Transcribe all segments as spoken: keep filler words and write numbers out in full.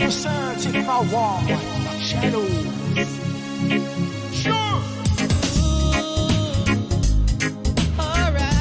Sir Chief Power, Shadow. Sure. All right.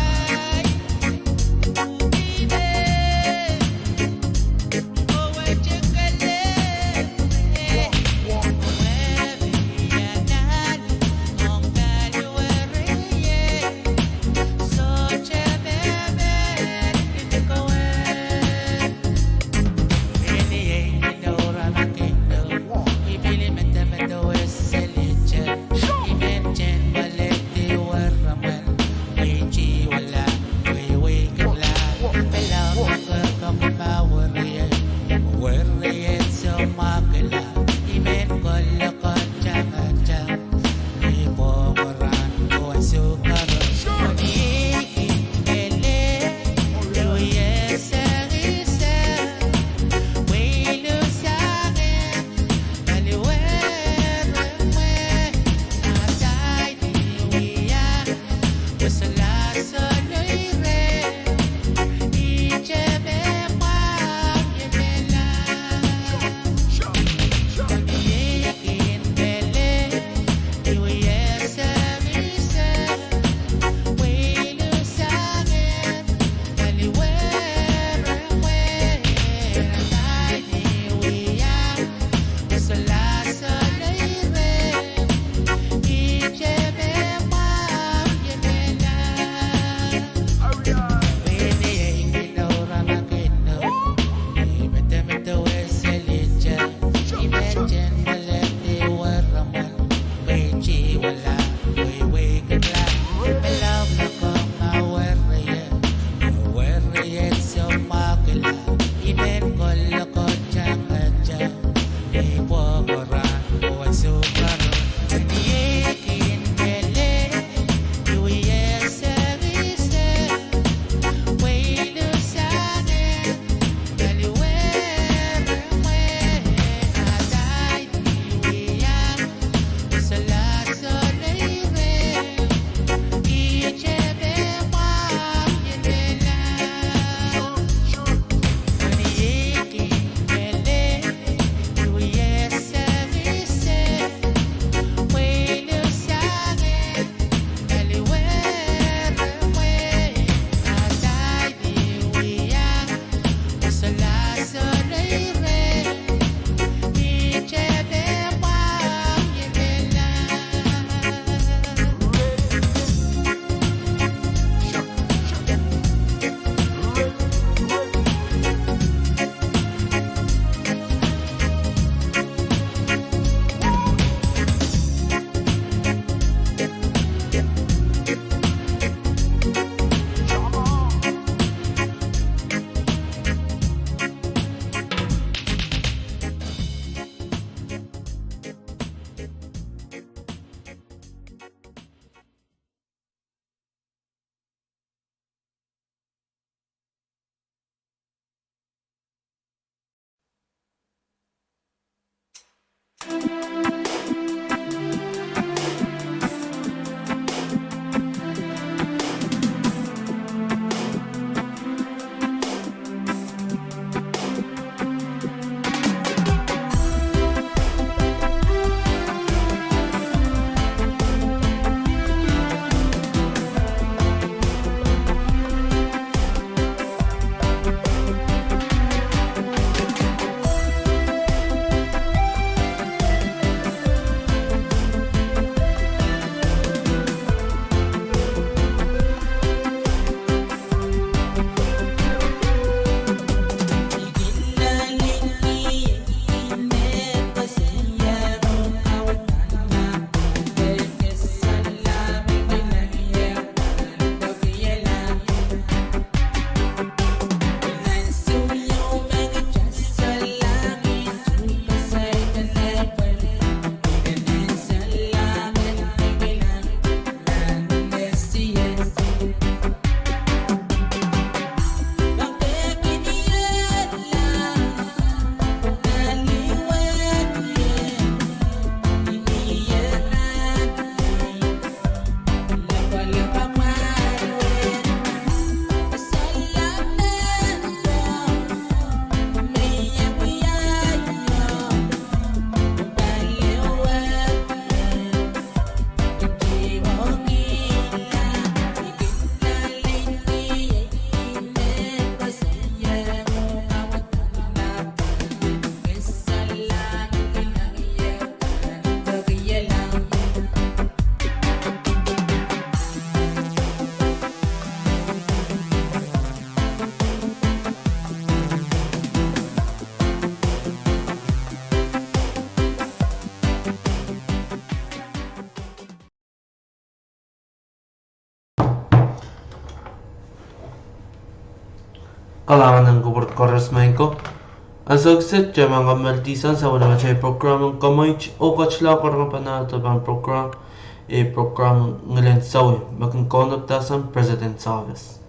Kalahngan en kupwur koaros maing ko. Ansou kiset, kitail men kamwekid sang sapwellimatail program en Kamwekid oh Ketila. Kitail men pahn adohng pahn program, eh, program Ngilen Sawih, me kin kaunopada sang President's Office.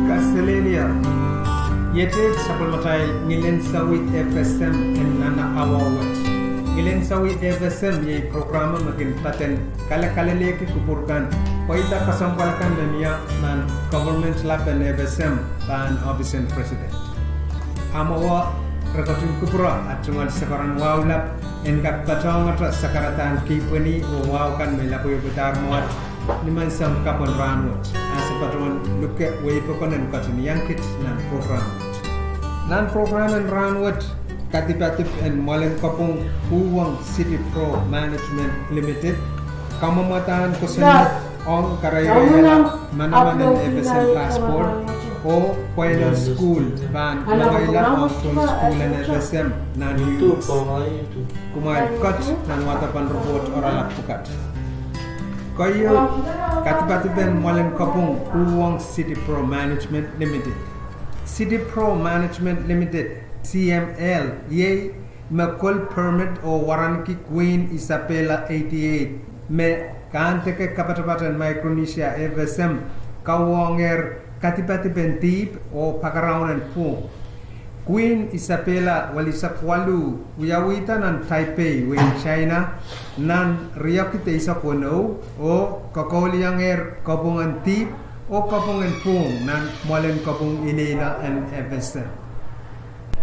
Kaselehlie, iet sapwellimatail Ngilen Sawih F S M en nan awa wet. Ngilen Sawih F S M iei program me kin patehng kalekalelehki kupwur kan, pweida kesempwal kan me mie nan government lap en F S M pahn ohpis en President. Amwail rekotin kupwure, a tungoal sakaradahn wahu lap en kak patohngete sakaradahn kihpweni oh wahu kan me lapweipwadahr mwoat ni maing sang kapw en rahnwet, a se patohwan luke wehipokon en ketin iang kit nan program wet. Nan program en rahnwet, kadipadip en mwoalen kopwung uhwong City Pro Management Limited, kamwomwadahn kosonned ong karairaiala manaman en F S M passport, oh pwain en sukuhl pahn lokaila ong tohn sukuhl en F S M nan U S. Kumwail ket nan wadek pahn report oaralap pwukat. Keieu, kadipadipen mwoalen kopwung uhwong City Pro Management Limited. City Pro Management Limited, C M L, iei me kol permit oh waranki Queen Isabella eighty-eight, me Kahntekehr Kapatapat en Micronesia, F S M, kawohngehr kadipadipen dihp oh pakaroun en pwung. Queen Isabella welisek waluh wiawihda nan Taipei, wehin China, nan riekid eisek weneu, oh kokouliongehr kopwung en dihp oh kopwung en pwung nan mwoalen kopwung ileile en F S M.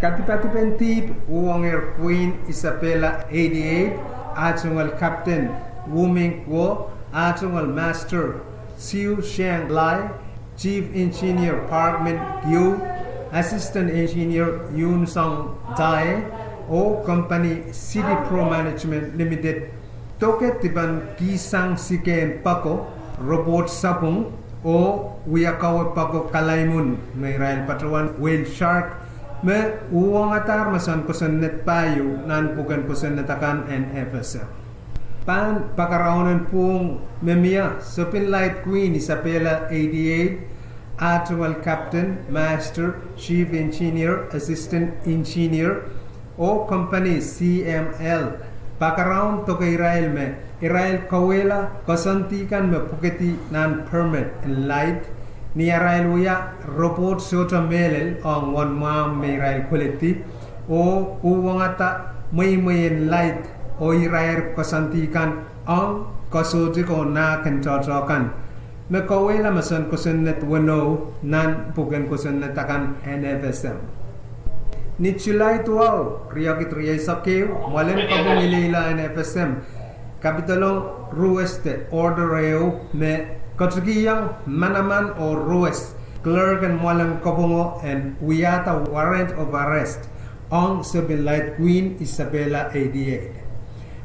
Kadipadipen dihp uhwongehr Queen Isabella eighty-eight, ah tungoal Captain Wu Ming Kuo, ah tungoal Master Xiu Shang Lai, Chief Engineer Park Min Kyu, Assistant Engineer Yun Song Tai, oh company City Pro Management Limited, doke dipan kihsang sikehn pako, report sapwung, oh wiakawe pako kalaimwun me irail patohwan whale shark, me uhwongadahr me soun kosonned pahieu nan pwuken kosonned akan en F S M. Pahn pakaroun en pwung me mie, Sapwellimatail Queen Isabella eighty-eight, ah tungoal Captain, Master, Chief Engineer, Assistant Engineer, oh company C M L, pakaroun doke irail me irail kauwehla koasoandi kan me pwukedi nan permit en laid, ni arail wia report sohte mehlel ong uwen mwahmw me irail koledi, oh uhwongada mweimwei en laid, oh irair koasoandi kan ong koasotik oh nahk en tohto kan, me kauwehla me soun kosonned weneu nan pwuken kosonned akan en F S M. Ni July duwau, riekid rieisek ehu, mwoalen kopwung ileile en F S M kapidolong ruwes de order ehu me ketikihong manaman oh ruwes clerk en mwoalen kopwungo en wiahda warrant of arrest ong Sapwellimatail Queen Isabella eighty-eight.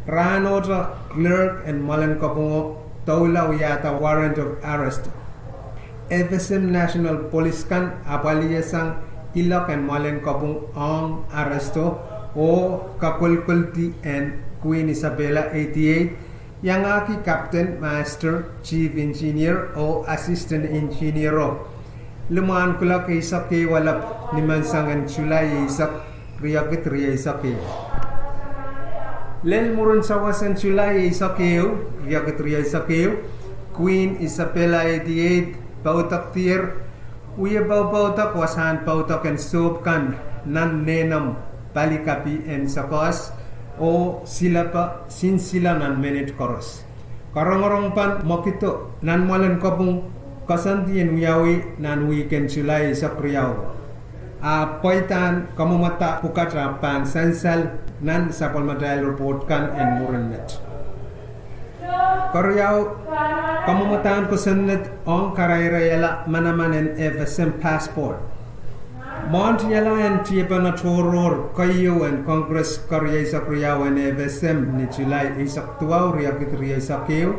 Rahnohte clerk en mwoalen kopwungo doula wiahda warrant of arrest. F S M National Police kan apwalihasang ilok en mwoalen kopwung ong arresto oh kakolkoldi en Queen Isabella eighty-eight, iangahki Captain, Master, Chief Engineer oh Assistant Engineero, limwahn kulok eisek ehu alap ni maing sang en July eisek, riekid rieisek ehu. Lel mwurin sawas en July eisek ehu, riekid rieisek ehu, Queen Isabella eighty-eight poadokdier, wie popoadok wasahn poadok en sohp kan nan nehnomw pali kapi en Sakoas, oh silepe sinsile nan menet koaros. Karongorong pahn mwekido nan mwoalen kopwung koasoandi en wiawi nan wihk en July eisek riau. A pweidahn kamwomwada pwukat ahpw pahn sansal nan sapwellimatail report kan en mwurin met. Keriau, kamwomwadahn kosonned ong karairaiala manaman en F S M passport. Mwohn tiala en tiepene tohrohr keieu en Congress kerieisek riau en F S M ni July eisek duwau, riekid rieisek ehu,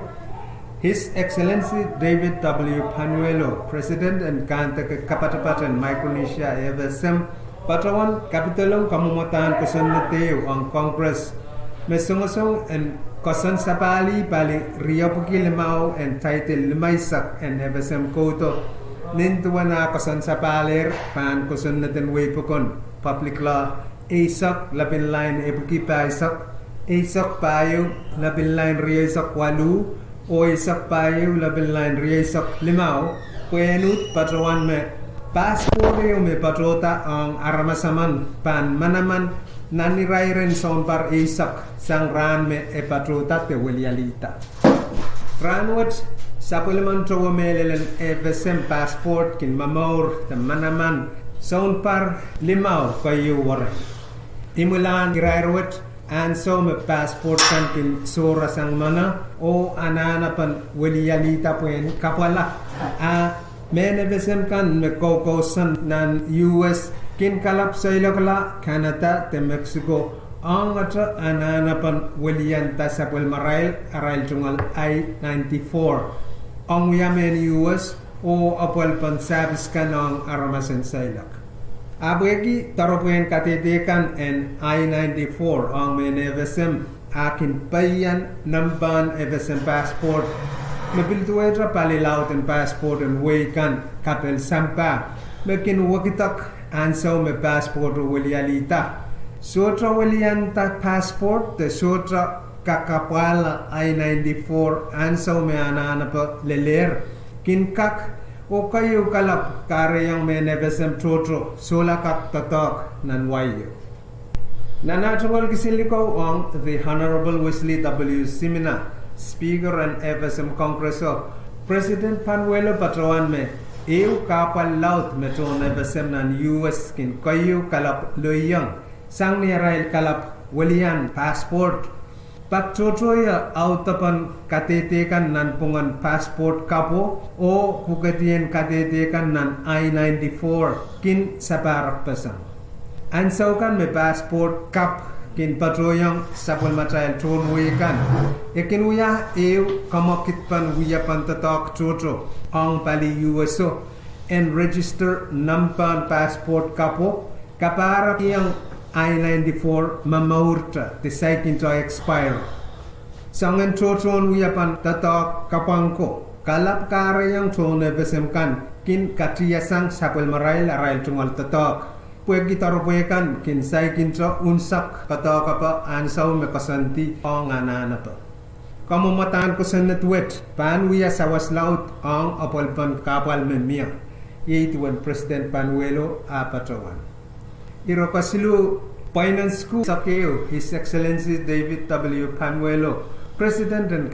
His Excellency David W. Panuelo, President en Kahntekehr Kapatapat en Micronesia, F S M, patohwan kapidolong kamwomwadahn kosonned ehu ong Congress Me songosong en koasoansapahlih pali riepwiki limau en title limeisek en FSM koudo, nin duwen ah koasoansapahlehr pahn kosonned en wehi pokon Public Law eisek, lepin lain epwiki pahisek, eisek pahieu, lepin lain rieisek waluh, oh eisek pahieu, lepin lain rieisek limau, pwehn uhd patohwan me passport ehu me patohda ong aramas emen pahn manaman nan irairen sounpar eisek sang rahn me e patohda de welialihda. Rahnwet, sapwellimen towe mehlel en FSM passport kin momour de manaman sounpar limau keieu werei. Imwilahn irair wet, ansou me passport kan kin sohrasang meno oh anahnepen welialihda pwehn kapwala, a mehn FSM kan me koukouson nan US kin kalap seiloakla Canada de Mexico ongete anahnepen welianda sapwellimarail, arail tungoal I ninety-four, ong wia mehn US oh apwalipen sahpis kan ong aramas en seiloak. A pwehki doaropwehn kadehde kan en I ninety-four ong mehn FSM, a kin peian nempehn FSM passport me pil duwehte pali laud en passport en wehi kan kapel sampah, me kin wekidek ansou me passport welialihda. Sohte welianda passport de sohte kakapwala I ninety-four ansou me anahnepe lelehr, kin kak oh keieu kalap kahrehiong mehn FSM tohto sohla kak doadoahk nan wai ehu. Nan ah tungoal kisin likou ong the Honorable Wesley W. Simina, Speaker en FSM Congress o, President Panuelo patohwan me ehu kahpwal laud me tohn FSM nan US kin keieu kalap loiong, sang ni arail kalap welian passport, pak tohtohie audepen kadehde kan nanpwungen passport kapwo oh pwukedien kadehde kan nan I ninety-four kin sapahrepeseng. Ansou kan me passport kap kin patohiong sapwellimatail tohn wehi kan, e kin wia ehu kamwekidpen wiepen doadoahk tohto ong pali US o en register nempehn passport kapwo, kapahrek iang I ninety-four momourte de saikinte expire. Soangen tohtohn wiepen doadoahk kapwang ko, kalap kahrehiong tohn FSM kan kin katiasang sapwellimarail arail tungoal doadoahk, pwehki doaropwe kan kin saikinte unsek doadoahkepe ansou me koasoandi ong anahnepe. Kamwomwadahn kosonned wet pahn wia sawas laud ong apwalipen kahpwal me mie, iei duwen President Panuelo ah patohwan. Ire kesiluh, pweinen sukuhl ehu, His Excellency David W. Panuelo, President en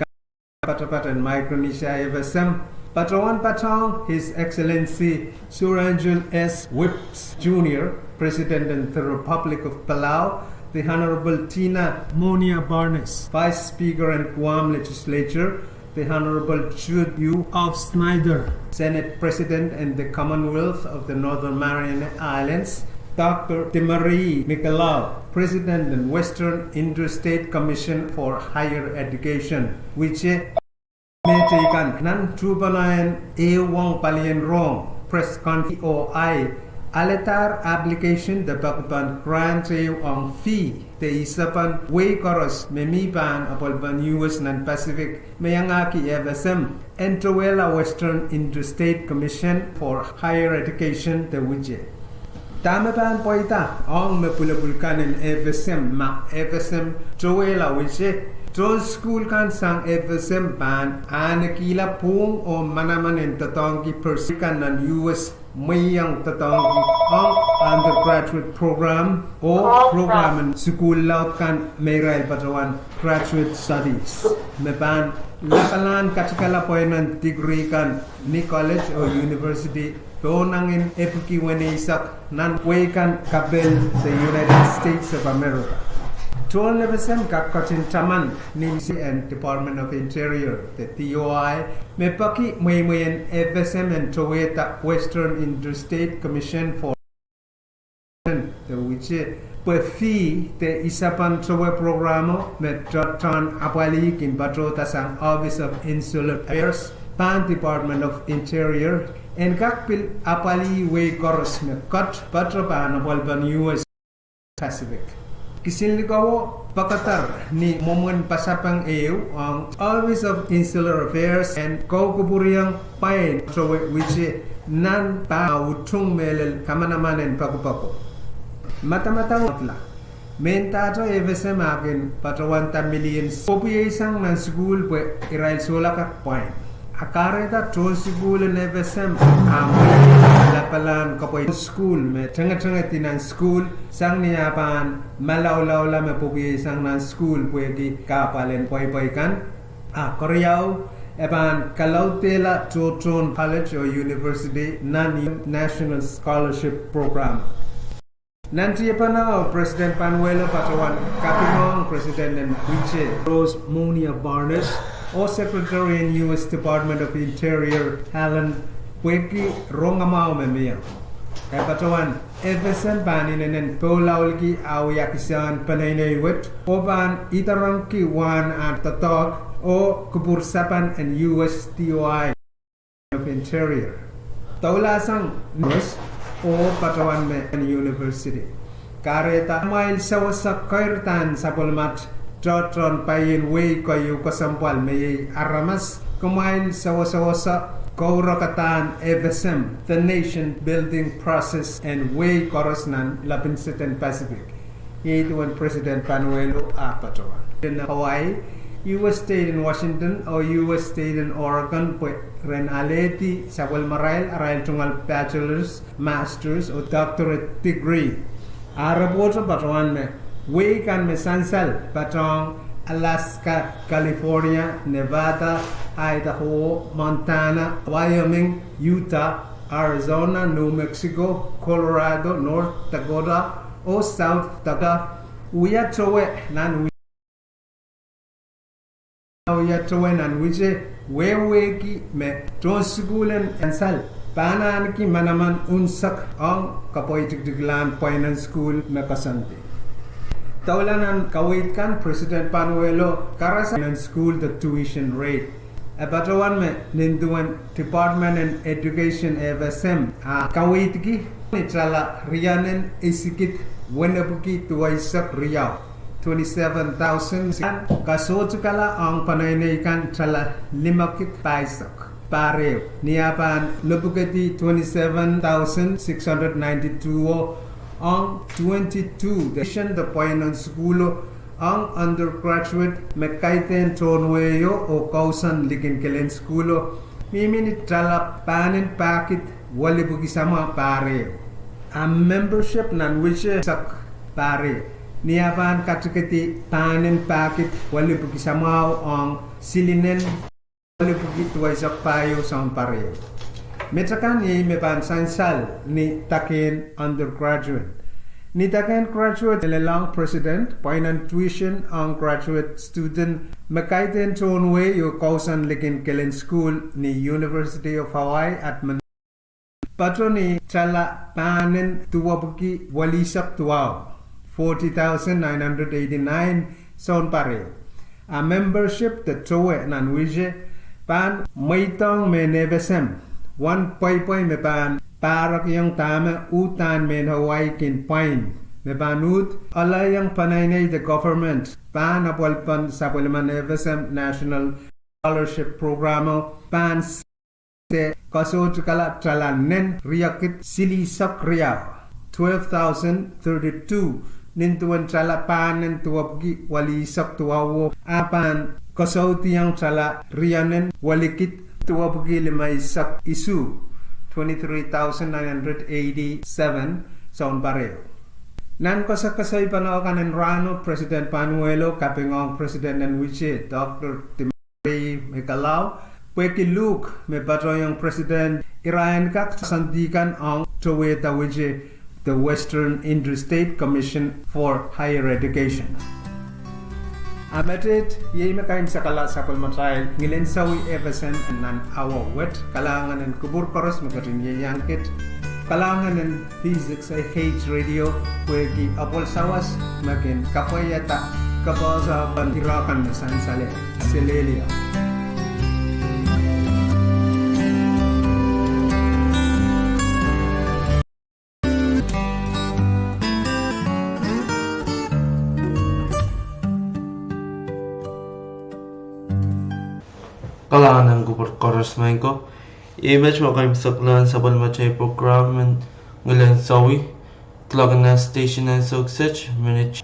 Kapatapat en Micronesia FSM, patohwan patohng His Excellency Surangel S. Whipps Junior, President en the Republic of Palau, the Honorable Tina Monia Barnes, Vice Speaker en Guam Legislature, the Honorable Jude U. F. Snyder, Senate President en the Commonwealth of the Northern Mariana Islands, Doctor Demarie Nicolau, President en Western Interstate Commission for Higher Education, WICHE, mehteikan nan tuhpene en ehu ong palien rohng press conference oh ahi alehdahr application de peki pahn grant ehu ong fee de isepen wehi koaros me mi pahn apwalipen US nan Pacific me iangahki FSM en towehla Western Interstate Commission for Higher Education de WICHE. Dahme pahn pweida ong me pwulopwul kan en FSM ma FSM towehla WICHE? Tohn sukuhl kan sang FSM pahn ahnekihla pwuhng oh manaman en doadoahngki bursary kan nan US mwehieng doadoahngki ong undergraduate program oh program en sukuhl laud kan me irail patohwan graduate studies, me pahn lapalahn katikala pweinen degree kan ni college oh university pohnangin epwiki weneisek nan wehi kan kapel de United States of America. Tohn FSM kak ketin taman ni misi en Department of Interior de DOI me peki mweimwei en FSM en towehda Western Interstate Commission for de WICHE, pwe fee de isepen towe programo me tohtohn apwalih kin patohda sang Office of Insular Affairs pahn Department of Interior en kak pil apwalih wehi koaros me ket patoh pahn apwalipen US Pacific. Kisin likowo pekeder ni mwomwen pasapeng ehu ong Office of Insular Affairs en kaukupwuriong pwain towe wihte nan pahn utung mehlel kamanaman en poakpoako. Madamadau mwadla. Mehndahte FSM ah kin patohwan da million pwopwieisang nan sukuhl pwe irail sohla kak pwain. A kahrehda tohn sukuhl en FSM ah mweidohng lapalahn kapwaiada sukuhl me tengetengedi nan sukuhl sang ni ah pahn malaulaula me pwopwieisang nan sukuhl pwehki kahpwal en pweipwei kan. A keriau, e pahn kalaudehla tohtohn college oh university nan National Scholarship Program. Nan tiepene o, President Panuelo patohwan kapingohng President en wihte Rose Munia Barnes oh Secretary en U S Department of Interior Alan pwehki rongamwahu me mie. E patohwan FSM pahn inenen polaulki ah wia kisehn peneinei wet oh pahn idarongki wahn ah doadoahk oh kupwur sapan en U S DOI of Interior. Doulahsang Norris oh patohwan me university. Kahrehda kumwail sewese keirda en sapwellimat tohtohn paien wehi keieu kesempwal me iei aramas, kumwail sewesewese kourekadahn FSM, the nation building process en wehi koaros nan lepin seden Pacific. Iei duwen President Panuelo ah patohwan. Hawaii, U S State en Washington oh U S State en Oregon pwe ren alehdi sapwellimarail arail tungoal bachelor's, master's oh doctorate degree. Ah repwohto patohwan me wehi kan me sansal patohng Alaska, California, Nevada, Idaho, Montana, Wyoming, Utah, Arizona, New Mexico, Colorado, North Dakota oh South Dakota. Wia towe nan wihte, wia towe nan wihte wehwehki me tohn sukuhl en sansal pahn ahneki manaman unsek ong kapwaitiktiklahn pwainen sukuhl me koasoandi. Doula nan kaweid kan, President Panuelo karasarail nan sukuhl de tuition rate. E patohwan me nin duwen Department en Education FSM ah kaweidki ni tala rienen isikid wenepwiki duweisek riau, twenty-seven thousand, kasohtukala ong peneinei kan tala limekid pahisek pahr ehu, ni ah pahn lipwukedi twenty-seven thousand six hundred ninety-two o ong twenty-two de pwainen sukuhlo ong undergraduate me kaidehn tohn wehio oh kousoan likin kelen sukuhlo, mihmi ni tala pahnen pahkid welipwiki samwa pahr ehu. A membership nan wihte sek pahr ehu, ni ah pahn katikedi pahnen pahkid welipwiki samwahu ong silinen welipwiki duweisek pahieu sounpar ehu. Met akan iei me pahn sansal ni dakehn undergraduate. Ni dakehn graduate, lelohng president pwainen tuition ong graduate student me kaidehn tohn wehi oh kousoan likin kelen sukuhl ni University of Hawaii at Manoa, patohwan ni tala pahnen duwepwiki welihsek duwau, forty thousand nine hundred eighty-nine sounpar ehu. A membership de towe nan wihte pahn mweidohng mehn FSM wen pweipwei me pahn pahrekiong dahme uhdahn mehn Hawaii kin pwain, me pahn uhd elehiong peneinei de government pahn apwalpen sapwellimen FSM National Scholarship Program o pahn de kasohtukala tala nen riekid silihsek riau, twelve thousand thirty-two, nin duwen tala pahnen duwepwiki welihsek duwauo, a pahn kasoudiong tala rienen welikid duwepwiki limeisek isuh, twenty-three thousand nine hundred eighty-seven sounpar ehu. Nan koasoakoasoai panohkan en rahno, President Panuelo kapingohng President en wihte, Doctor Timothy Mikelau, pwehki luhk me patohiong president irail en kak koasoandi kan ong towehda wihte, the Western Interstate Commission for Higher Education. A met iei me kaimwisekala sapwellimatail ngilen sawi FSM nan awa wet. Kalahngan en kupwur koaros me ketin ieiang kit. Kalahngan en V six A H Radio pwehki apwal sawas me kin kapwaiada kapehse pahn irakan me sansal. Selehlie. Kalahngan en kupwur koaros maing ko. Ih met me komw pil saikinte sapwellimatail program en Ngilen Sowi. Kuloak en station en Soksej, minit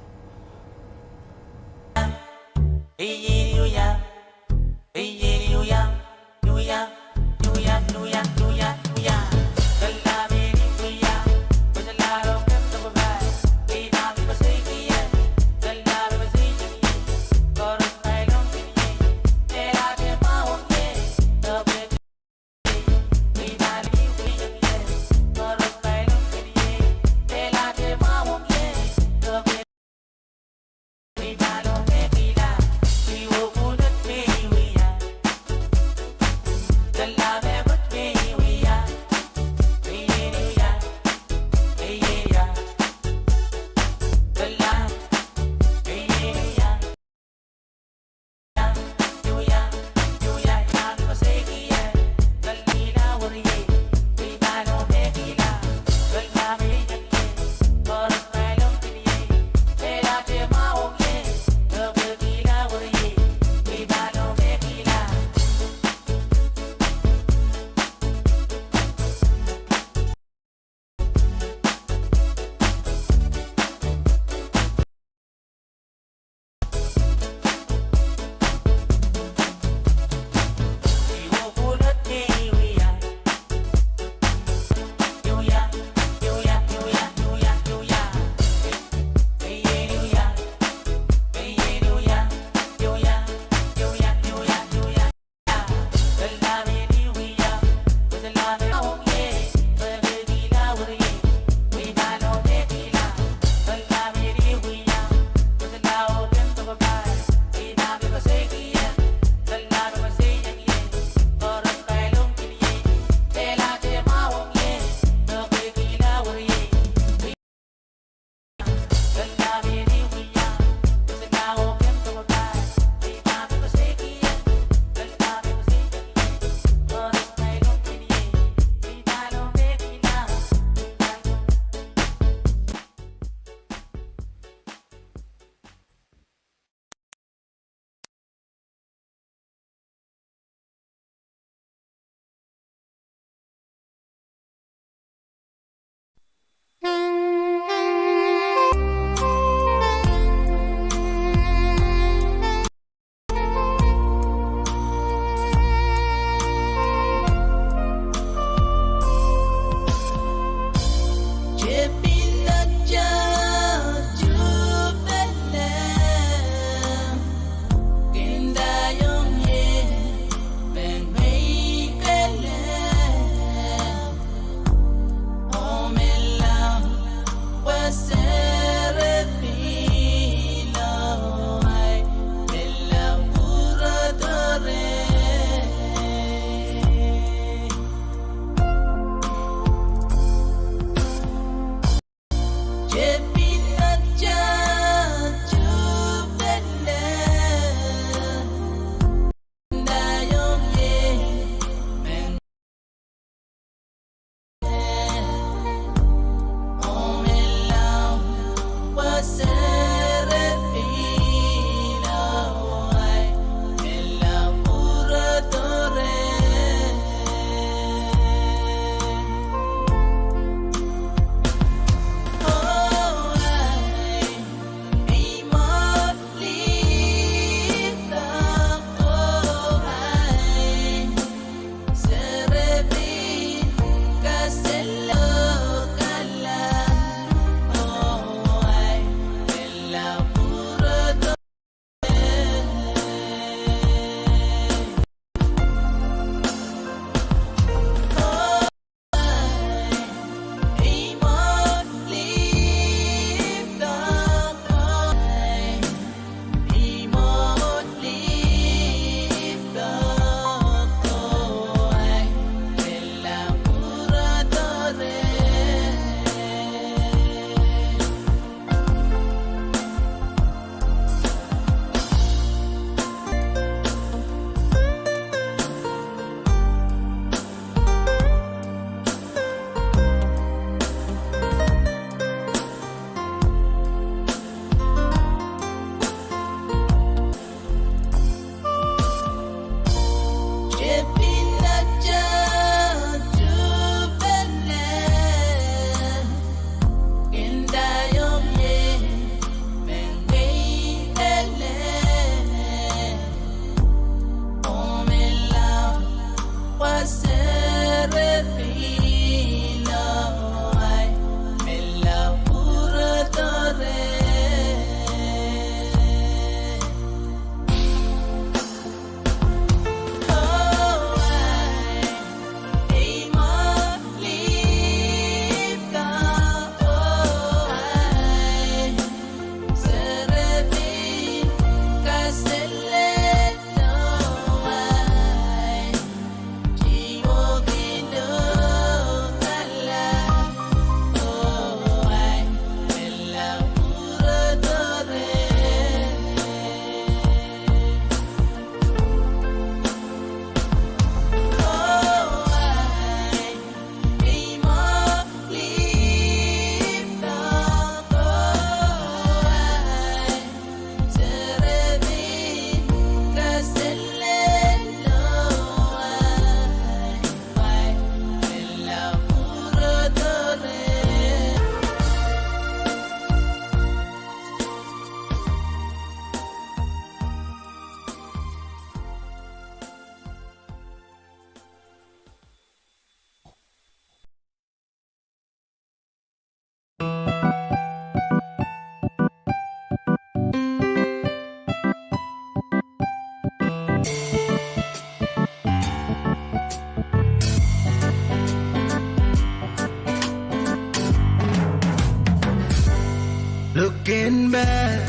back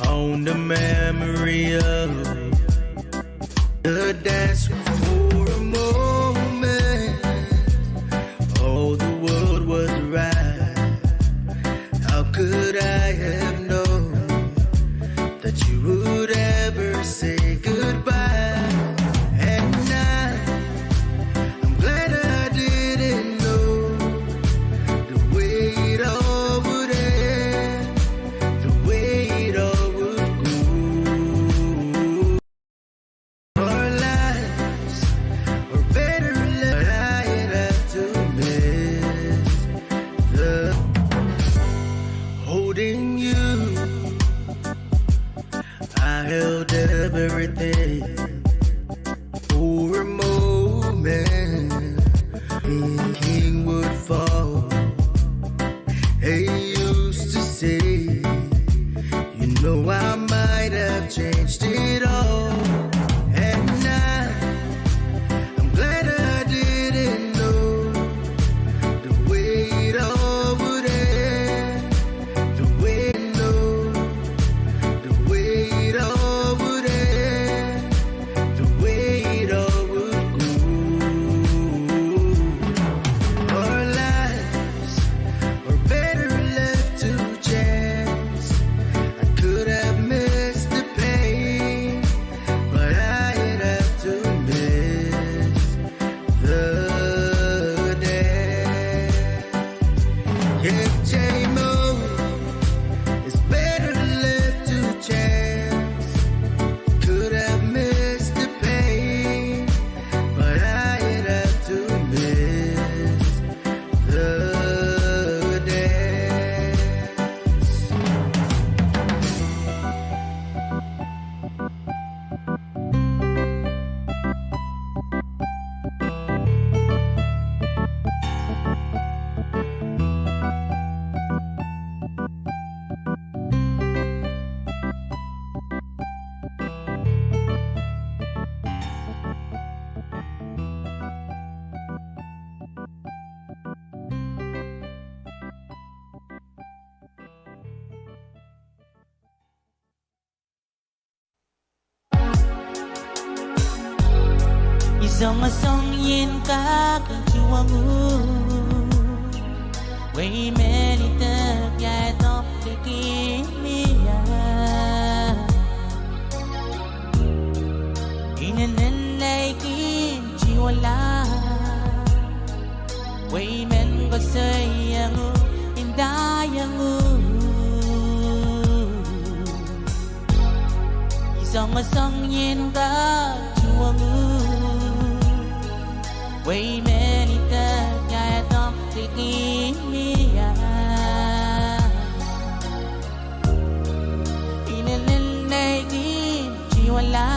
on the memory of the dance for a moment. Oh, the world was right. How could I have known that you would ever say goodbye? And I, I'm glad I didn't know the way it all would end, the way it all would go. Our lives were better left. I had to miss the holding you. I held everything for a moment. King would fall. He used to say, you know, I might have changed it all. And I, I'm glad I didn't know the way it all would end, the way, no, the way it all would end, the way it all would go. Our lives were better left to chance. I could have missed the pain, but I had to miss the day. Yeah, J-Mo, it's better left to chance. Could have missed the pain, but I had to miss the day. I songosong ien kak en tuhwong uhk, wehi men idek ia e doadoahngki mie. Inenen lei kin tiwala, wehi men koasoiong uhk, indaiong uhk. I songosong ien kak tuhwong uhk, wehi men idek ia e doadoahngki mie. Inenen lei kin tiwala,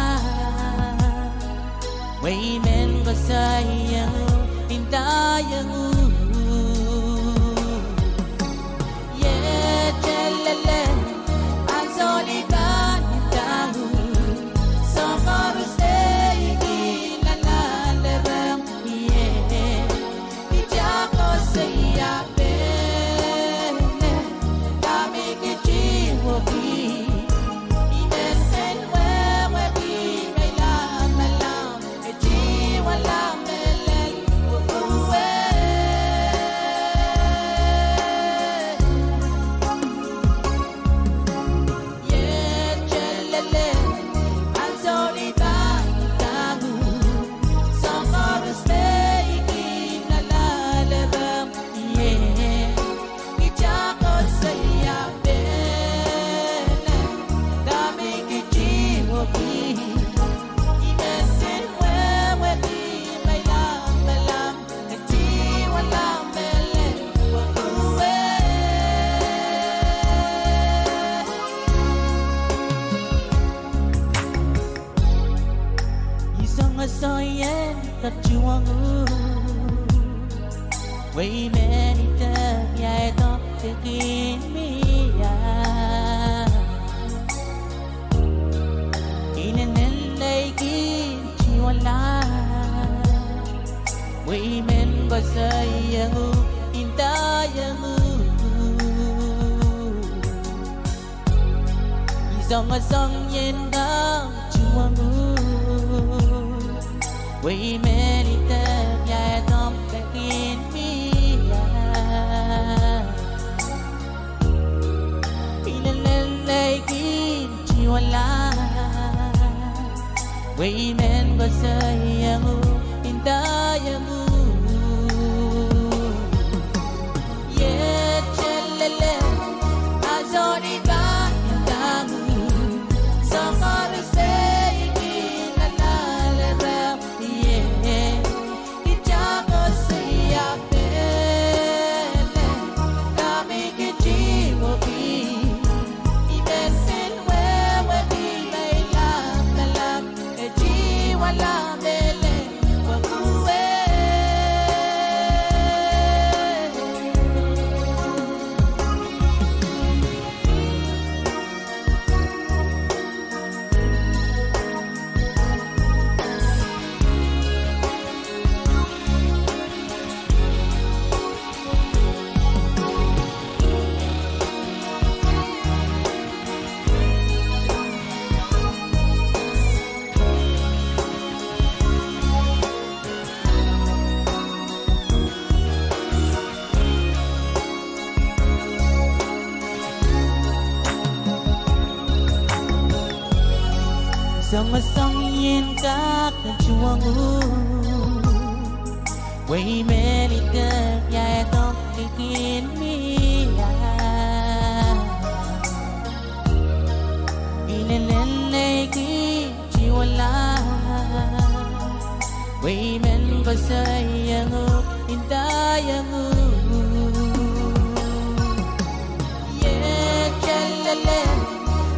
wehi men koasoiong uhk, indaiong uhk. Iet lelehng, ansou lipahn indaiong uhk, soahng koaros lei kin lalalepeng mie. I tia koasoia pene, dahme ke tiwehki, I men wehwehki me I lamalam, e tiwala mehlel wehwehki. Iet lelehng, ansou lipahn indaiong uhk, soahng koaros lei kin lalalepeng mie. I tia koasoia pene, dahme ke tiwehki, I men wehwehki me I lamalam, e tiwala mehlel wehwehki. I songosong ien kak tuhwong uhk, wehi men idek ia e doadoahngki mie. Inenen lei kin tiwala, wehi men koasoiong uhk, indaiong uhk. Songosong ien kak tuhwong uhk, wehi mehn idek ia e doadoahngki mie. Pil lelei kin tuhwong uhk, wehi mehn koasoiong uhk, indaiong uhk. Ie, telele, a sohte pahn indaiong uhk. Soahng koaros e kin lalahlahng rehmw, ie. I tah koasoia pele, dahme I kin tuhwong uhk. I men wehwehki me I lamalam, e tuhwong lamalam, e wehwehki. Songosong ien kak tuhwong uhk, wehi mehn idek ia e doadoahngki mie. Pil lelei kin tuhwong uhk, wehi mehn koasoiong uhk, indaiong uhk. Ie, telele,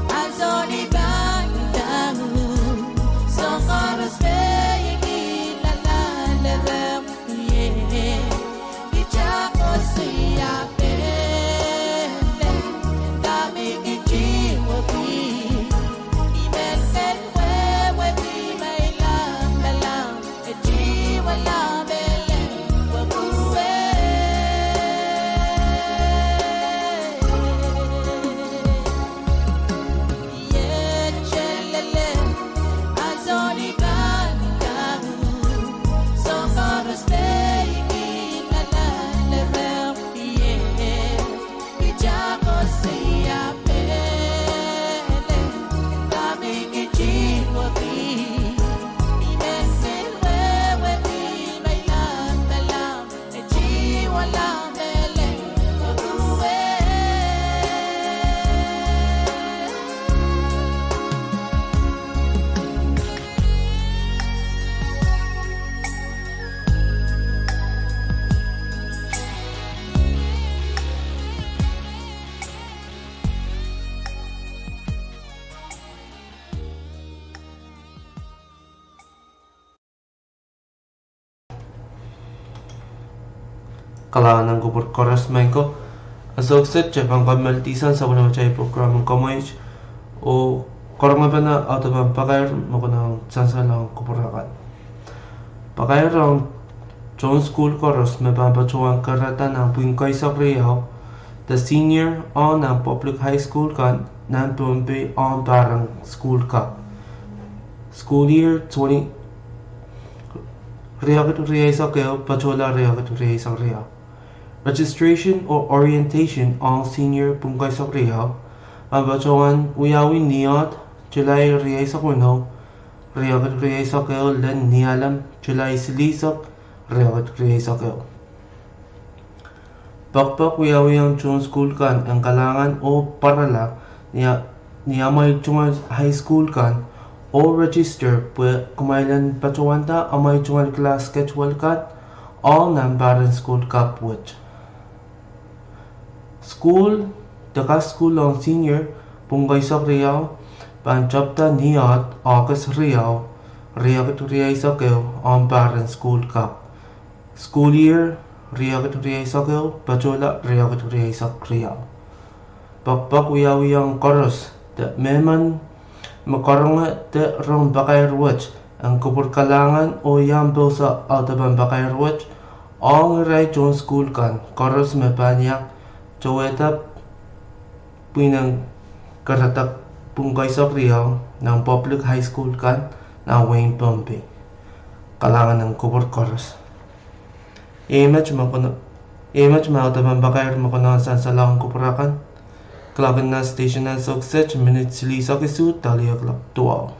a sohte pahn indaiong uhk. Soahng koaros e kin lalahlahng rehmw, ie. I tah koasoia pele, dahme I kin tuhwong uhk. I men wehwehki me I lamalam, e tuhwong lamalam, e wehwehki. Ie, telele, a sohte pahn indaiong uhk. Soahng koaros e kin lalahlahng rehmw, ie. I tah koasoia pele, dahme I kin tuhwong uhk. I men wehwehki me I lamalam, e tuhwong lamalam, e wehwehki. Kalahngan en kupwur koaros maing ko. Ansou kiset kitail pahn kak mehlel sang sapwellimatail program en Komour, oh karonge pahn audepen pakair me konehng sansalohng kupwur akan. Pakair ong tohn sukuhl koaros me pahn patohwan kerehda nan pwihn kaisek riau, the senior, oh nan public high school kan nan Pohnpei, oh pahr en sukuhl kap. School year twenty, riakid rieisek ehu patohla riakid rieisek riau. Registration oh orientation ong senior pwihn kaisek riau, pahn patohwan wiawi Niehd, July rieisek weneu, riakid rieisek ehu, lel Nialem, July silihsek, riakid rieisek ehu. Pokpok wiawiong tohn sukuhl kan en kalahngan oh pwarala ni a-, ni amwail tungoal high school kan, oh register pwe kumwail en patohwanda amwail tungoal class schedule kan, oh nan pahr en sukuhl kap wet. Sukuhl, de kasukuhl ong senior pwihn kaisek riau, pahn tepda Niehd, August riau, riakid rieisek ehu, oh pahr en sukuhl kap. School year, riakid rieisek ehu patohla riakid rieisek riau. Pokpok wiawiong koaros, de mehmen me karonge de rong pakair wet, en kupwur kalahngan oh iang pousehla audepen pakair wet, ong irail tohn sukuhl kan koaros me pahn iang towehda pwihn en kerehda pwung keisek riau nan public high school kan nan wehin Pohnpei. Kalahngan en kupwur koaros. Ihme, ihme ma audepen pakair me konehng sansalohng kupwur akan. Kloak en nan station en Sohk State minit silihsek isuh dahlia kloak duwau.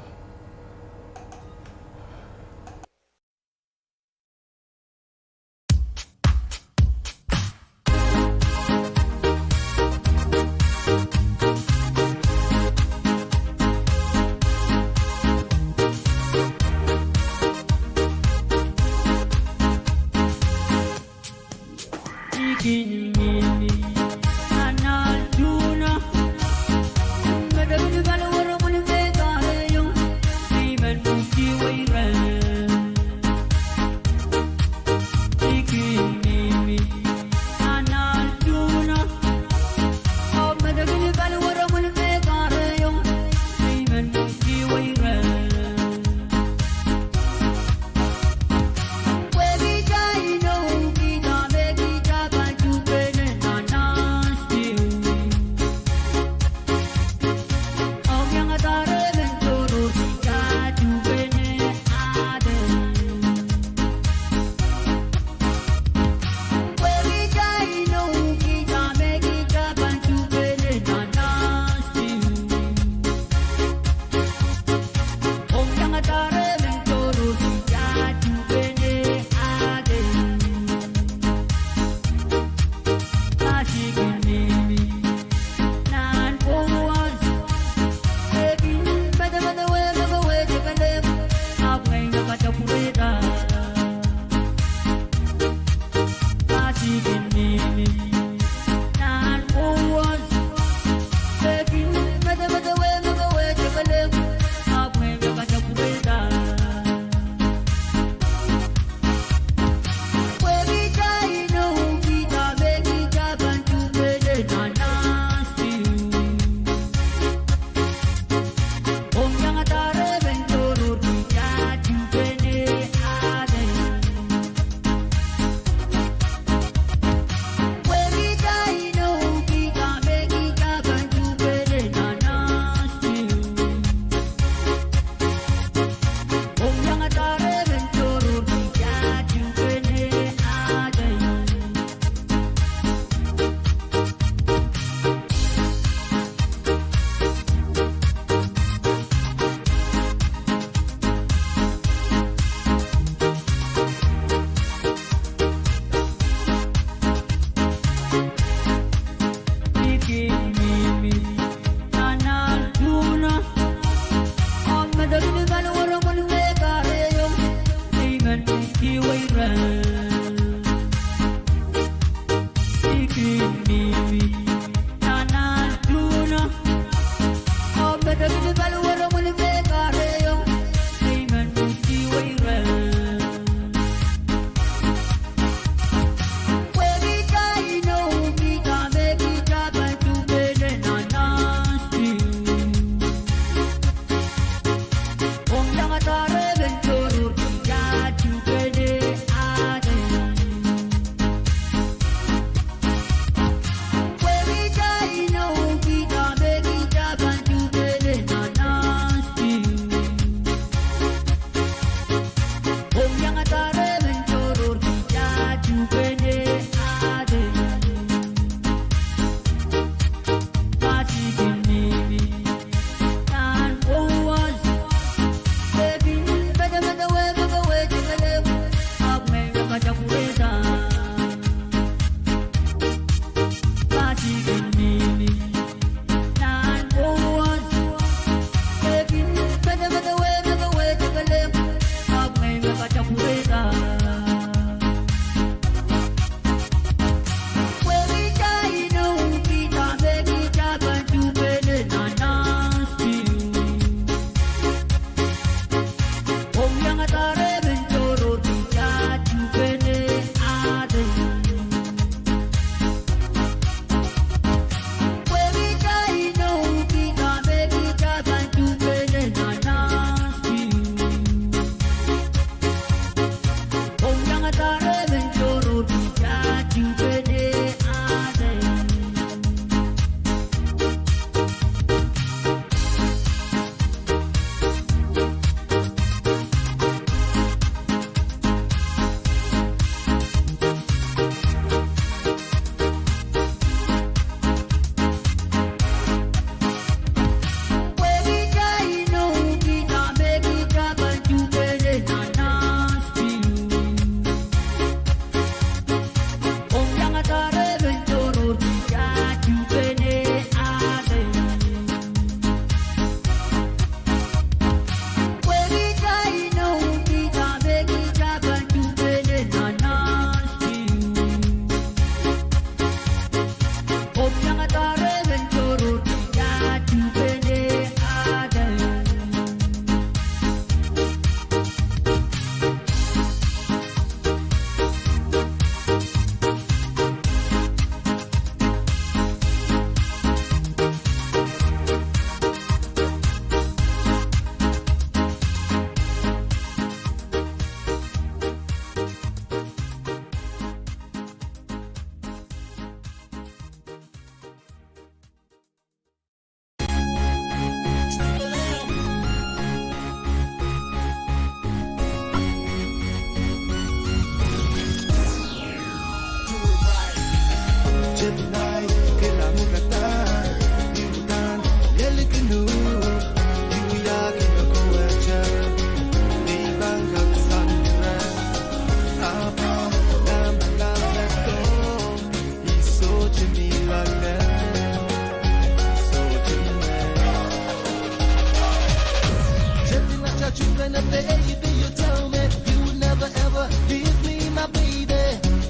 Baby, you tell me you never ever leave me, my baby.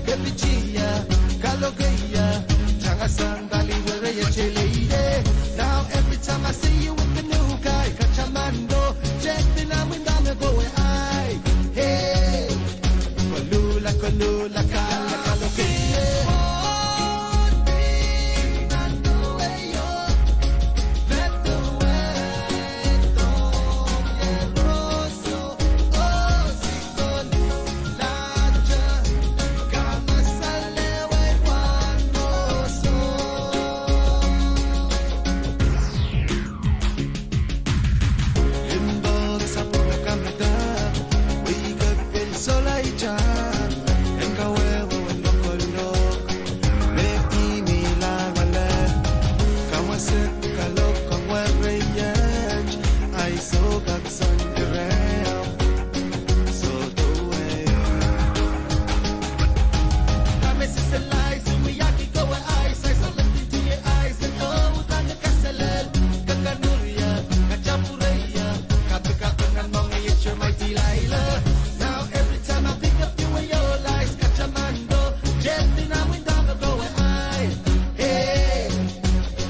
Baby, chia, kalokeia, tangasang bali where you lady. Now every time I see you with the new guy, katamando, check the now we gonna go where I, hey, kolula, kolula, kala, kalokeia. Now every time I think of you and your lies, katamando, just in a window go where I, hey.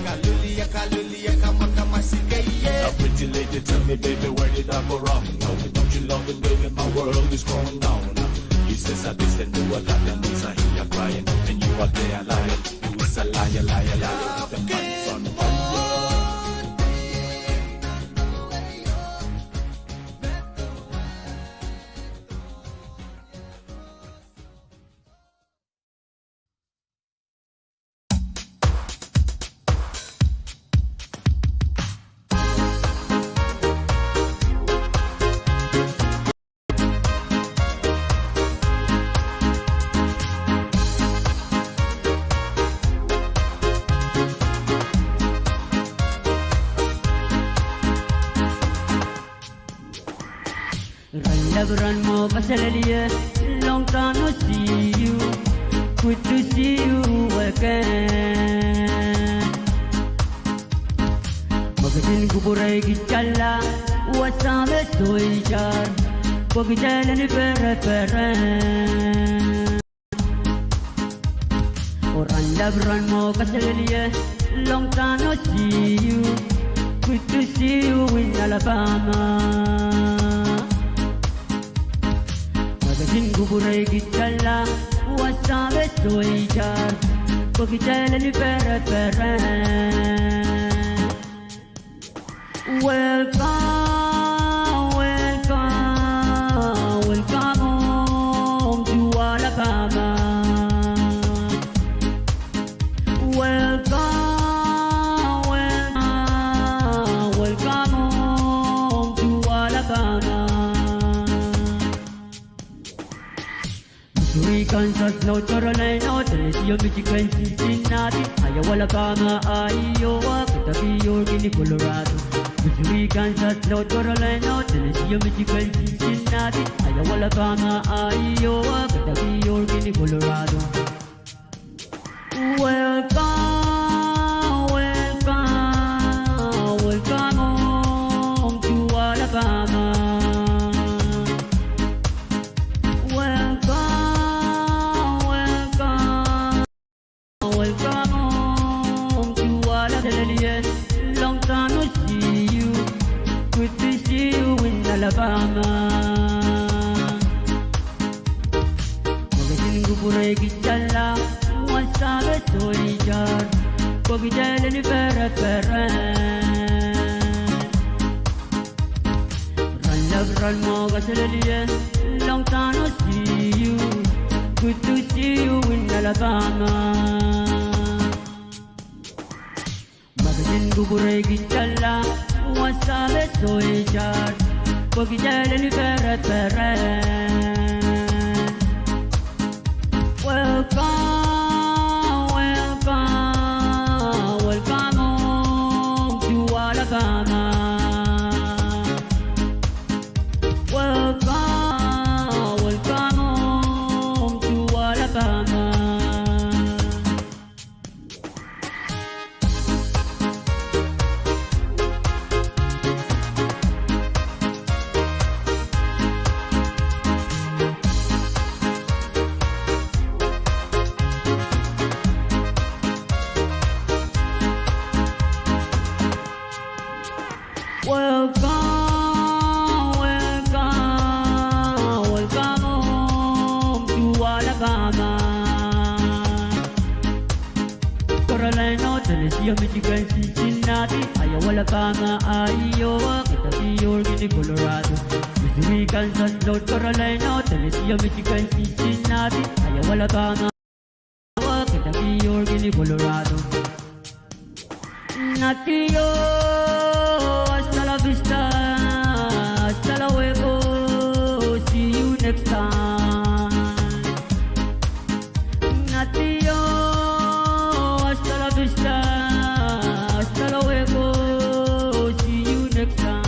Kalulia, kalulia, kama, kama, singeye. Now, pretty lady, tell me, baby, where did I go wrong? Now, without your loving, baby, my world is going down. He says I this and do a that, and these are here crying, and you are there lying. You is a liar, liar, liar, with the pants on fire. Ren lap ren mwo kaselehlie, long time no see you, good to see you again. Mwekisin kupwure kitalla, wasa me soitar, pwe kitail en pereperen. Oh ren lap ren mwo kaselehlie, long time no see you, good to see you in Alabama. Mwekisin kupwure kitalla, wasa me soitar, pwe kitail en pereperen. Welcome, welcome, welcome home to Alabama. Welcome, welcome, welcome home to Alabama. Missouri, Kansas, South Carolina, Tennessee oh Michigan, Cincinnati, Iowa, Alabama, Iowa, Kentucky, Oregon, Colorado. Missouri, Kansas, South Carolina, Tennessee oh Michigan, Cincinnati, Iowa, Alabama, Iowa, Kentucky, Oregon, Colorado. Welcome, welcome, welcome home to Alabama. Welcome, welcome, welcome home to Alabama. Long time no see you, good to see you in Alabama. Mwekisin kupwure kitalla, wasa me soitar, pwe kitail en pereperen. Ren lap ren mwo kaselehlie, long time no see you, good to see you in Alabama. Mwekisin kupwure kitalla, wasa me soitar, pwe kitail en pereperen. Welcome, welcome, welcome home to Alabama. Welcome, welcome home to Alabama. Welcome, welcome, welcome home to Alabama. Carolina, Tennessee, Michigan, Cincinnati, Iowa, Alabama, Iowa, Kentucky, Oregon, Colorado, Missouri, Kansas, North Carolina, Tennessee, Michigan, Cincinnati, Iowa, Alabama, Kentucky, Oregon, Colorado. Adios, hasta la vista, hasta luego, see you next time. Adios, hasta la vista, hasta luego, see you next time.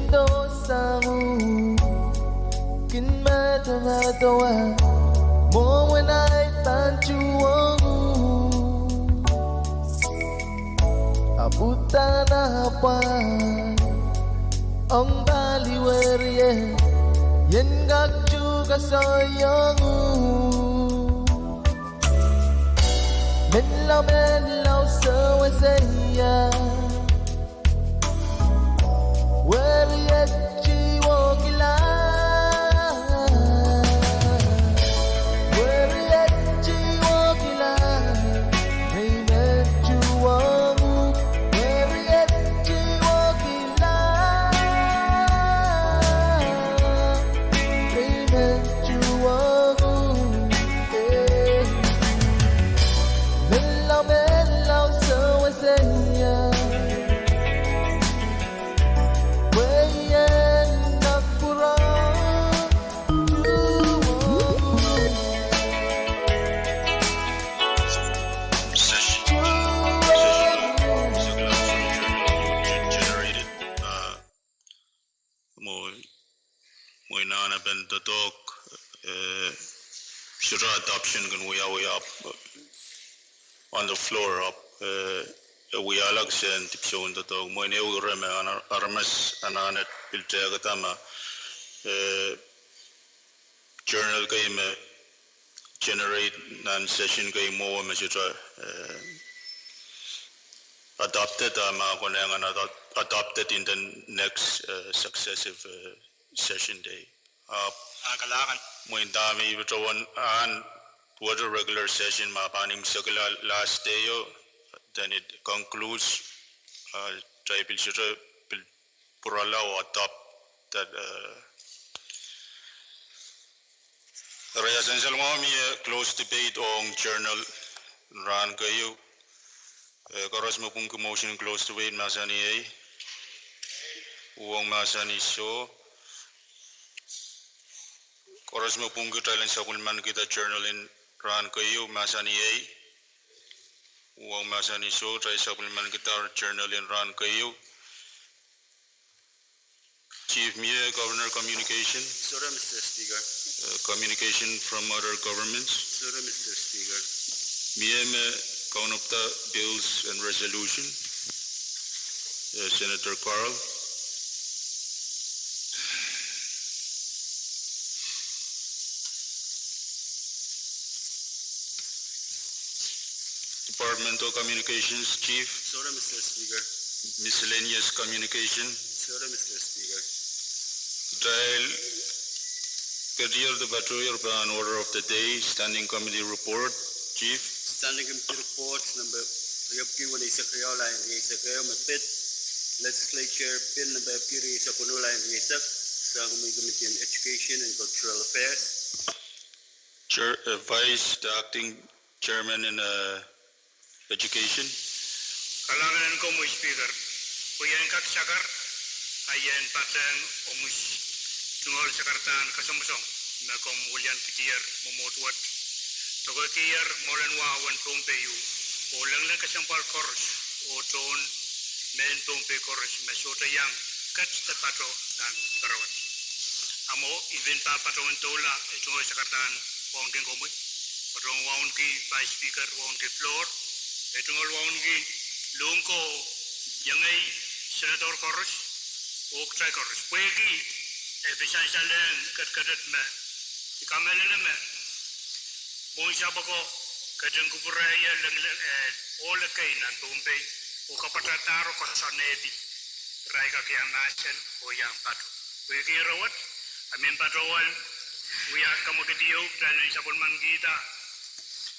Dohsang uhk, kin medemedewe mwohn ahi pahn tuhwong uhk. Ahpw uhdahn apwal ong pali weriei, I en kak tuhkehsoiong uhk. Menlau, menlau, sewese ia. Weriei, I wehkihla. Weriei, I wehkihla. Nei men tuhwong uhk. Weriei, I wehkihla. Nei men tuhwong uhk. Eh. Menlau, menlau, sewese ia. Weriei, I wehkihla. Mwo, mwo I anahnepen doadoahk, eh, sohte adoption kin wiawi ahpw, eh, on the floor ahpw, eh, e wiahla kisehn dipwisoun doadoahk. Mwein ehu ire me ana-, aramas anahne pil tehkada ma, eh, journal kei me generate nan session kei mwowe me sohte, eh, adopted, ah, ma konehng en adop-, adopted in the next, eh, successive, eh, session day. Ah, ah, kalahngan. Mwein dahme I patohwan ahn wet regular session ma pahn imwisekla last day o, then it concludes, ah, kitail pil sohte pil pwurala oh adopt that, ah, eri ia sansal mwahu mie close debate ong journal rahn keieu. Eh, koaros me pwungki motion close debate mahsanih ei. Uhwong mahsanih soh. Koaros me pwungki kitail en sapwellimankihda journal en rahn keieu mahsanih ei. Uhwong mahsanih soh, kitail sapwellimankihda journal en rahn keieu. Chief, mie Governor communication? Sohte, Mister Speaker. Uh, communication from other governments? Sohte, Mister Speaker. Mie me kaunopda bills and resolution? Uh, Senator Carl. Departmental communications, Chief. Sohte, Mister Speaker. Miscellaneous communication. Sohte, Mister Speaker. Kitail ketier de patohier pahn order of the day, standing committee report, Chief. Standing committee report, nempe riepwiki weneisek riau, lain rieisek ehu, me pid legislature bill nempe epwiki rieisek weneu, lain rieisek, sang komwi Committee on Education and Cultural Affairs. Chair, uh, Vice, the acting chairman in, uh, education. Kalahngan en komwi Speaker, pwe I en kak sakar, I en patehng omwi tungoal sakardahn kasongosong me komw wiliankihdier mwomwohd wet. Dokekier mwoalen wahu en Pohnpei oh lengileng kesempwal koaros oh tohn mehn Pohnpei koaros me sohte iang ket de pato nan perewet. Ahmw I pahn patohwan doula eh tungoal sakardahn wauneki komwi, patohwan wauneki Vice Speaker, wauneki floor, eh tungoal wauneki Lumko, iengei, Senator koaros, oh kitail koaros. Pwehki e pil sansalehng ketiket me I kamehlele me mwohnsapw ako ketin kupwure ie lengileng, eh, ohl ekei nan Pohnpei oh kapwatadahro koasoanehdi irail kak iang mahsen oh iang pato. Pwehki ire wet, I men patohwan wia kamwekid ieu kitail en sapwellimankihda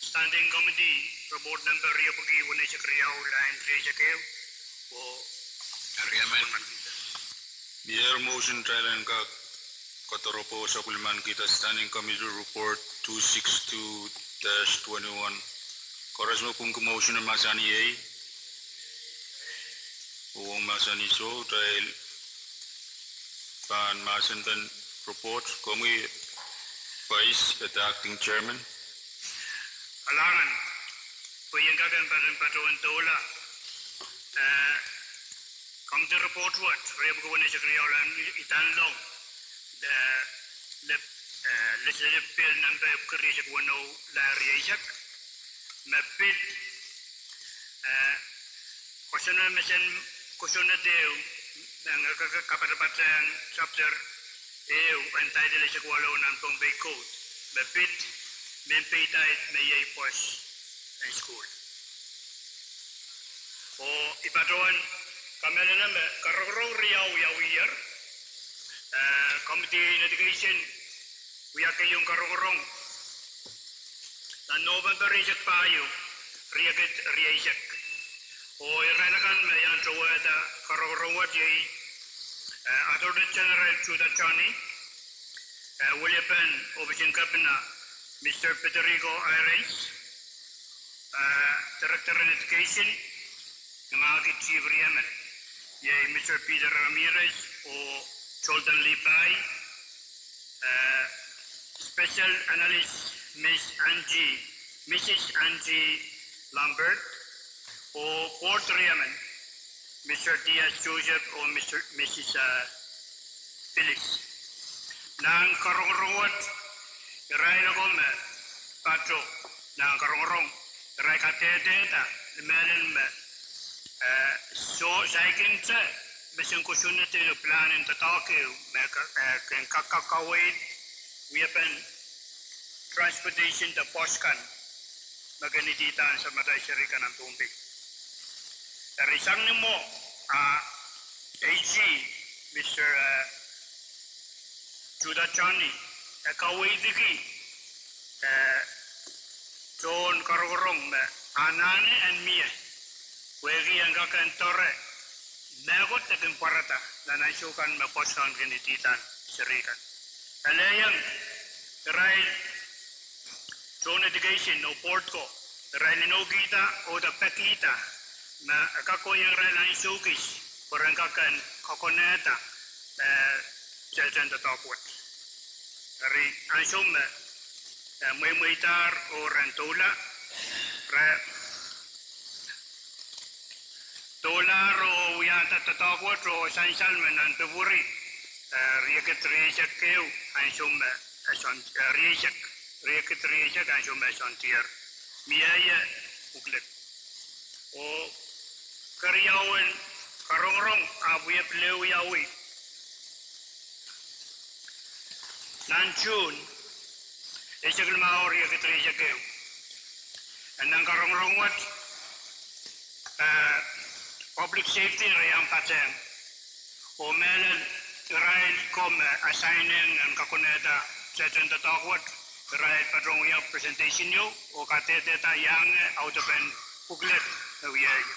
Standing Committee report nempe riepwiki weneisek riau, lain rieisek ehu, oh mie motion kitail en kak kodoropwe oh sapwellimankihda Standing Committee report two six two dash twenty-one. Koaros me pwungki motion mahsanih ei. Uhwong mahsanih soh, kitail pahn mahsen pen report, komwi Vice, eh, the acting chairman. Kalahngan, pwe I en kak en patohwan doula, eh, Committee report wet, riepwiki weneisek riau, lap idanlong, eh, lep, eh, legislative bill number epwiki rieisek weneu, lap rieisek, me pid, eh, kosonned mesen, kosonned ehu, me ngehn kapatapatehng chapter ehu, en title eisek waluh nan Pohnpei Code, me pid, mehn peidahn me iei pwoas en sukuhl. Oh I patohwan kamehlele me karongorong riau wiawiher, eh, Committee on Education wia keieu karongorong nan November rieisek pahieu, riekid rieisek. Oh irail akan me iang towehda karongorong wet iei, eh, Attorney General Judah Choney, eh, Willipen Opisin Kepina, Mister Federico Aires, eh, Director en Education, Ngaki Chief Riemen, iei Mister Peter Ramirez oh Jordan Levi, eh, Special Analyst Miss Angie, Missus Angie Lambert, oh Board Riemen, Mister Diaz Joseph oh Mister, Missus, eh, Phyllis. Nan karongorong wet, irail ko me pato nan karongorong, irail kadehdehda ni mehlel me, eh, soh, saikinte mesen kosonned ehu, pilahn en doadoahk ehu me ke, eh, kin kak, kak, kaweid wiepen transportation de pwoas kan me kin ididahn samatail seri kan nan Pohnpei. Eri sang ni mwo, ah, AG, Mister, eh, Judah Choney, e kaweidki, eh, tohn karongorong me anahne en mie, pwehki en kak en doare mehkot e kin pwarada nan ansou kan me pwoas kan kin ididahn seri kan. Elehieng, irail tohn education oh board ko, irail inoukihda oh de pekihda me e kak kohieng irail ansou kis pwe ren kak en kakonehda, eh, tehtehn doadoahk wet. Eri ansou me, eh, mweimweidahr oh ren doula, re doulahr oh wiahda doadoahk wet oh sansal me nan Pwepweri, eh, riekid rieisek ehu ansou me, eh, soan, eh, rieisek, riekid rieisek ansou me soandier. Mie ie pwukled. Oh keriaun karongorong ahpw wie pil wiawi nan June eisek limau, riekid rieisek ehu. Nan karongorong wet, eh, public safety re iang patehng. Oh mehlel irail ko me assign-eng en kakonehda tehtehn doadoahk wet, irail patohwan wia presentation ieu oh kadehdehda iang audepen pwukled me wia ie.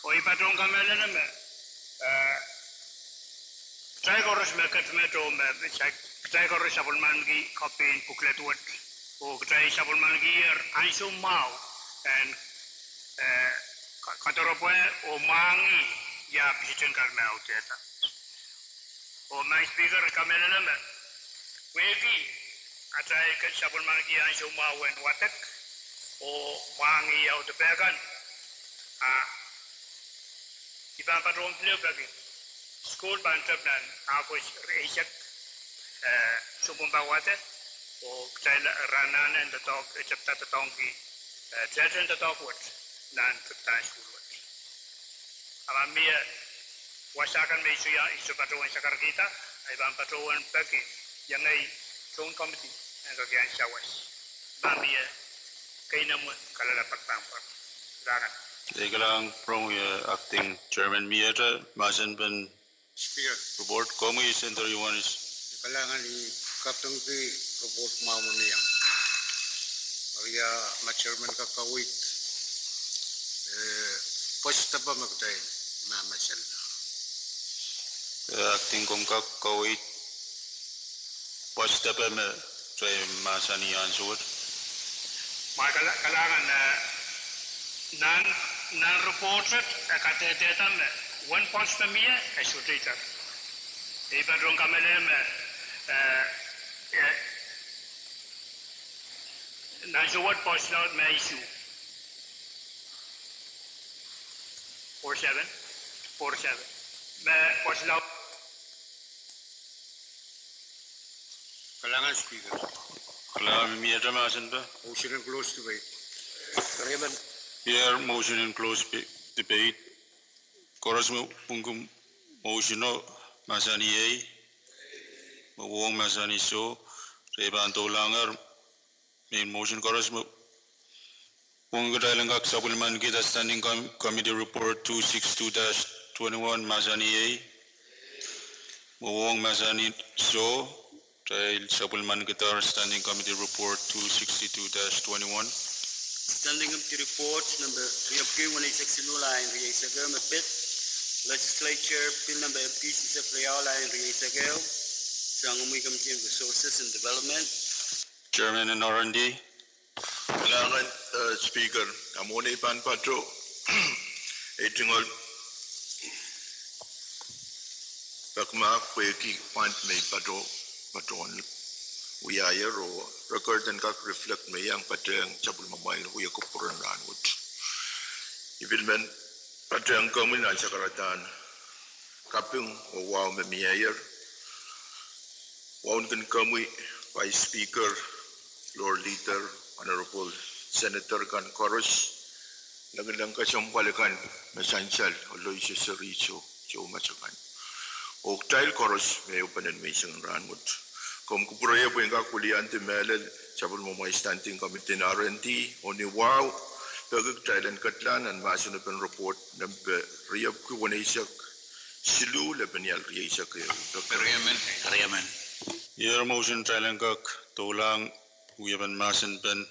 Oh I patohwan kamehlele me, eh, kitail koaros me ket met oh me, me sa, kitail koaros sapwellimaniki kopin pwukled wet. Oh kitail sapwellimanikier ansou mwahu en, eh, ka, kadoaropwe oh mwahngih ia position kan me audehda. Oh Madam Speaker, I kamehlele me pwehki atail ket sapwellimaniki ansou mwahu en wadek oh mwahngih audepe kan, a I pahn patohwan pil peki sukuhl pahn tep nan August rieisek, eh, sounpwong pahieu, oh kitail anahne en doadoahk, eh, tepda doadoahngki, eh, tehtehn doadoahk wet nan tripdahn sukuhl wet. A ma mie wasa kan me I soh, I soh patohwan sakarkihda, I pahn patohwan peki iengei tohn committee en kak iang sawas. Ma mie, keinemwe kalelapak pahn pwar. Kalahngan. Ei, kalahngan rong, eh, Acting Chairman. Miehte mahsen pen Speaker. Report, komwi Senator Ioanis. Kalahngan, I kapingki report mwahu me mie. Eri ia ma Chairman kak kaweid, eh, pwoas depe me kitail mahmahsani? Eh, Acting, komw kak kaweid pwoas depe me kitail mahsanih ansou wet? Ma kala, kalahngan, eh, nan, nan report wet e kadehdehda me uwen pwoas me mie e sohte itar. I patohwan kamehlele me, eh, eh, nan ansou wet pwoas laud me isuh. Four seven, four seven. Me koasoia. Kalahngan Speaker. Kalahngan, miehte mahsen pwe? Motion en close debate. Agreement. Mier motion en close pe- debate. Koaros me pwungki motion o mahsanih iei. Me wohng mahsanih soh. Re pahn doulahngehr. Main motion koaros me pwungki kitail en kak sapwellimanikihda Standing Com- Committee Report two six two dash twenty-one mahsanih iei. Me wohng mahsanih soh. Kitail sapwellimanikidahr Standing Committee Report two sixty-two dash twenty-one. Standing Committee Report number riepwiki weneisek siluh, lain rieisek ehu, me pid Legislature Bill number epwiki eisek riau, lain rieisek ehu, sang Imwi Committee on Resources and Development. Chairman en R and D. Kalahngan, eh, Speaker, a mwohn ei pahn patoh, ei tungoal pekmahk pwehki point me i patoh, patohwan wiahier oh record en kak reflect me iang patehng sapwellimamwail wia kupwuren rahnwet. I pil men patehng komwi nan sakaradahn kaping oh wahu me mieier. Wauneki komwi, Vice Speaker, Floor Leader, Honorable Senator kan koaros, lengileng kesempwal kan me sansal oh loise seri soh, soh masa kan. Oh kitail koaros me ehupenen menseng en rahnwet. Komw kupwurehie pwehn kak wiliandi mehlel sapwellimamwail Standing Committee en R and D, oh ni wahu, peki kitail en ketla nan mahsen en report nempe riepwiki weneisek siluh, lepenial rieisek ehu. Agreement. Agreement. Ier motion kitail en kak doulahng wiepen mahsen pen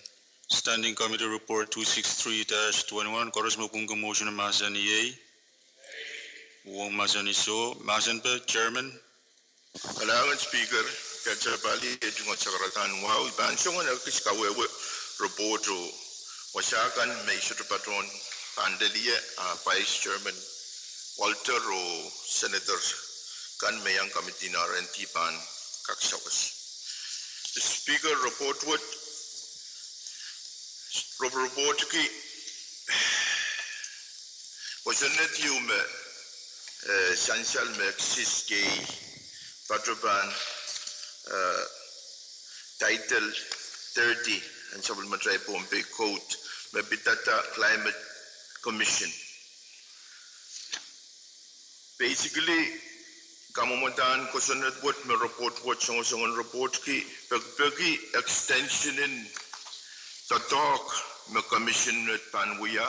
Standing Committee Report two six three dash twenty-one, koaros me pwungki motion mahsanih iei. Wohng mahsanih soh, mahsen pwe, Chairman. Kalahngan Speaker, kitail pali ei tungoal sakaradahn wahu, i pahn song en ekis kawehwe report oh wasa kan me i sohte patohwan pahn lel ie, ah, Vice Chairman Walter oh Senator kan me iang committee en R and D pahn kak sawas. Speaker, report wet, rep- report ki kosonned ieu me, eh, sansal me exist iei patohwan, eh, Title thirty en sapwellimatail Pohnpei Code me pidada Climate Commission. Basically, kamwomwadahn kosonned wet me report wet, songosong en report ki pekipeki extension en doadoahk me commission wet pahn wia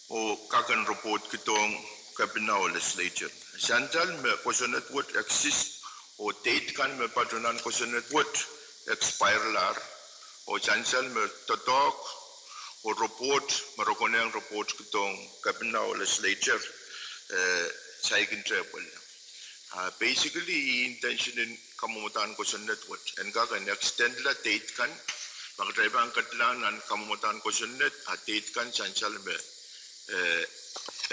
oh kak en report kidohng cabinet oh legislature. Sansal me kosonned wet exist oh date kan me patohwan kosonned wet expire lahr, oh sansal me doadoahk oh report me re konehng report kidohng cabinet oh legislature, eh, saikinte pwel. Ah, basically, intention en kamwomwadahn kosonned wet en kak en extend la date kan, ma kitail pahn ketla nan kamwomwadahn kosonned, ah, date kan sansal me, eh,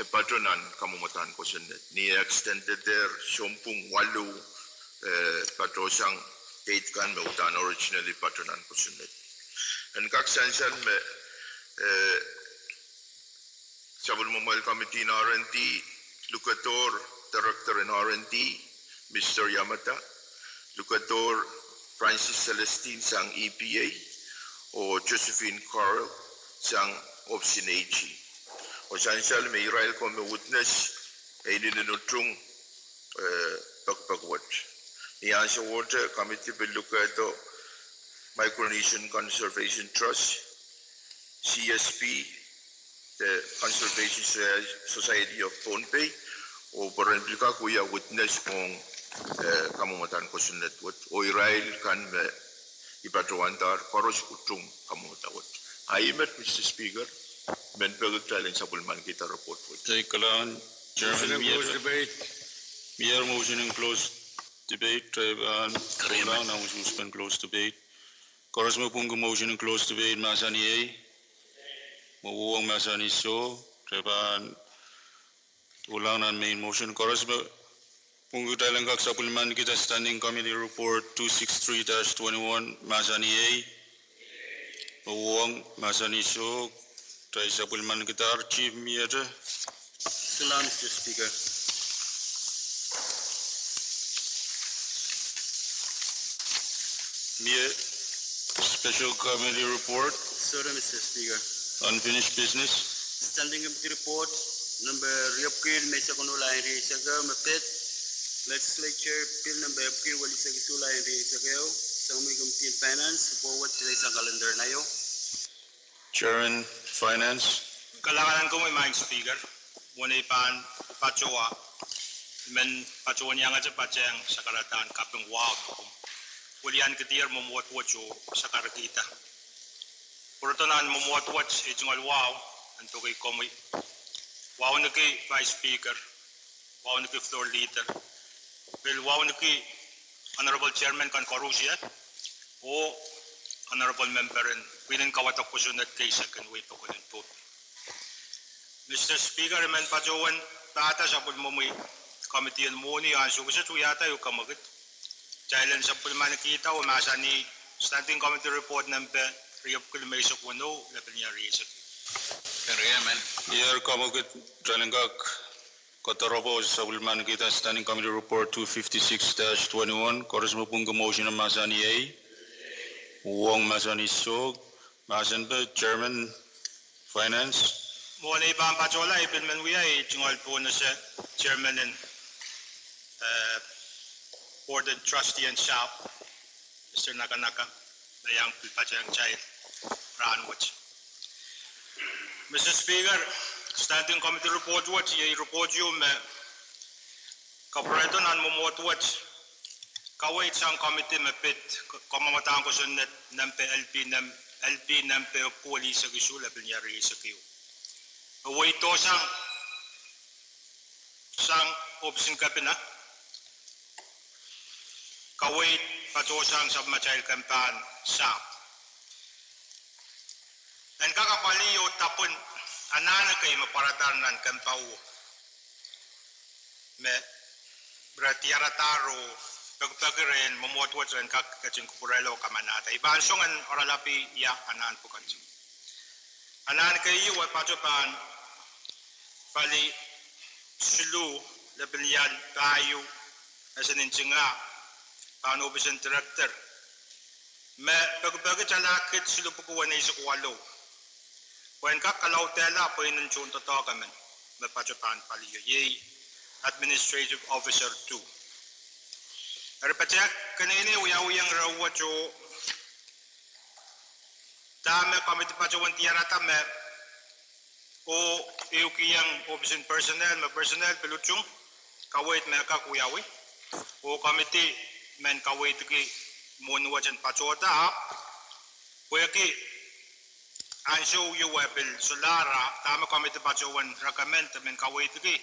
e patohwan kamwomwadahn kosonned. Ni extended er sounpwong waluh, eh, patohsang date kan me uhdahn originally patohwan kosonned. En kak sansal me, eh, sapwellimamwail committee en R and D, lukehdohr Director en R and D, Mister Yamada, lukehdohr Francis Celestine sang E P A, oh Josephine Carl sang Office en A G. Oh sansal me irail ko me witness e inenen utung, eh, pekipek wet. Ni ansowohte committee pil lukehdo Micronesian Conservation Trust, C S P, the Conservation Soci- Society of Pohnpei, oh pwe ren pil kak wia witness ong, eh, kamwomwadahn kosonned wet, oh irail kan me i patohwandahr koaros utung kamwomwada wet. A ih met, Mister Speaker, men peki kitail en sapwellimanikihda report wet. Kitail kalahngan, Chairman. Motion en close debate. Mier motion en close debate, kitail pahn, agreement, doulahng nan usuhs pen close debate. Koaros me pwungki motion en close debate mahsanih iei. Mwowohng mahsanih soh, kitail pahn doulahng nan main motion. Koaros me pwungki kitail en kak sapwellimanikihda Standing Committee Report two six three dash twenty-one mahsanih iei. Mwowohng mahsanih soh, kitail sapwellimanikidahr. Chief, miehte? Kalahngan, Mister Speaker. Mie special committee report. Sorry, Mister Speaker. Unfinished business. Standing committee report, nempe riepwiki limeisek weneu, lain rieisek ehu me pid. Legislature bill nempe epwiki welihsek isuh, lain rieisek ehu. Sang me committee en finance, forward today's calendar naio. Chairman Finance. Kalahngan en komwi, Madam Speaker. Mwohn ei pahn patohwa, I men patohwan iangete patehng sakaradahn kaping wahu me komw weliankidier mwomwohd wet oh sakarkihda. Pwurodo nan mwomwohd wet ei tungoal wahu en peki komwi, wauneki Vice Speaker, wauneki Floor Leader, pil wauneki Honorable Chairman kan koaros, oh Honorable Member en pwihn en kawadek kosonned keisek en wehi pokon en Pohnpei. Mister Speaker, I men patohwan pahda sapwellimomwi committee en mwohni ansou kiset wiahda ehu kemwekid. Kitail en sapwellimaniki oh mahsanih Standing Committee Report nempe riepwiki limeisek weneu, lepin ier rieisek. Ier kemwekid, kitail en kak koadoaroapwoat sapwellimanikihda Standing Committee Report two fifty-six dash twenty-one, koaros me pwungki motion en mahsanih iei, uhwong mahsanih soh. Mahsen pwe Chairman Finance. Mwohn ei pahn patohla, ei pil men wia ei tungoal pohnese Chairman en, eh, Board en Trustee en sahpw, Mister Nakanaka, me iang pil patehng kitail rahnwet. Mister Speaker, Standing Committee Report wet iei report ieu me kapwurehdo nan mwomwohd wet, kaweid sang committee me pid, kamwomwadahn kosonned nempe L P nem-, L P nempe epwiki welihsek isuh, lepin ier rieisek ehu. E wehi dohsang sang ohpis en kepina, kaweid patohsang sapwmatail kempan sahpw. En kak apwalih oh dapwen anahn ekei me pwaradahr nan kempa uwo me re diaradahr oh pekipeki rehn mwomwohd wet ren kak ketin kupwurehla oh kamanahda. I pahn song en oaralapih ia anahn pwukat. Anahn keieu e patoh pahn pali siluh, lepin ial pahieu, ese nintingah, pahn ohpis en Director me pekipeki tala kid siluh pwuku weneisek waluh pwehn kak kalaudehla pweinen tohndoadoahk emen me patoh pahn palio, iei Administrative Officer two. Eri patohwan keneinei wiawiong reh wet oh dahme committee patohwan diarada me oh ehukihong ohpis en Personnel me Personnel pil utung kaweid me kak wiawi, oh committee men kaweidki mwohni wet en patohda, ahpw pwehki ansou ieu e pil solahr, dahme committee patohwan recommend e men kaweidki,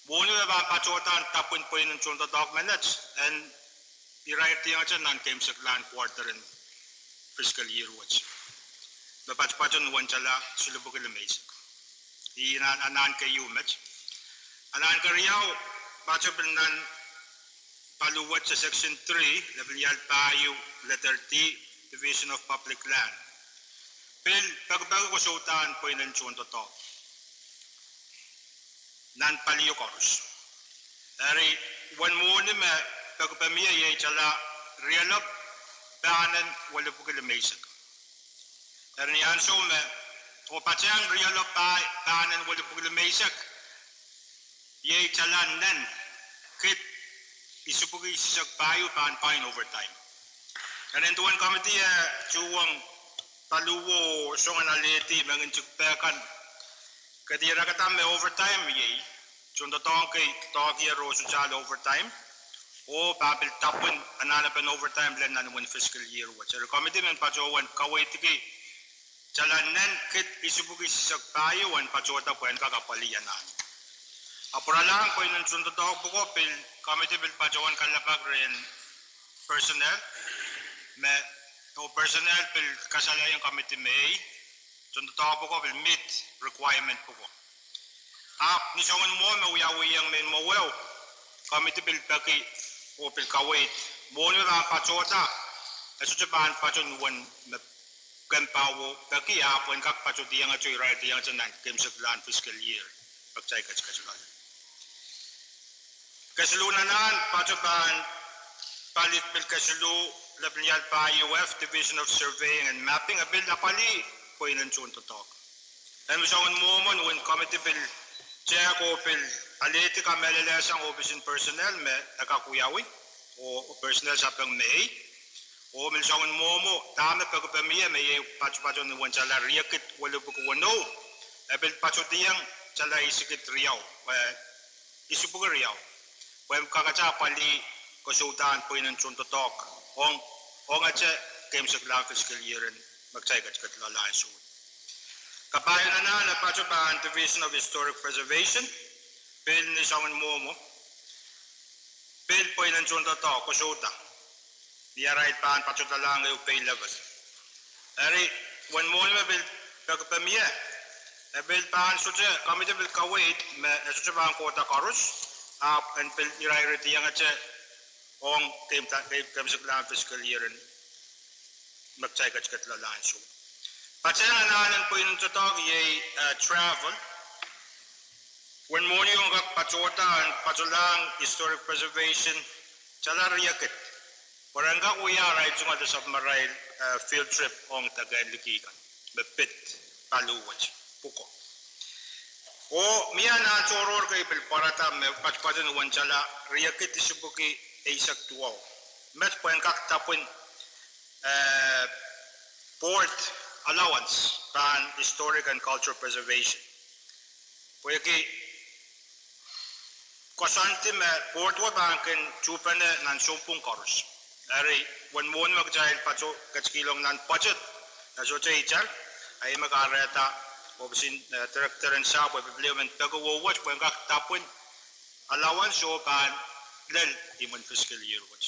mwohni me pahn patohda en dapwen pweinen tohndoadoahk menet en irairdiongete nan keimwseklahn quarter en fiscal year wet me patopato ni uwen tala siluh pwuki limeisek. Ih anahn keieu met. Anahn keriau patoh pil nan paliwet, section three, lepin ial pahieu, letter D, Division of Public Land. Pil pekipeki kosouhdahn pweinen tohndoadoahk nan palio koaros. Eri uwen mwohni me pekipeki mie iei tala rielopw pahnen welipwuki limeisek. Eri ni ansou me, oh patehng rielopw pah-, pahnen welipwuki limeisek, iei tala nen kid isipwuki isisek pahieu pahn pwain overtime. Eri nin duwen committee e tuhwong paliwet oh song en alehdi mengihtik peh kan, ke dierekda me overtime iei tohndoadoahk kei doadoahkier oh sohte overtime, oh pahn pil dapwen anahnepen overtime lel nan uwen fiscal year wet. Eri committee men patohwan kaweidki tala nen kid isipwuki isisek pahieu en patohda pwehn kak apwalih anahn. Ahpw pwuralahng pweinen tohndoadoahk pwuko pil committee pil patohwan kalelapak rehn Personnel me, oh Personnel pil kasalehiong committee me ei tohndoadoahk pwuko pil meet requirement pwuko. Ahpw ni soangen mwowe me wiawiong mehn mwoweo, committee pil peki oh pil kaweid mwohni me pahn patohda e sohte pahn patoh ni uwen me kempa uwo peki, ahpw en kak patohdiongete, irairdiongete nan keimwseklahn fiscal year me kitail ketiketila. Kesiluhn anahn patoh pahn pali pil kesiluh, Lepin ial pah U F, Division of Surveying and Mapping, e pil apwalih pweinen tohndoadoahk. En pil soangen mwomwen uwen committee pil tehk oh pil alehdi kamehlelehsang ohpis en personnel me e kak wiawi, oh personnel sapeng me iei. Oh pil soangen mwomwen dahme pekipek mie me iei patopatohn uwen tala riekid welipwiki weneu, e pil patohdiong tala isikid riau, eh, isipwiki riau, pwe en kak apwalih kosoudahen pweinen tohndoadoahk ong, ong ete keimwseklahn fiscal year en me kitail ketiket loale ansou. Kapai en anahn e patohdo pahn Division of Historic Preservation, pil ni soangen mwomwen, pil pweinen tohndoadoahk kosouda ni arail pahn patohdoalahng ehu pay level. Eri, uwen mwohni me pil pekipek mie, e pil pahn sohte, committee pil kaweid me e sohte pahn kohda koaros, ahpw en pil irairdiong ete ong keimwseklahn fiscal year en me kitail ketiket loale ansou. Patehng anahn en pweinen tohndoadoahk iei, eh, travel. Uwen mwohni ong kak patohda en patohlahng historic preservation tala riekid, pwe ren kak wia arail tungoal de sapwmarail, eh, field trip ong deke en liki kan me pid paliwet pwuko. Oh mie anahn tohrohr kei pil pwarada me patopatohn uwen tala riekid isipwiki eisek duwau. Met pwehn kak dapwin, eh, board allowance pahn historic and cultural preservation. Pwehki koasoandi me board wet pahn kin tuhpene nan sounpwong koaros. Eri, uwen mwohni me kitail patohdo ketikihong nan budget, e sohte itar, a ih me kahrehda ohpis en, eh, director en sahpw e pil pil emen peki wet pwehn kak dapwin allowance oh pahn lel imwen fiscal year wet.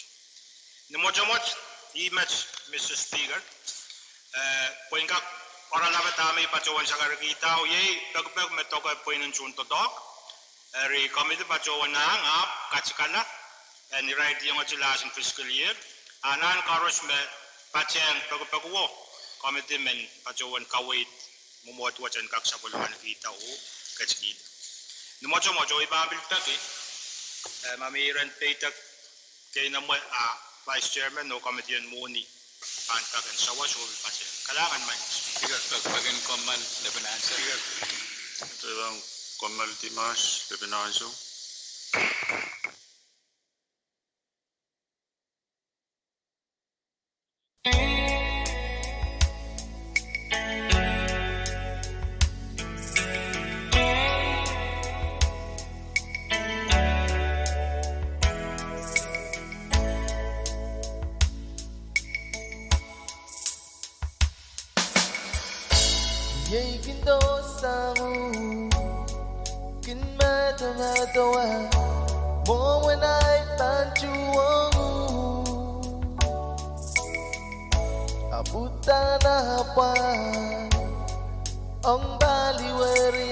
Ni mwotomwot, ih met, Mister Speaker, eh, pwehn kak oaralap dahme I patohwan sakarkihda, oh iei pekipek me doke pweinen tohndoadoahk. Eri committee patohwan ahng ahpw katikala en irairdiong ete last fiscal year. Anahn koaros me patehng pekipekuwo, committee men patohwan kaweid mwomwohd wet en kak sapwellimaniki oh ketikihda. Ni mwotomwot oh I pahn pil peki, eh, ma mi iren peidek keinemwe, ah, Vice Chairman oh committee en mwohni pahn pahn sawas oh pil patehng. Kalahngan, Madam Speaker. Peki, peki kommoal lepin ansou. Peki kommoal Dimash, lepin ansou. Iei kin dohsang uhk, kin medemedewe, mwohmwen ahi pahn tuhwong uhk. Ahpw uhdahn apwal ong paliweri,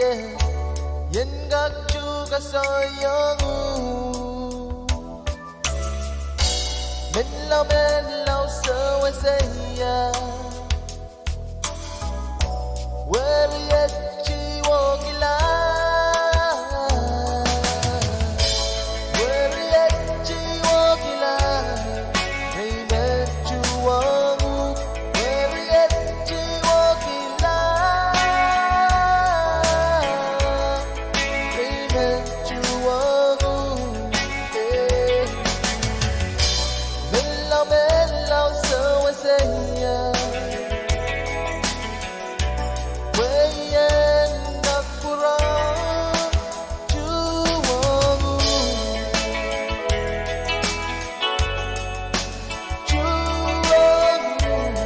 ien kak tuhke soaiong uhk. Menlau, menlau sewese ia. Weriet, tiwokila. Weriet, tiwokila. Nei men tuhwong uhk. Weriet, tiwokila. Nei men tuhwong uhk. Eh. Menlau, menlau sewese ia. Pwe ien kak pwurehng tuhwong uhk. Tuhwong uhk.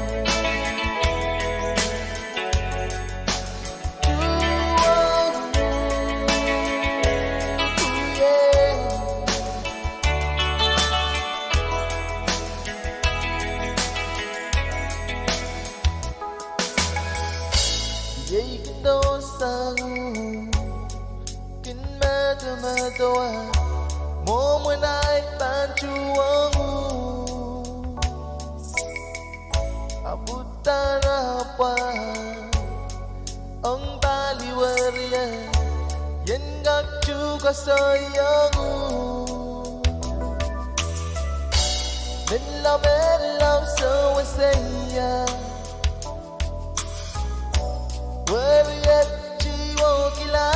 Iei kin dohsang uhk, kin medemedewe, mwohmwen ahi pahn tuhwong uhk. Ahpw uhdahn apwal ong paliweri, ien kak tuhke soaiong uhk. Menlau, menlau sewese ia, weriet I wekila.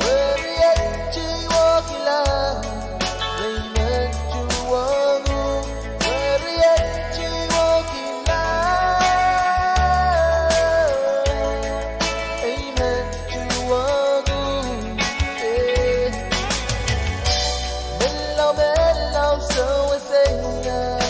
Weriet I wekila, ei men tuhwong uhk. Weriet I wekila, ei men tuhwong uhk. Eh. Menlau, menlau, sewese ia.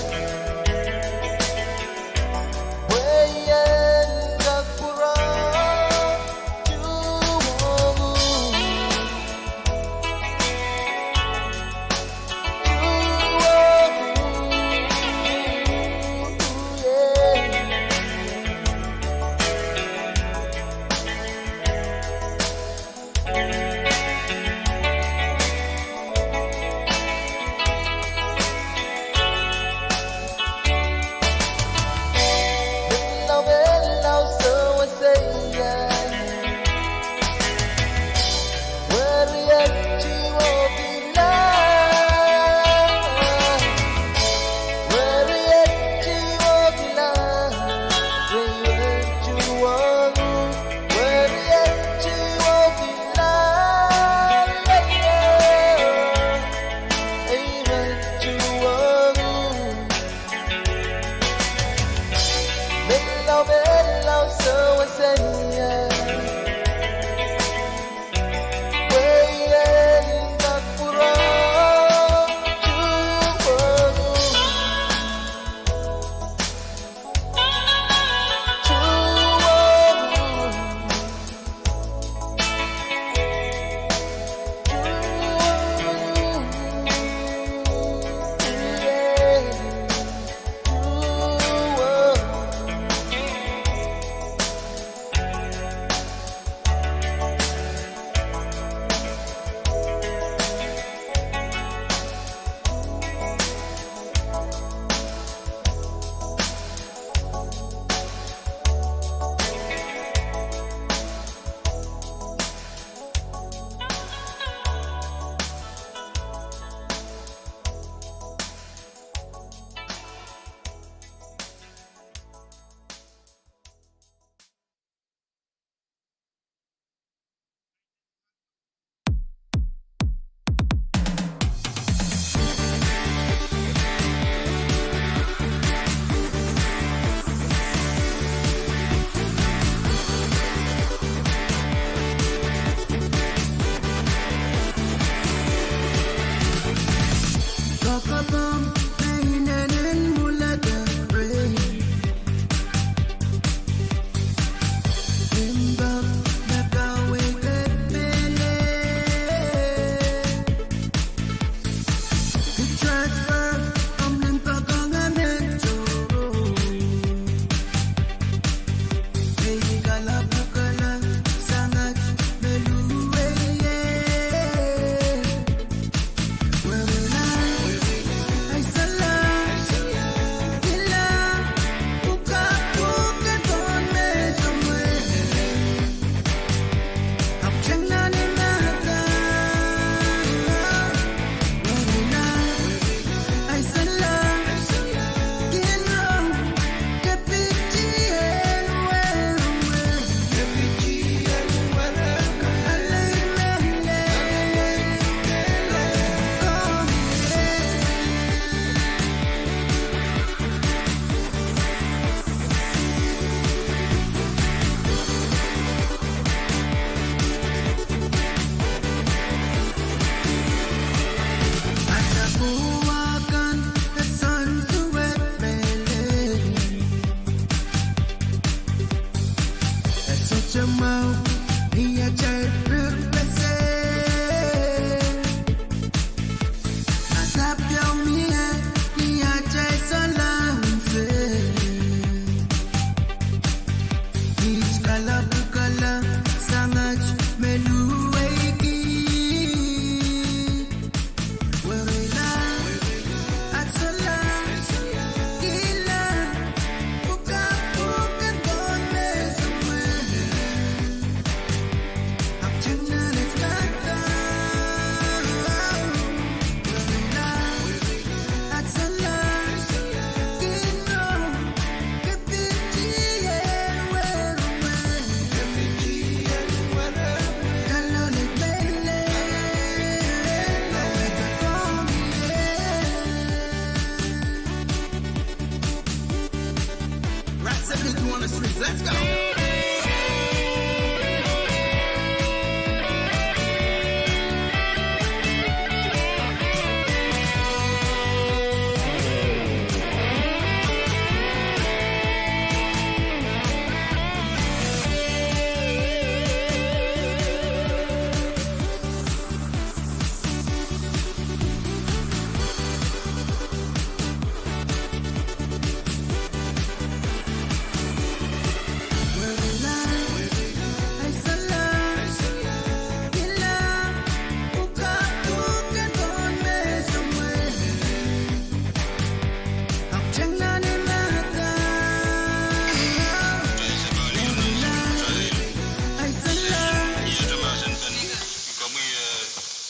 Rat seventy-two on the streets. Let's go.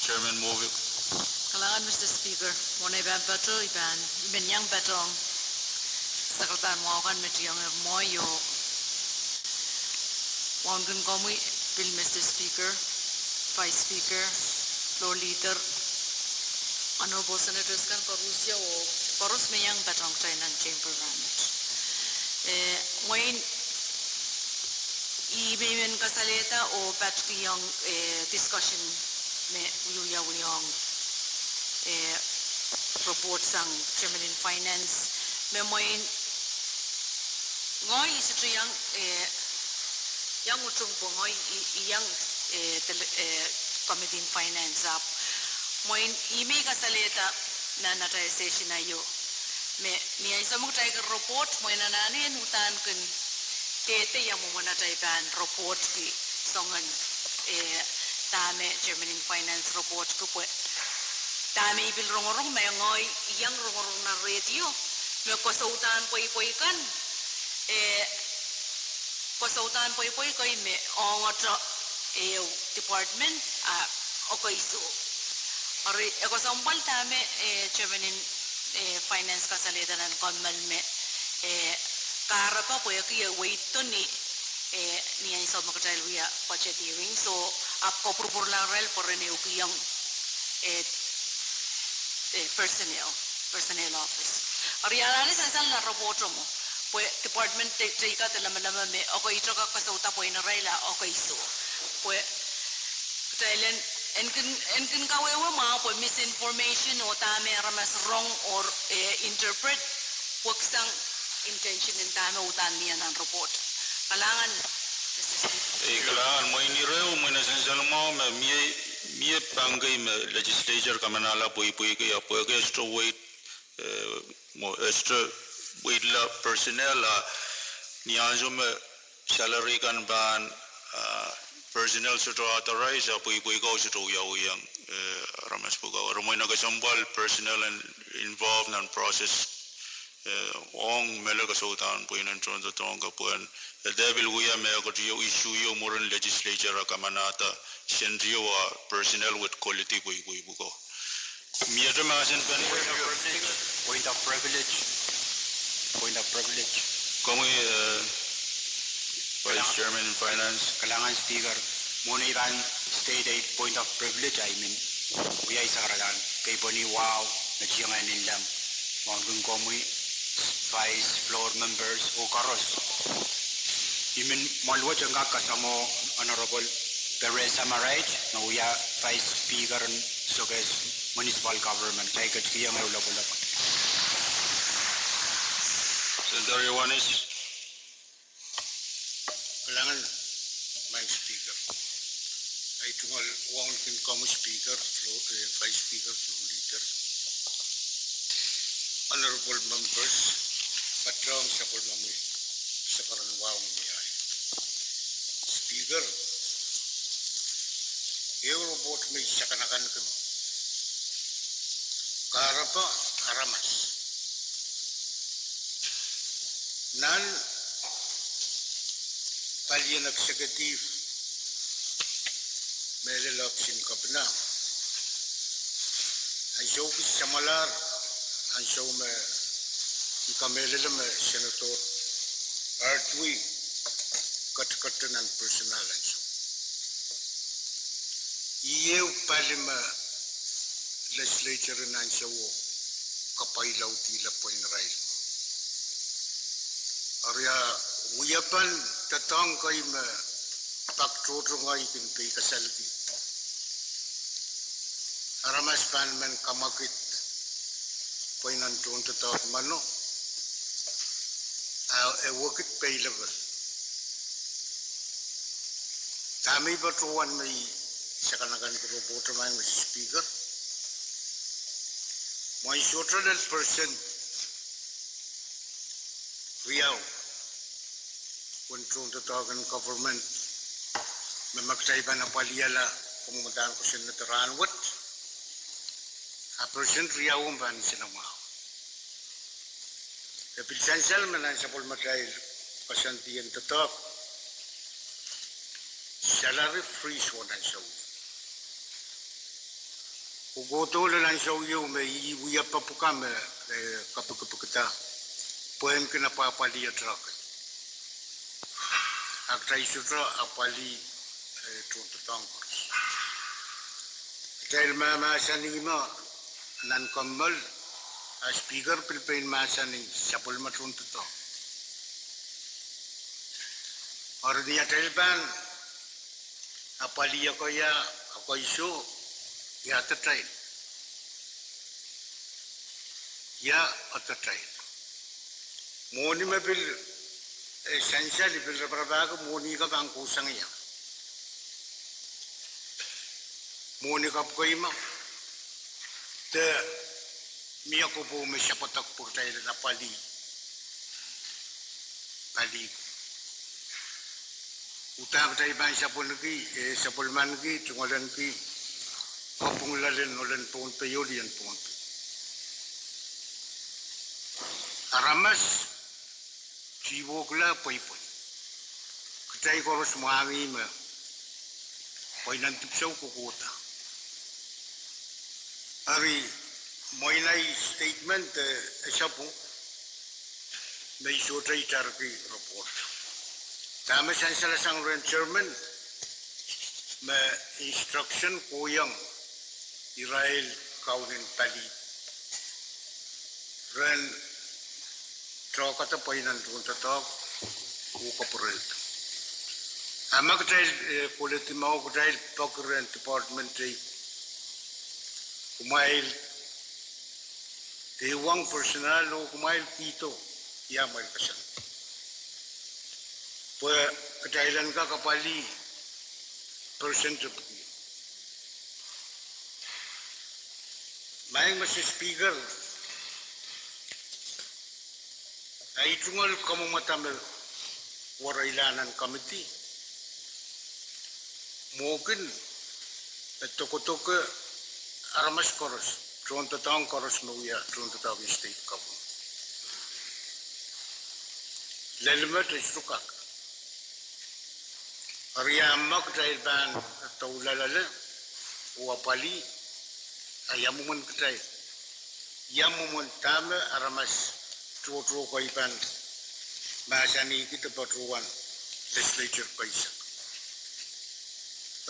Chairman Movic. Kalahngan, Mister Speaker. Mwohn ei pahn patoh, I pahn, I men iang patohng sakarada wahu kan me tiong er mwo io. Wauneki komwi pil, Mister Speaker, Vice Speaker, Floor Leader, Honorable Senators kan koaros io, oh koaros me iang patohng kitail nan Chamber rahnwet. Eh, mwein I men kasalehda oh patohwan, eh, discussion me wiawiong, eh, report sang Chairman in Finance, me mwein ngehi I sohte iang, eh, iang utung pwe ngehi I, I iang, eh, del-, eh, Committee in Finance ahpw mwein I men kasalehda nan atail session aio me ni ansou me kitail kin report, mwein anahne en uhdahn kin dehde ia mwomwen atail pahn reportki soangen, eh, dahme Chairman in Finance reportki pwe dahme I pil rongorong me ngehi I iang rongorong nan radio me koasoandahn pweipwei kan, eh, koasoandahn pweipwei kei me ongete ehu department a okei soh. Eri e kesempwal dahme, eh, Chairman in, eh, Finance kasalehda nan kommoal me, eh, kahrepe pwehki e weiddo ni, eh, ni ansou me kitail wia budget hearing, so ahpw kopwurupwurlahng irail pwe ren ehukihong, eh, eh, personnel, personnel office. Eri anahne sansal nan report mwo pwe department te-, teikan de lamalam me okei, I tohto koasoanda pwein irail a okei soh. Pwe kitail en, en kin, en kin kawehwe mwahu pwe misinformation oh dahme aramas rong oh, eh, interpret, weksang intention en dahme uhdahn mie nan report. Kalahngan, Mister Speaker. Eh, kalahngan, mwein ire, mwein e sansal mwahu me mie, mie pahn kei me legislature kamanahla pweipwei kei, a pwehki e sohte weid, eh, mwo, e sohte weidla personnel, a ni ansou me salary kan pahn, ah, personnel sohte authorize, a pweipwei ko sohte wiawiong, eh, aramas pwuko. Eri mwein e kesempwal personnel en involve nan process, eh, ong mehlel koasoandahn pweinen tohndoadoahk pwehn, eh, de pil wia me e ketieu issue ieu mwurin legislature a kamanahda sentieu a personnel wet quality pweipwei pwuko. Miehte mahsen pahn. Point of privilege. Point of privilege. Point of privilege. Komwi, eh, Vice Chairman in Finance. Kalahngan Speaker, mwohn ei pahn state ei point of privilege, I men wia ei sakaradahn kei pweni wahu me tieng en inlam, wauneki komwi, Vice, Floor Members oh koaros. I men mwoal wet en kak kasamwo Honorable Peresa Marait, me wia Vice Speaker en Sokehs Municipal Government, kitail ketikihong ehu lopwolopw. Senator Ioanis. Kalahngan, Madam Speaker. Ahi tungoal wauneki komwi Speaker, Floor, eh, Vice Speaker, Floor Leader, Honorable Members, patohng sapwellimomwi, sapwellimomwi wahu me ahi. Speaker, ehu report me I sakanakanki me kahrepe aramas nan palien executive, mehlel ohpis en kepina, ansou kis samwalahr, ansou me I kamehlele me Senator Ardui ketiketi nan personnel ansou. Ih ehu pali me legislature en ansouo kapwailaudihla pwein irail. Eri a wiepen doadoahk kei me pak tohto ngehi kin peikasalki. Aramas pahn men kamwakid pweinen tohndoadoahk meno, a e wekid peilepe. Dahme I patohwan me I sakanakanki report, Madam Speaker, mwein sohte lel percent riau uwen tohndoadoahk en government me ma kitail pahn apwalihala, komw uhdahn kosonned rahn wet, a percent riau pahn nsenamwahu. E pil sansal me nan sapwellimatail koasoandi en doadoahk, salary freeze oh nan ansou ieu. Kohkohdo nan ansou ieu me I wia pepwuka me, eh, kapikipikda pwehn kin apwapwalih atail kei. A kitail sohte apwalih, eh, tohndoadoahk koaros. Kitail mahmahsanih me nan kommoal, a Speaker pil pein mahsanih, sapwellime tohndoadoahk. Eri ni atail pahn apwalih ekei, ekei soh, ia detail. Ia detail. Mwohni me pil, eh, sansal, I pil raparapahki mwohni ka pahn kohsang ia. Mwohni kapw kei me, de mie kopou me sapwedek pwe kitail en apwalih. Apwalih. Uhdahn kitail pahn sapwelliki, eh, sapwellimaniki, tungoaleniki, kapwung loalen, loalen Pohnpei oh lien Pohnpei. Aramas tiwohkla pweipwei. Kitail koaros mwahngih me pweinen dipwisou kohkohda. Eri mwein ahi statement, eh, esapwung me I sohte itarki report. Dahme sansalasang rehn chairman me instruction kohiong irail kaun en palih ren tohkada pweinen tohndoadoahk oh kapwurehdo. A ma kitail, eh, koledi mwahu kitail peki rehn department teikan, kumwail dehr wahn personnel oh kumwail kihdo ia amwail koasoandi pwe kitail en kak apwalih percent epwiki. Madam Speaker, ahi tungoal kamwomwada me wereila nan committee, mwo kin e dokedoke aramas koaros, tohndoadoahk koaros me wia tohndoadoahk en state government. Lel met e sohte kak. Eri a ma kitail pahn doula loale oh apwalih, a ia mwomwen kitail? Ia mwomwen dahme aramas tohtohkei pahn mahsanihki de patohwan legislature keisek?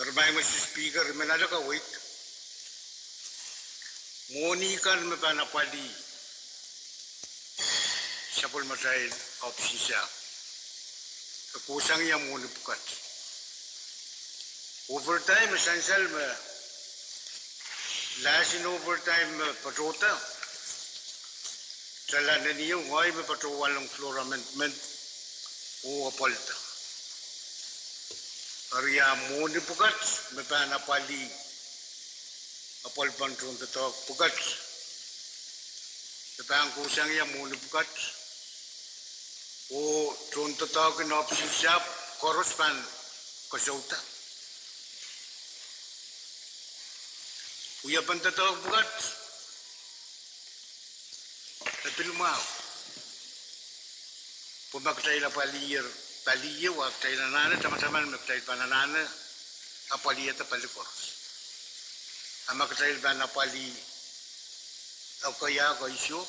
Eri Madam Speaker, I men ale kaweid, mwohni kan me pahn apwalih sapwellimatail ohpis en sahpw, e kohsang ia mwohni pwukat. Overtime, e sansal me last in overtime me patohda, tala nenieu ngehi me patohwanlahng floor amendment oh apwalihda. Eri a mwohni pwukat me pahn apwalih, apwalipen tohndoadoahk pwukat, e pahn kohsang ia mwohni pwukat, oh tohndoadoahk en ohpis en sahpw koaros pahn koasouda. Wiepen doadoahk pwukat e pil mwahu. Pwe ma kitail apwalih, palih, a kitail anahne tamataman me kitail pahn anahne apwalihada pali koaros. A ma kitail pahn apwalih ekei, ekei soh,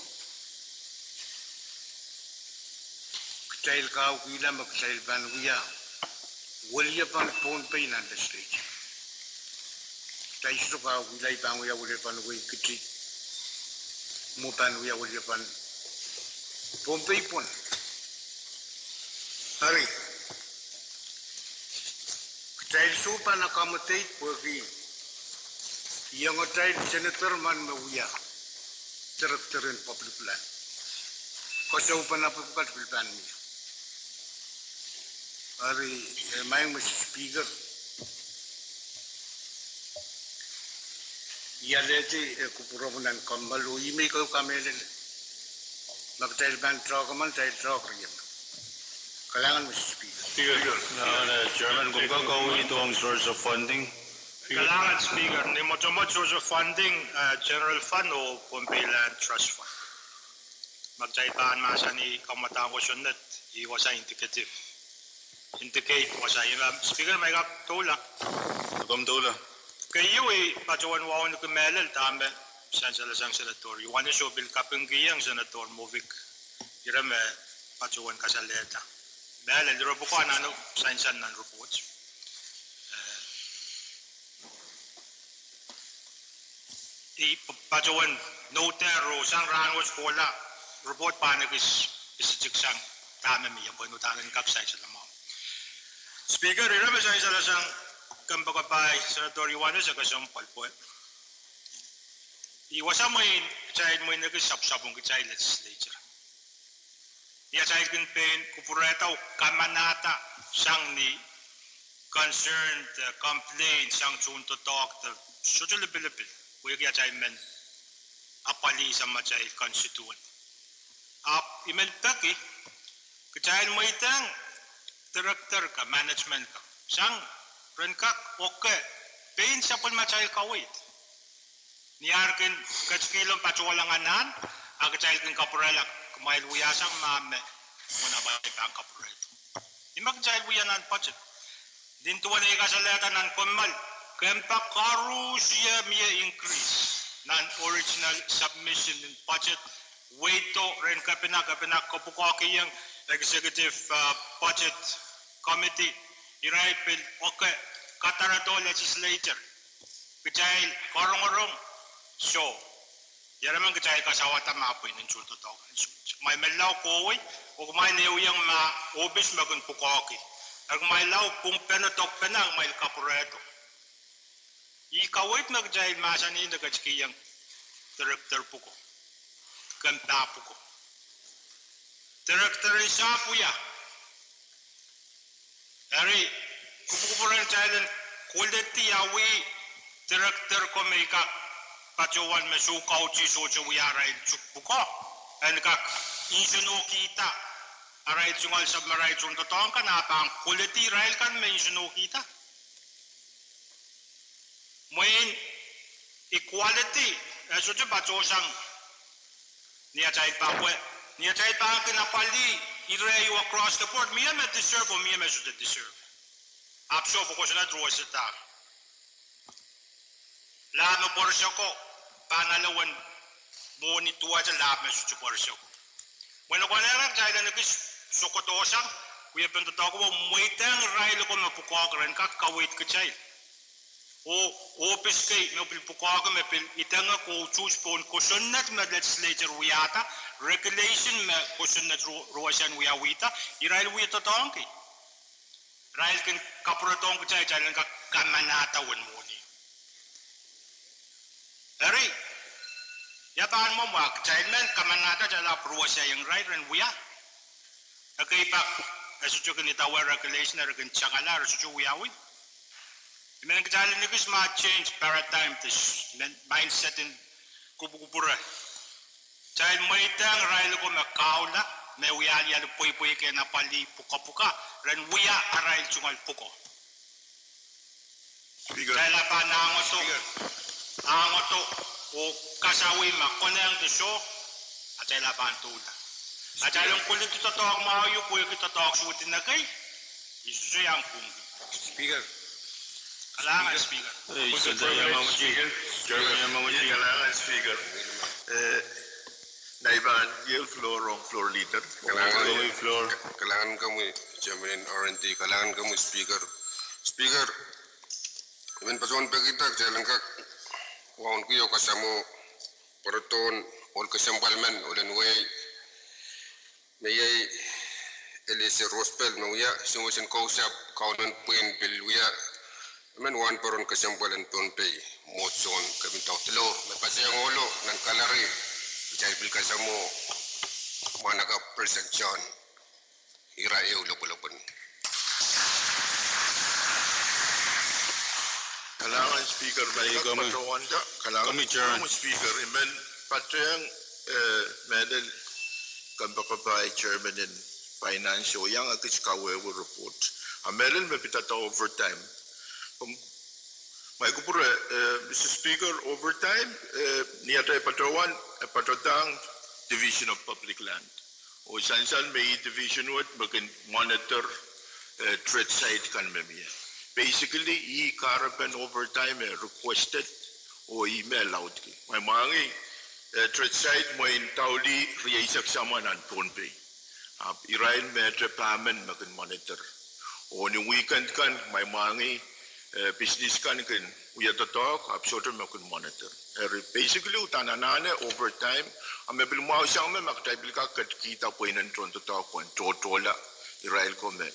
kitail kaukihla me kitail pahn wia weliepen Pohnpei nan legislature. Kitail sohte kaukihla I pahn wia weliepen Weikiti, mwo pahn wia weliepen Pohnpei pwon. Eri, kitail sohte pahn accommodate pwehki iengatail senator men me wia director en public land. Koasoipen apwal pil pahn mie. Eri, eh, Madam Speaker, I alehdi, eh, kupwuromwi nan kommoal oh I men kamehlele ma kitail pahn talk emen, kitail talk riemen. Kalahngan, Mister Speaker. Speaker, eh, Chairman, komw kak kaweid ong source of funding? Kalahngan, Speaker. Ni mwotomwot source of funding, eh, general fund oh Pohnpei Land Trust Fund. Ma kitail pahn mahsanih kamwadang kosonned, ih wasa indicative. Indicate wasa. Ih, Madam Speaker, ma I kak doula. Komw doula. Keieu, I patohwan wauneki mehlel dahme sansal sang Senator Iohannes oh pil kapingkihong Senator Movic. Ire me patohwan kasalehda mehlel, ire pwukoa nan sansal nan report. Eh, I patohwan note ro sang rahnwet kohla report pahn ekis, ekis tikitik sang dahme mie pwe udahn en kak sansal mwahu. Speaker, ire me sansal sang kompoakepahi Senator Iohannes e kesempwal pwe ih wasa mwein, kitail mwein ekis sapwsapwung kitail legislature. Ni atail kin pein kupwurehda oh kamanahda sang ni concern, eh, complaint sang tohndoadoahk de sohte lipilipil, pwehki atail men apwalih sang atail constituent. Ahpw I men peki kitail mweidehng director ka, management ka, sang ren kak oke pein sapwellimatail kaweid. Ni ar kin ketikihong patohwalahng anahn, a kitail kin kapwurehla, kumwail wia sang ma me mwohn apwalih pahn kapwurehdo. Ih me kitail wia nan budget. Nin duwen ei kasalehda nan kommoal, kempa koaros mie increase nan original submission en budget, weighto ren kepina, kepina kopwukoahkihong executive, uh, budget committee, irail pil oke kadarodo legislature. Kitail karongorong, soh. Ire men kitail kasawada ma pwihn en tohndoadoahk en suwed. Kumwail menlau kohwei, oh kumwail ehuiong ma ohpis me kin pwukoahki. Eri kumwail lao pwung pene, dok pene, kumwail kapwurehdo. Ih kaweid me kitail mahsanih de ketikihong director pwuko, kempa pwuko. Director en sahpw wia. Eri, kupwukupwur en kitail en koledi awi director ko me I kak patohwan me soh kautih sohte wia arail tuhke pwuko, en kak nsenohkihda arail tungoal sapwmarail tohndoadoahk kan, a pahn koledi irail kan me nsenohkihda. Mwein equality e sohte patohsang ni atail pahn, pwe ni atail pahn kin apwalih ire ieu across the board, mie me deserve oh mie me sohte deserve. Ahpw soh, pwe kosonned ruweseda. Lahp me pwerisek ko pahn ale uwen mwohni duwehte lahp me sohte pwerisek ko. Mwein e konehng kitail en ekis sohkodohsang, wiepen doadoahk ko, oh mweidehng irail ko me pwukoahki ren kak kaweid kitail. Oh, oh ohpis kei me pil pwukoahki me pil idengek oh utuht pohn kosonned me legislature wiahda, regulation me kosonned ru-, ruwesen wiawihda, irail wie doadoahngki. Irail kin kapwuredohng kitail, kitail en kak kamanahda uwen mwohni. Eri, ia pahn mwomwe, kitail men kamanahda, kitail ahpw ruwesaiong irail ren wia. Ekei pak, e sohte kin idawehn regulation, eri kin tangala, eri sohte wiawi. I men kitail en ekis ma change paradigm, this men-, mindset en kupwukupwure. Kitail mweidehng irail ko me kahula, me wia alialu pweipwei kei en apwalih pwukopwuka, ren wia arail tungoal pwuko. Speaker. Kitail a pahn angodo, Speaker. Angodo, oh kasawih ma konehng de soh, atail a pahn doula. Atail en koledi doadoahk mwahu ieu pwehki doadoahk suwed en ekei, I sohte iang pwungki. Speaker. Kalahngan, Speaker. Eh, Chairman, Chairman, Chairman. Kalahngan, Speaker. Eh, Naiban, yield floor ong floor leader. Kalahngan, floor. Kalahngan komwi, Chairman R and D, kalahngan komwi, Speaker. Speaker, I men patohwan pekihda kitail en kak wauneki oh kasamwo pwarodohn ohl kesempwal men, ohl en wehi, me iei Eliezer Rospel me wia, Siwesen Kousap, kaunen pwihn pil wia, emen wahnpoaron kesempwal en Pohnpei, mwohd Sohn Kevin Tautilo, me patehng ohlo nan kalari, kitail pil kasamwo mwahnakapw President John ira ehu lopwolopwon. Kalahngan Speaker, me I kak patohwanda, kalahngan Speaker, I men patehng, eh, mehlel kompoakepahi Chairman en Finance oh iang ekis kawehwe report. A mehlel me pidada overtime. Pwe ma I kupwure, eh, Mister Speaker, overtime, eh, ni atail patohwan, eh, patohdohng Division of Public Land. Oh sansal me ih division wet me kin monitor, eh, dredge site kan me mie. Basically, ih kahrepen overtime e requested, oh ih me allowedki. Ma I mwahngih, eh, dredge site mwein daulih rieisek samwa nan Pohnpei. Ahpw irail me department me kin monitor. Oh ni weekend kan, ma I mwahngih, eh, business kan kin wia doadoahk, ahpw sohte me kin monitor. Eri basically, udahn anahne overtime, a me pil mwahu sang me ma kitail pil kak ketikihda pweinen tohndoadoahk pwehn tohtohla irail ko me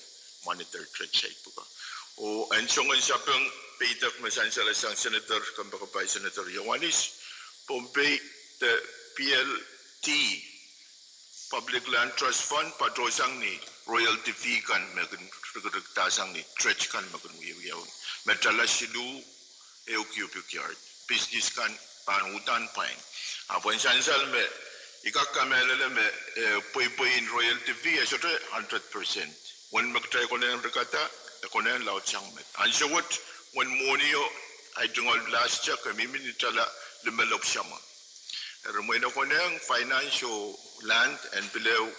monitor dredge site pwukat. Oh en soangen sapeng, peidek me sansalehsang Senator, kompoakepahi Senator Iohannis, Pohnpei de P L T, Public Land Trust Fund, patohsang ni royalty fee kan me kin rikirikdahsang ni dredge kan me kin wiewia, me tala siluh ehu cubic yard. Business kan pahn uhdahn pwain. Ahpw en sansal me I kak kamehlele me, eh, pweipwei en royalty fee e sohte hundred percent. Uwen me kitail konehng rikada, e konehng laudsang met. Ansou wet, uwen mwohnio, I think last year, ke mihmi ni tala limelopw samwa. Eri mwein e konehng Finance oh Land en pil ehu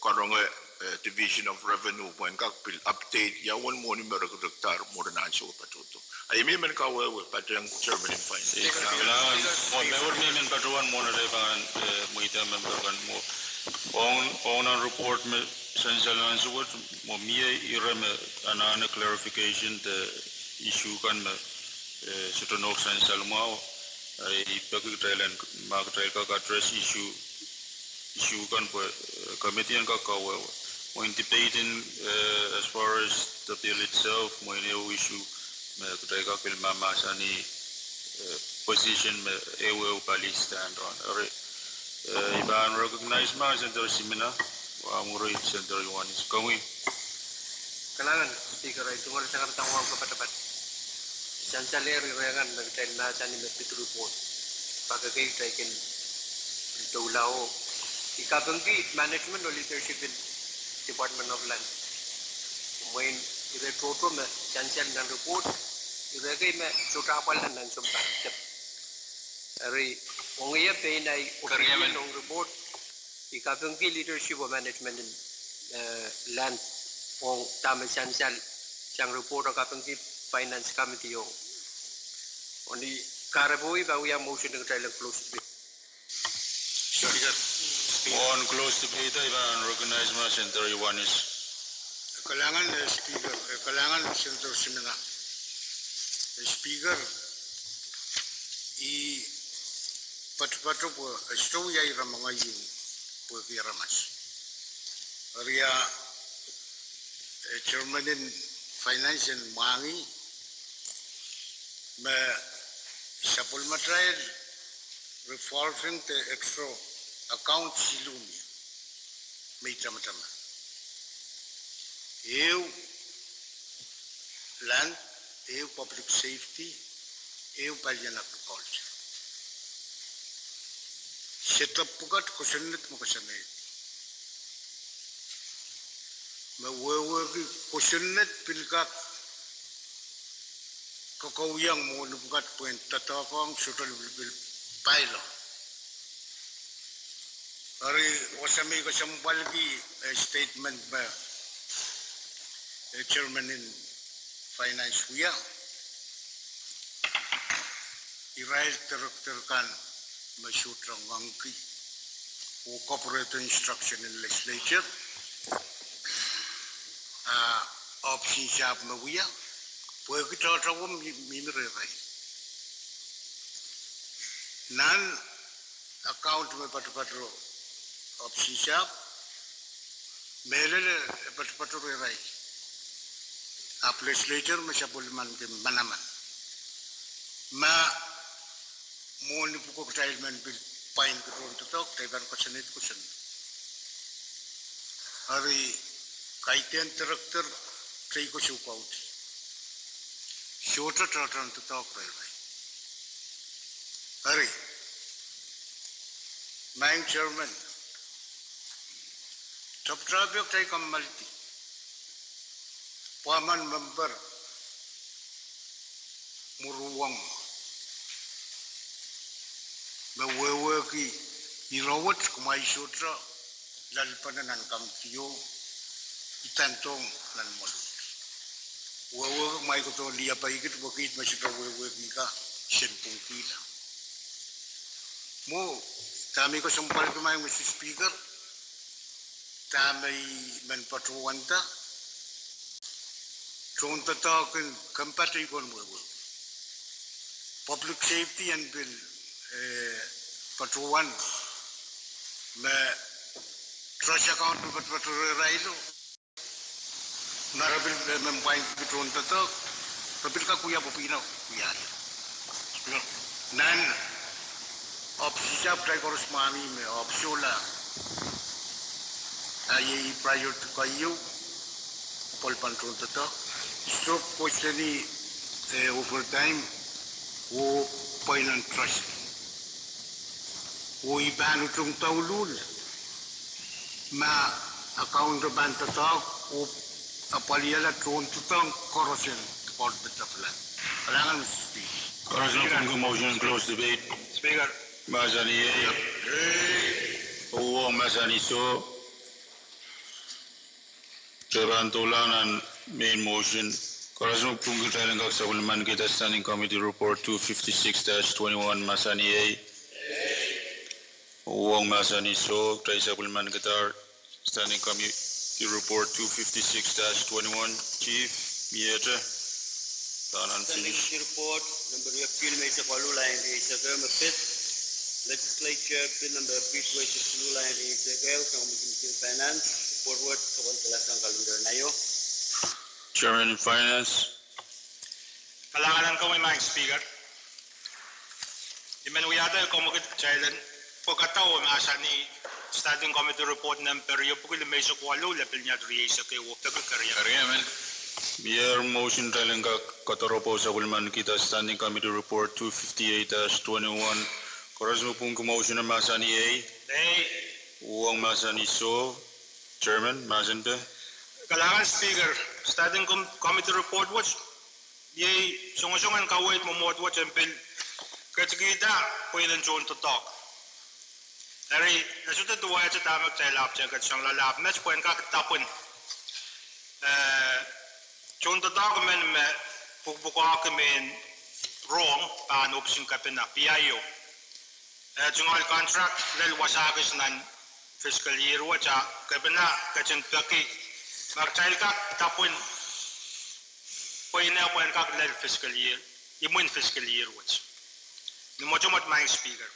karonge, eh, Division of Revenue pwehn kak pil update ia uwen mwohni me rikirikdahr mwurin ansou patohdo. A I men kawehwe patehng Chairman en Finance. Kalahngan, oh, me wet me I men patohwan mwohn atail pahn, eh, mweidohng member kan mwo. Ong, ong nan report me sansal ansou wet, mwo mie ire me anahne clarification de issue kan me, eh, sohte nohk sansal mwahu. Eh, I peki kitail en, ma kitail kak address issue, issue kan pwe, eh, committee en kak kawehwe. Mwein debate en, eh, as far as the bill itself, mwein ehu issue me kitail kak pil mahmahsanih, eh, position me ehu ehu pali stand on. Eri, eh, I pahn recognize ma Senator Simina, wa mwuri Senator Iohannis. Komwi. Kalahngan Speaker, I tungoal sang kak dahme I kapatapat. Sansal eri rehn kan me kitail mahsanih me pid report. Pak ekei kitail kin doula oh I kapingki management oh leadership en Department of Land. Mwein ire tohto me sansal nan report, ire kei me sohte apwal nan nan sounpar tep. Eri, ong ie pein ahi opinion ong report, I kapingki leadership oh management en, eh, Land ong dahme sansal sang report oh kapingki Finance Committee ong. Ong ni karepe I pahn wia motion en kitail en close debate. Speaker. Ong close debate I pahn recognize ma Senator Iohannis. Kalahngan, eh, Speaker, eh, kalahngan Senator Simina. Eh, Speaker, I patopato pwe, eh, sohte wia ire mengei ieu pwehki aramas. Eri a, eh, Chairman en Finance en mwahngih me sapwellimatail revolving de escrow account siluh mie, me I tamatama. Ehu Land, ehu Public Safety, ehu palien Agriculture. Setup pwukat kosonned me koasoanehdi. Me wehwehki kosonned pil kak kakauiong mwohni pwukat pwehn doadoahkohng sohte lipilipil pailo. Eri wasa me I kesempwalki, eh, statement me, eh, Chairman en Finance wia. Irail director kan me sohte ngangki oh kapwurehdo instruction en legislature, ah, option sahpw me wia, pwehki tohtohwe mihmi rehrail. Nan account me patopato option sahpw, Mehlel e patopato rehrail. Ahpw legislature me sapwellimaniki manaman. Ma mwohni pwuko kitail men pil pwain tohn doadoahk, kitail pahn koasoanehdi koasoandi. Eri kaidehn director, kitail koasoanehdi. Sohte tohtohn doadoahk rehrail. Eri, Madam Chairman, tapitapio kitail kammaldi pwe emen member mwurin wong me wehwehki ire wet kumwail sohte lel pene nan kammaldi o, I tandohng nan mwohn wehwehki kumwail kohdo lih ape I kihdi pwe kiht me sohte wehwehki ka, sen pwungkihla. Mwo, dahme I kesempwalki, Madam Speaker, dahme I men patohwanda, tohn doadoahk en kempat e I pahn wehwehki. Public safety en pil, eh, patohwan me trust account me patopato rehrailo. Ma re pil, eh, men pwain tohn doadoahk, re pil kak wia pwopwino wiahla. Nan ohpis ahpw kitail koaros mwahngih me ohpis o la, a iei priority keieu, pwelpwel tohn doadoahk. Stop question-i, eh, overtime oh pweinen trust. Oh I pahn utung douluhl ma account pahn doadoahk oh apwalihala tohn doadoahk koaros en Department of Land. Kalahngan, Mister Speaker. Koaros me pwungki motion close debate. Speaker. Mahsanih ei. Uhwong mahsanih soh. Kitail pahn doula nan main motion. Koaros me pwungki kitail en kak sapwellimanikihda Standing Committee Report two fifty-six dash twenty-one, mahsanih ei. Uhwong mahsanih soh, kitail sapwellimanikihda Standing Committee Report two fifty-six dash twenty-one, Chief, miehte. Standing Committee Report number riepwiki limeisek waluh, lain rieisek ehu me pid, Legislature Bill number riepwiki siluh, lain rieisek ehu, Committee on Finance, report wet, Chairman Finance. Kalahngan en komwi, Madam Speaker. I men wiahda komwi kitail en pwekada oh mahsanih Standing Committee Report number riepwiki limeisek waluh, lepin iet rieisek ehu oh peki keriau. Mie motion kitail en kak kadaropo sapwellimanikihda Standing Committee Report two fifty-eight dash twenty-one. Koaros me pwungki motion mahsanih ei. Ei. Uhwong mahsanih soh. Chairman, mahsen pe. Kalahngan Speaker, Standing Com-, Committee Report wet iei songosong en kaweid mwomwohd wet en pil ketikihda pweinen tohn doadoahk. Eri, e sohte duwehte dahme kitail ahpwtehn ketisang loale ahpw met pwehn kak dapwin, eh, tohn doadoahk men me pwukpwukoahki mehn rohng pahn ohpis en kepina, P I O. Eh, tungoal contract lel wasa kis nan fiscal year wet a kepina ketin peki ma kitail kak dapwin pweine pwehn kak lel fiscal year, imwin fiscal year wet. Ni mwotomwot, Madam Speaker.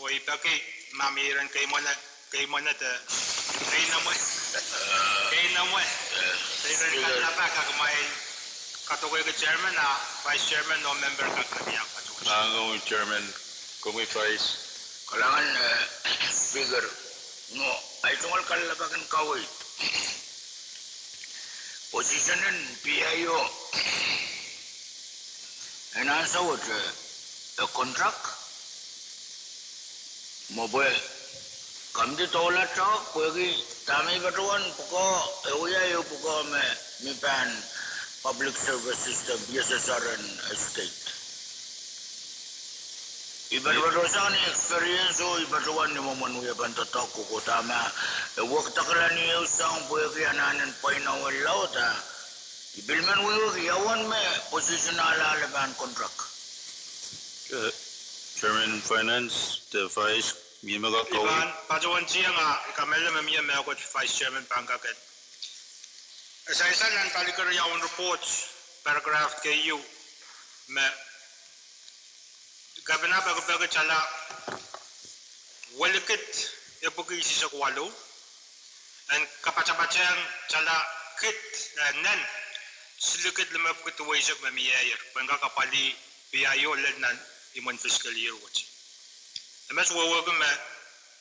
Oh I peki ma mie iren keimwene, keimwene de, keinemwe, keinemwe, de iren kalelapak, a kumwail kadokehki Chairman, a Vice Chairman oh member kak en wia kadokehki. Kalahngan, Chairman, komwi Vice. Kalahngan, eh, Speaker, ngehi tungoal kalelapak en kaweid. Position en P I O en ansou wet, eh, e contract. Mwo pwe komidi doula tohk pwehki dahme I patohwan pwukoa, e wia ehu pwukoa me mi pahn public service system, P S S R en, eh, state. I patopato sang ni experience oh I patohwan ni mwomwen wiepen doadoahk kohkohda ma e wekidekla ni ehu sang pwehki anahnen pwain awen laud a I pil men wehwehki ia uwen me position ahlahle pahn contract. Eh, Chairman Finance, de Vice, mie me kak kaweid? I pahn patohwan tieng a I kamehlele me mie mehkot Vice Chairman pahn kak en. E sansal nan pali keriaun report, paragraph keieu, me kepina pekipeki tala welikid epwiki isisek waluh, en kapatapatehng tala kid, eh, nan silikid limepwiki duweisek me mie ier, pwehn kak apwalih P I O lel nan imwen fiscal year wet. E met wehwehki me,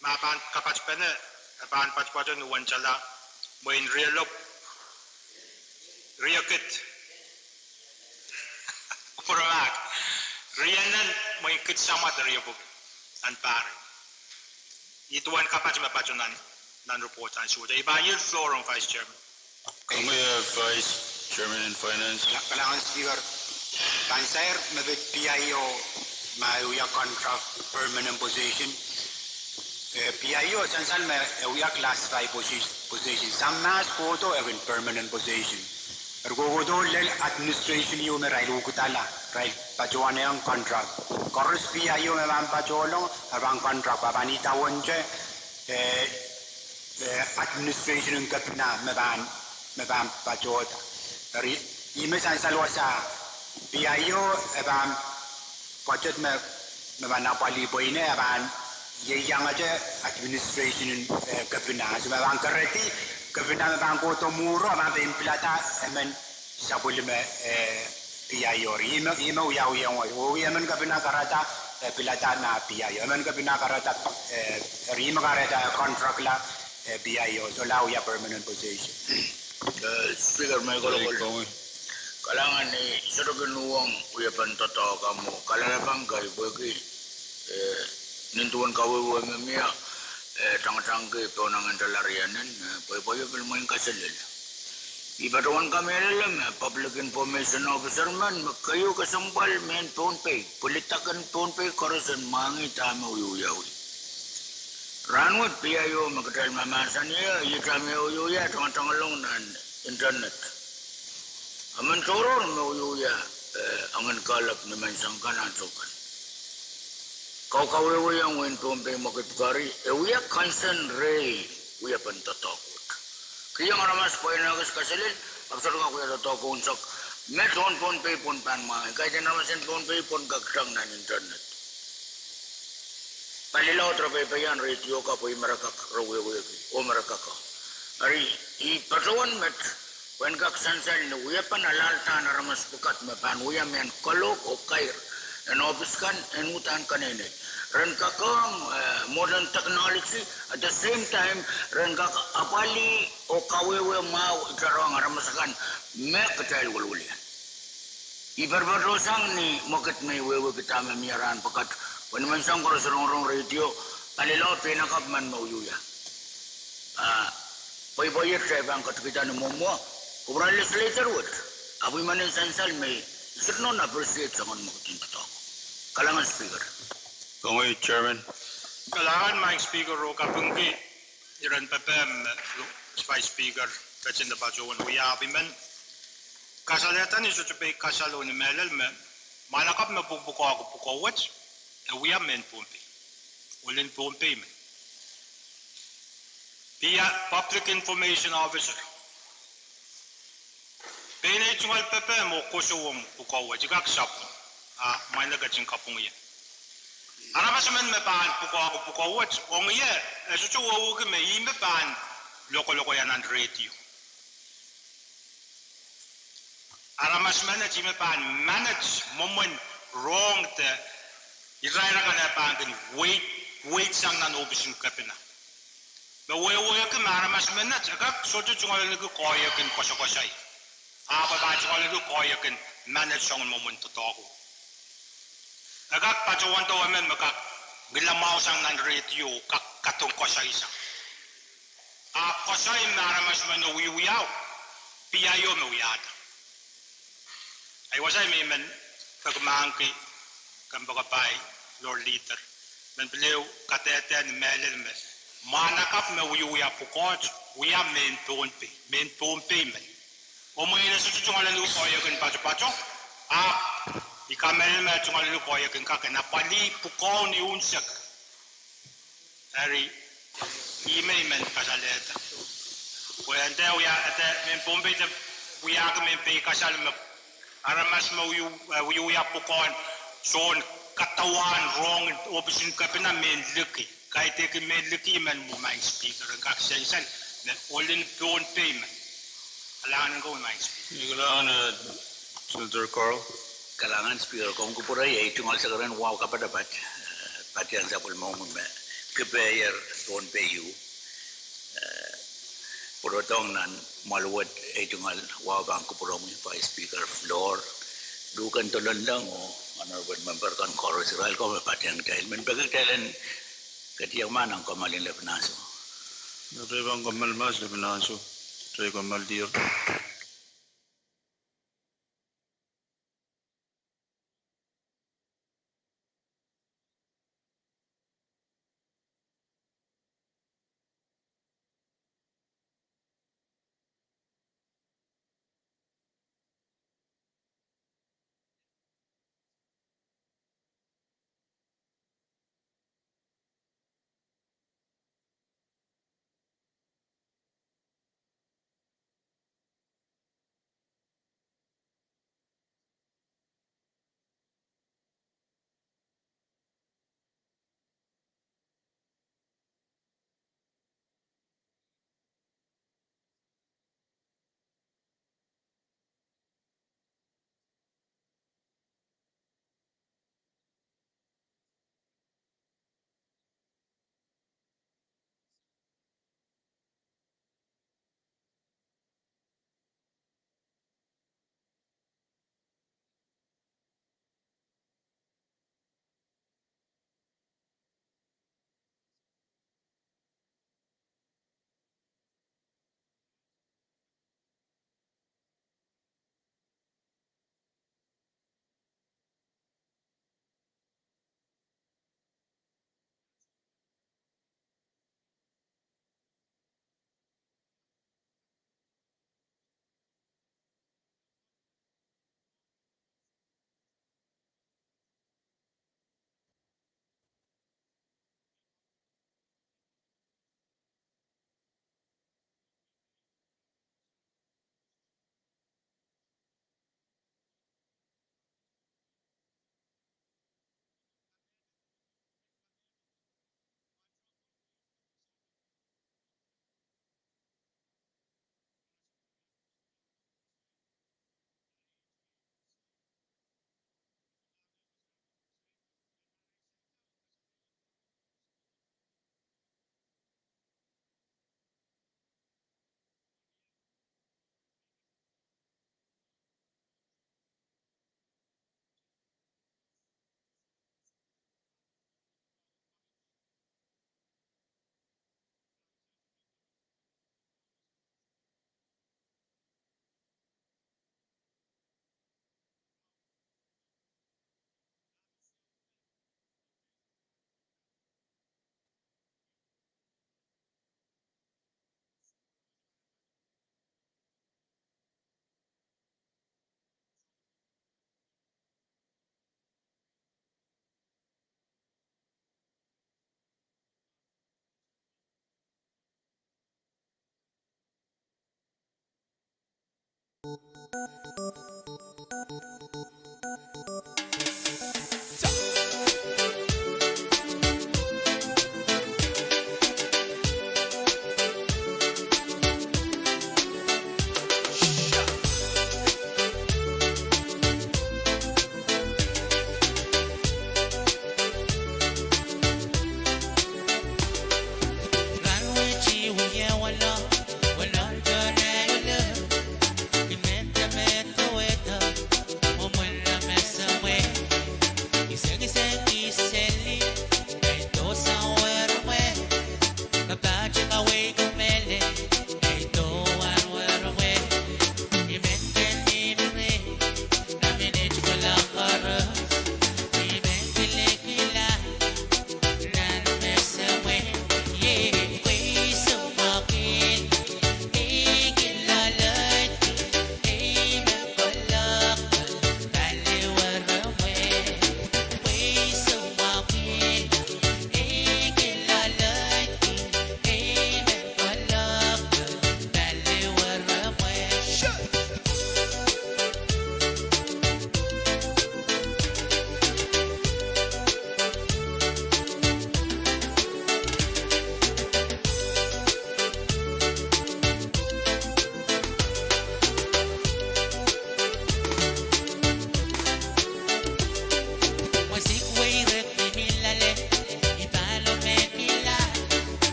ma pahn kapatpene, e pahn patpato ni wen tala mwein rielopw, riekid. Kupwuramwail. Rienen mwein kid samwa de riepwuki nan pahr. Ih duwen kapat me patohwan nan report ansou. I pahn yield floor ong Vice Chairman. Komwi, eh, Vice Chairman en Finance. Kala-, kalahngan Speaker. Pahn sair me pid P I O ma e wia contract permanent position. Eh, P I O sansal me e wia classified posi-, position. Sang mahs kohdo e kin permanent position. Eri kohkohdo lel administration ieu me irail uhkidala, irail patohwanehng contract. Koaros P I O me pahn patohlong, a pahn contract, pahn idawehn te, eh, eh, administration en kepina me pahn, me pahn patohda. Eri, ih me sansal wasa, P I O e pahn budget me, me pahn apwalih pweine, a pahn ieiangete administration en, eh, kepina. So me pahn kerehdi, kepina me pahn kohdo mwuhr, a pahn pein pilada emen sapwellime, eh, P I O. Eri ih me, ih me wiawiong wet. Oh, emen kepina karada, eh, pilada nan P I O. Emen kepina karada, eh, eri ih me karada contract la, eh, P I O. So la wia permanent position. Eh, Speaker, me kolokol. Kalahngan, I sohte kin uhwong wiepen doadoahk mwo. Kalelapak kei pwehki, eh, nin duwen kawehwe me mie, eh, tangatangki pohn angen tala rienen, eh, pweipweio pil mwein kaselel. I patohwan kamehlele me Public Information Officer men me keieu kesempwal mehn Pohnpei, pwilidek en Pohnpei koaros en mwahngih dahme wiewiawi. Rahnwet P I O me kitail mahmahsanih, ih dahme wiewia tangatangalong nan internet. Emen tohrohr me wiewia, eh, angen kehlap ni menseng kan ansou kan. Kau kawehwehiong wehin Pohnpei mwekid pwukoa eri, e wia concern rehi wiepen doadoahk wet. Kihong aramas pwain ekis kaselel, ahpw sohte kak wia doadoahk unsek, me tohn Pohnpei pwon pahn mwahngih. Kaidehn aramas en Pohnpei pwon kak tang nan internet. Palilaud re peipeian radio ka pwe ih me re kak re wehwehki, oh me re kak. Eri, I patohwan met, pwehn kak sansal ni wiepen alahldahr aramas pwukat me pahn wia mehn kalohk oh kair en ohpis kan en uhdahn keneinei. Ren kak ong, eh, modern technology, at the same time, ren kak apwalih oh kawehwe mwahu itarohng aramas akan me kitail welwelien. I perpatohsang ni mwekid me I wehwehki dahme mie rahn pwukat, pwe ni menseng koaros rongorong radio, palilaud pein akap men me wiewia. Ah, pweipweier kitail pahn ketikihda ni mwomwo, kupwuren legislature wet, ahpw I men en sansal me I sohte nohn appreciate soangen mwekid en doadoahk. Kalahngan Speaker. Komwi Chairman. Kalahngan maing Speaker, oh kapingki iren pepehm me Vice Speaker ketin patohwan wia ahpw I men kasalehda ni sohte pei kasal oh ni mehlel me mwahnakapw me pwukpwukoahki pwukoa wet, e wia mehn Pohnpei. Welin Pohnpei men. Pia Public Information Officer. Pein ei tungoal pepehm oh koasoai ong pwukoa wet, I kak sapwung, a mwail ketin kapwung ie. Aramas men me pahn pwukoahki pwukoa wet, ong ie, e sohte wehwehki me ih me pahn lokoloko ia nan radio. Aramas menet ih me pahn manage mwomwen rohng de irair akan me pahn kin wei, weisang nan ohpis en kepina. Me wehwehki me aramas menet e kak sohte tungoaleniki koahiek en koasokoasoi, ahpw e pahn tungoaleniki koahiek en manage soangen mwomwen doadoahko. E kak patohwando emen me kak ngilamwahusang nan radio, kak kadohng koasoisang. Ahpw koasoi me aramas men wiwiahu, P I O me wiahda. Ahi wasa me I men peki mahkki kompoakepahi Lord Leader, men pil ehu kadehde ni mehlel me mwahnakapw me wiewia pwukoa wet, wia mehn Pohnpei, mehn Pohnpei men. Oh mwein e sohte tungoaleniki koahiek en patopato, ahpw I kamehlele me tungoaleniki koahiek en kak en apwalih pwukoa ni unsek. Eri, ih me I men kasalehda. Pwe e dehr wia, e dehr mehn Pohnpei de wiahki mehn pei kasal me aramas me wiu, eh, wiewia pwukoa soangen kadawehn rohng ohpis en kepina mehn liki. Kaidehkin mehn liki men mwo, maing Speaker, en kak sansal. Me ohl en Pohnpei me. Kalahngan ko, Madam Speaker. Kalahngan, eh, Senator Carl. Kalahngan Speaker, komw kupwure, ei tungoal sakaradahn wahu kapatapat, eh, patehng sapwellime me kipehier Pohnpei ieu. Eh, pwurodohng nan mwahl wet, ei tungoal wahu pahn kupwuromwi Vice Speaker Floor, luhken Dolunleng oh honorable member kan koaros, irail ko me patehng kitail, men peki kitail en ketiong ma nan kommoal en lepin ahnsou. Eri pahn kommoal mas lepin ahnsou. Eri kommoal dier.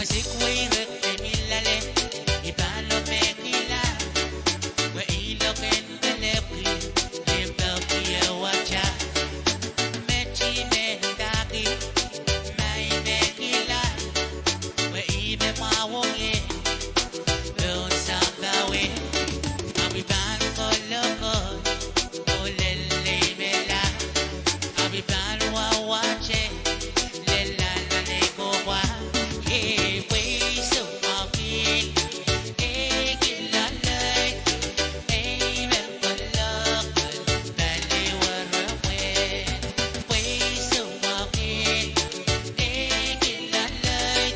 Sikwei rek me mi loale, I pahn lo mehkihla, pwe I lo ken kelehpw, I peki e wata. Met I men dahki, ma I mehkihla, pwe I me mwahuong ie pohn sampah wet. Ahpw I pahn kolokol, oh lel ei me laud. Ahpw I pahn wawahte, lel laud nan ei kokohp. Ei pweisumwail, ei kin loalei, ei men kolokol, pali weremwe. Pweisumwail, ei kin loalei,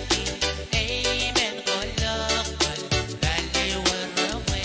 ei men kolokol, pali weremwe.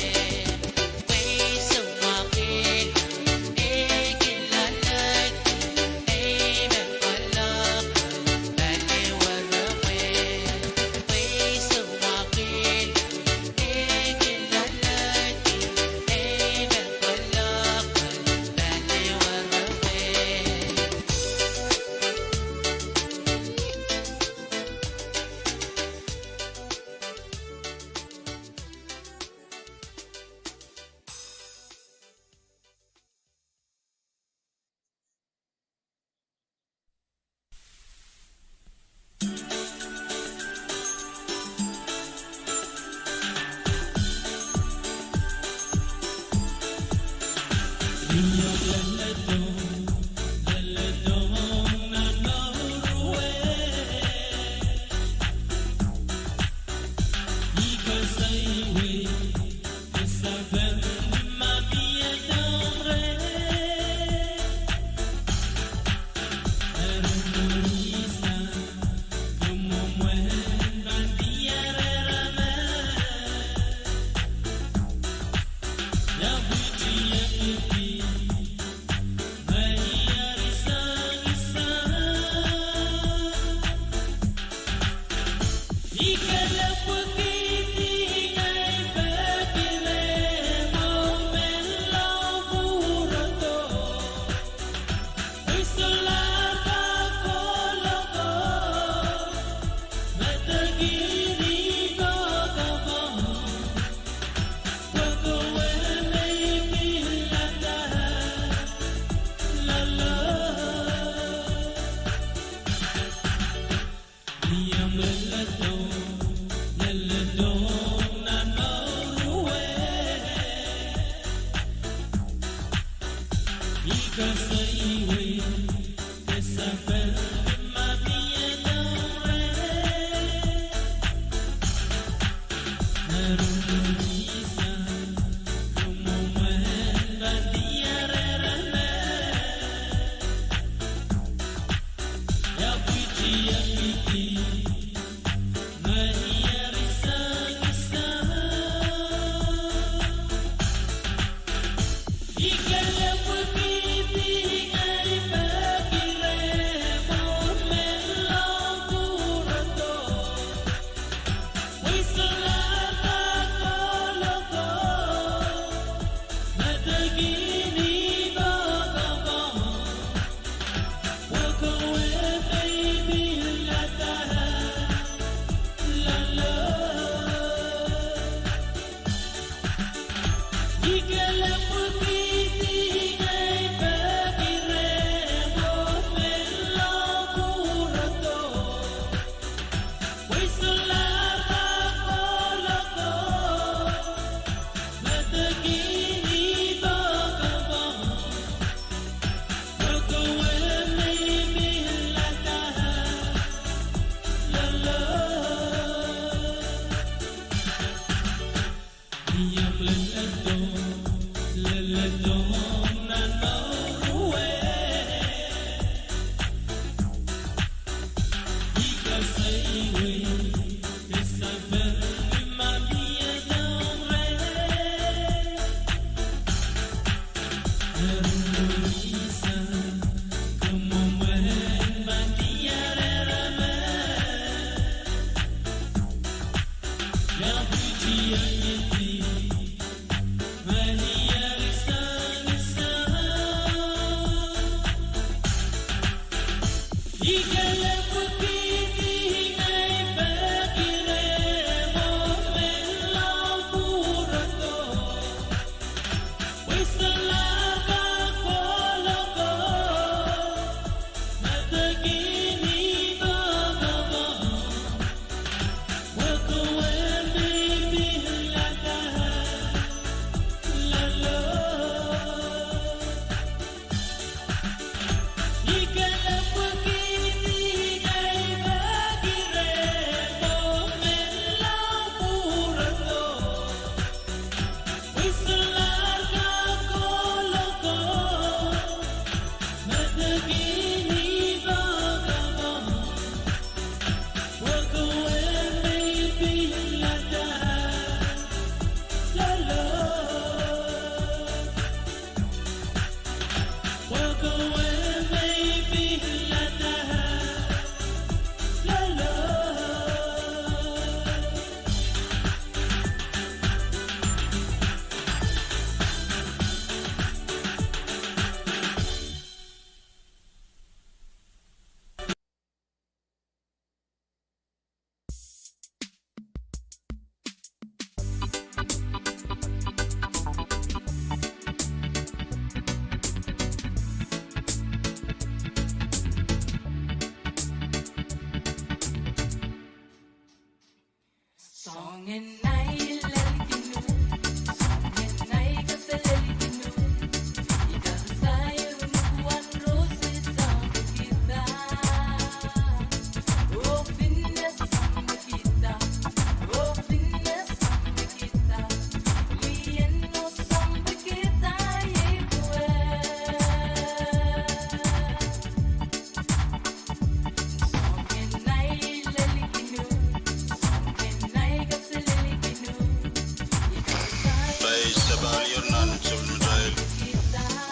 Kitail sapahl ier nan sapwellimatail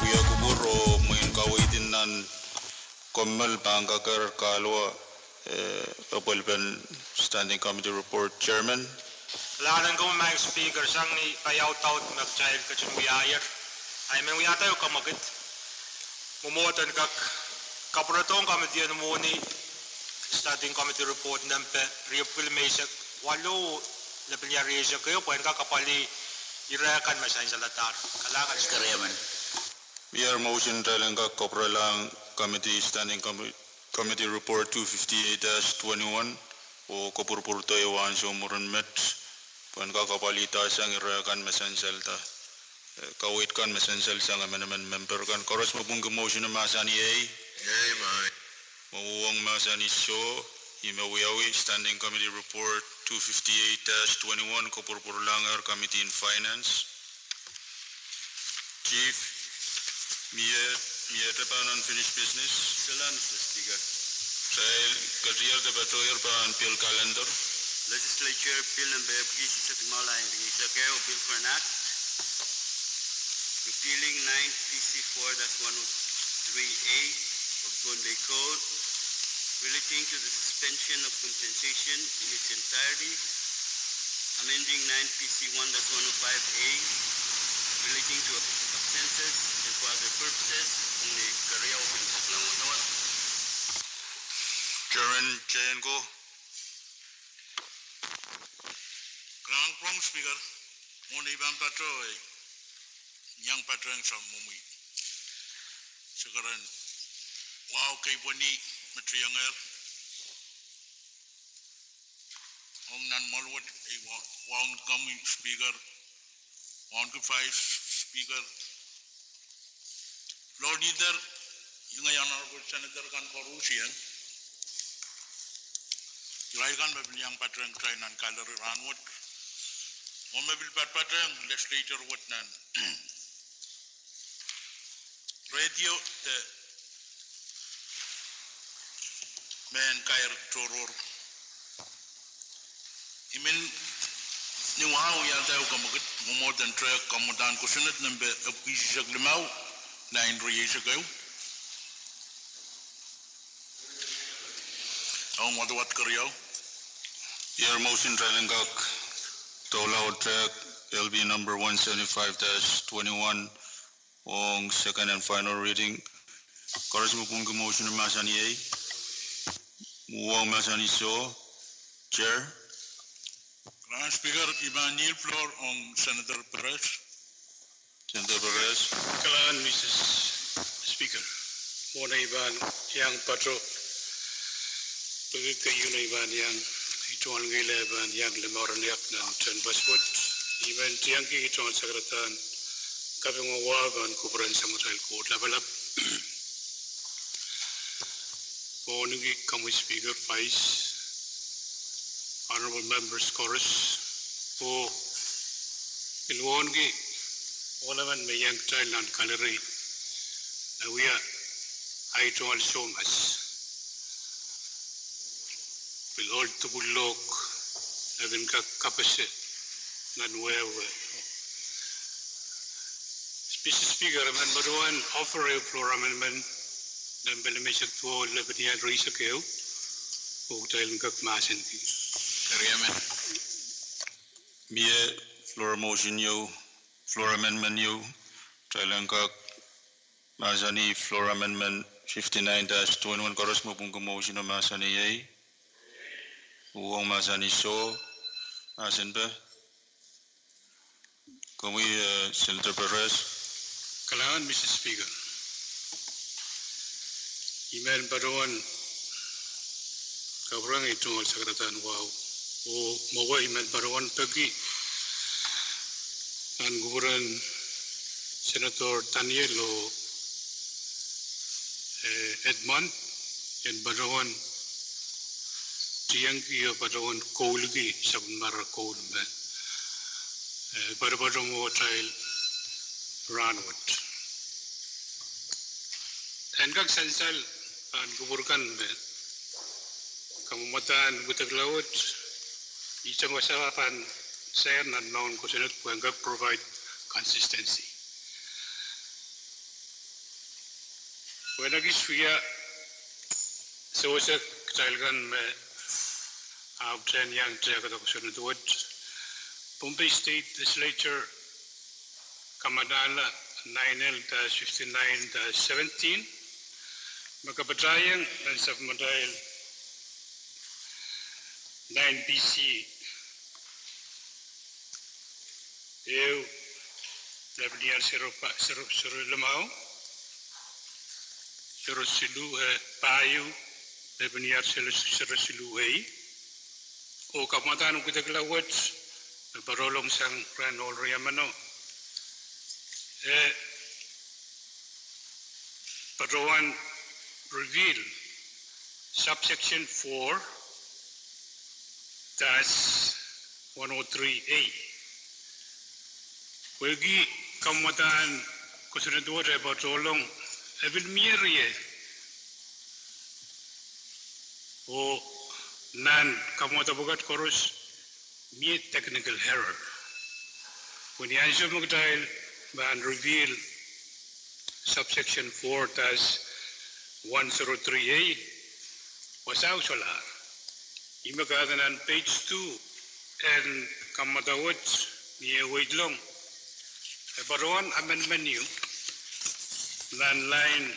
wia kupwur oh mwein kaweid nan kommoal pahn kakehr kahluwa, eh, epwelpen Standing Committee Report, Chairman. Kalahngan en komwi Madam Speaker, sang ni paiaudaud me kitail ketin wiahier, I men wiahda ehu kamwekid. Mwomwohden kak kapwuredohng committee en mwohni Standing Committee Report nempe riepwiki limeisek waluh, lepin rieisek ehu, pwehn kak apwalih ire kan me sansal adahr. Kalahngan. Mie motion kitail en kak kapwurelahng committee, Standing Committee Committee Report two fifty-eight dash twenty-one, oh kopwurupwurdohu ansou mwurin met, pwehn kak apwalihda sang ire kan me sansalda, eh, kaweid kan me sansal sang emenemen memper kan. Koaros me pwungki motion mahsanih ei. Ei, mwahi. Me uhwong mahsanih soh. Ih me wiawi Standing Committee Report two fifty-eight dash twenty-one, kopwurupwurlahng ehr Committee in Finance. Chief, mie, mie dehpa nan unfinished business? Kalahngan, Mister Speaker. Kitail ketier de patohier pahn bill calendar. Legislature Bill nempe epwiki isihsek limau, lain rieisek ehu, Bill for an Act repealing nine P C four dash one oh three A of Pohnpei Code, relating to the suspension of compensation in its entirety, amending nine P C one dash one oh five A, relating to ab-, absences and for other purposes, ong ni keriau. Chairman Jay Engo. Kalahngan rong Speaker, mwohn ei pahn patoh, eh, iang patohng sang mwomwi. Se keren wahu kei pweni me tiengehr. Ong nan mwoal wet, eh, wa-, wauneki komwi Speaker, wauneki Vice Speaker, Floor Leader, iang Honorable Senator kan koaros iang. Irail kan me pil iang patehng kitail nan gallery rahnwet, oh me pil patpatehng legislature wet nan radio de mehn kair tohrohr. I men ni wahu wiahda ehu kamwekid, mwomwohden tehk kamwadahn kosonned nempe epwiki isihsek limau, lain rieisek ehu. Ong wadawad keriau. Ier motion kitail en kak doula oh tehk L B number one seventy-five dash twenty-one, ong second and final reading. Koaros me pwungki motion mahsanih ei. Uhwong mahsanih soh. Chair. Kalahngan Speaker, I pahn yield floor ong Senator Perez. Senator Perez. Kalahngan Mister Speaker, mwohn ei pahn iang patoh, pwehki keieu ei pahn iang, I tungoal ngihl eh pahn iang limau rehn iak nan tehnpas wet. I men tiengki I tungoal sakaradahn kaping oh wahu pahn kupwuren Samatail Koht Lapalap. Mwohnki komwi Speaker, Vice, Honorable Members koaros, oh pil mwohnki ohl emen me iang kitail nan gallery, me wia ahi tungoal soumas. Pil ohl dupwulok, me pil kak kapese nan wehwe. Mister Speaker, I men patohwan offer ehu floor amendment, nempe limeisek duwau, lepin ian rieisek ehu, oh kitail en kak mahsenki. Eri I men. Mie floor motion ieu, floor amendment ieu, kitail en kak mahsanih floor amendment fifty-nine dash twenty-one, koaros me pwungki motion oh mahsanih ei. Uhwong mahsanih soh, mahsenpe. Komwi, eh, Senator Perez. Kalahngan Mister Speaker, I men patohwan kapwurehng ei tungoal sakaradahn wahu. Oh mwowe I men patohwan peki nan kupwuren Senator Daniel oh, eh, Edmund, en patohwan tiengki oh patohwan koulki sapwellimara koul me, eh, patopato mwo atail rahnwet. En kak sansal pahn kupwur kan me kamwamadahn widek laud, ihte wasa pahn sair nan mour en kosonned pwehn kak provide consistency. Pwehn ekis wia sewese kitail kan me ahpwtehn iang tehkada kosonned wet, Pohnpei State Legislature kamadahla nine L dash fifty-nine dash seventeen, me kapatahieng nan sapwellimatail nine B C ehu, lepin iar sero pa-, sero, sero limau, sero siluh, eh, pahieu, lepin iar sero, sero siluh ei. Oh kamwamadahn widek laud wet, me patohlong sang rahn ohl riemeno, eh, patohwan repeal subsection four dash one oh three A. Pwehki kamwamadahn kosonned wet e patohlong, e pil mie rie. Oh nan kamwadahn pwukat koaros, mie technical error. Pwe ni ansou me kitail pahn repeal subsection four dash one zero three A, wasao solahr. Ih me kahrehda nan page two en kamwadahn wet, ni e weidlong, e patohwan amendment ieu nan line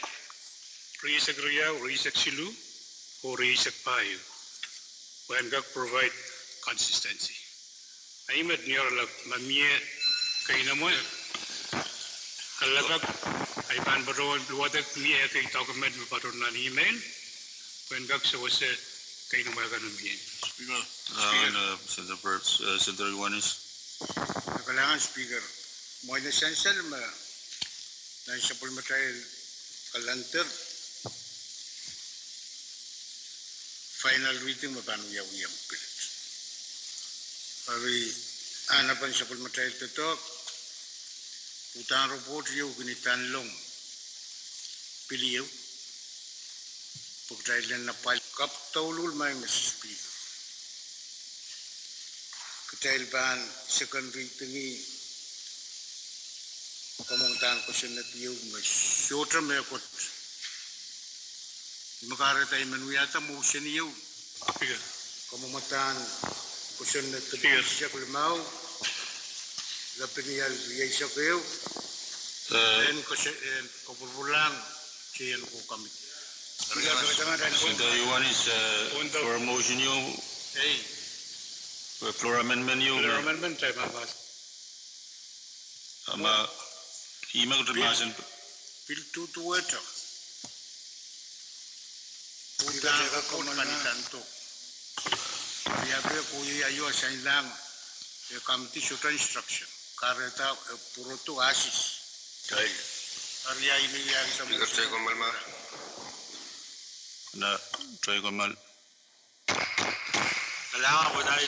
rieisek riau, rieisek siluh, oh rieisek pahieu. Pwehn kak provide consistency. Ahi met ni oaralap ma mie keinemwe, a lapalap, ahi pahn patohwan pil wadek mie ekei document me patohwan nan email, pwehn kak sewese keinemwe kan me mie. Speaker. Kalahngan, eh, Senator Burps, eh, Senator Ioanis. Kalahngan Speaker, mwein e sansal me nan sapwellimatail calendar, final reading me pahn wiawi ong pil. Eri, a nan sapwellimatail doadoahk, uhdahn report ieu kin idanlong pil ieu, pwe kitail en apwal kapw douluhl mai, Mister Speaker. Kitail pahn second reading-i kamwamadahn kosonned ieu me sohte mehkot. Ih me kahrehda I men wiahda motion ieu. Kamwamadahn kosonned eisek limau, lepin ial rieisek ehu, eh, en kose-, en kopwurpwurlahng, kei en ko committee. Senator Ioanis, eh, floor motion ieu. Ei. Eh, floor amendment ieu. Floor amendment, time out. A ma, ih me kitail mahsen. Pil duduwehte. Pil duduwehte. Pil duduwehte. Eri ape kohieng aio sainlahng, eh, committee sohte instruction. Kahrehda, eh, pwurodo asis. Kitail. Eri ahi me iang samu. Speaker, tohkomoal ma. Na, tohkomoal. Kalahngan, pwe dai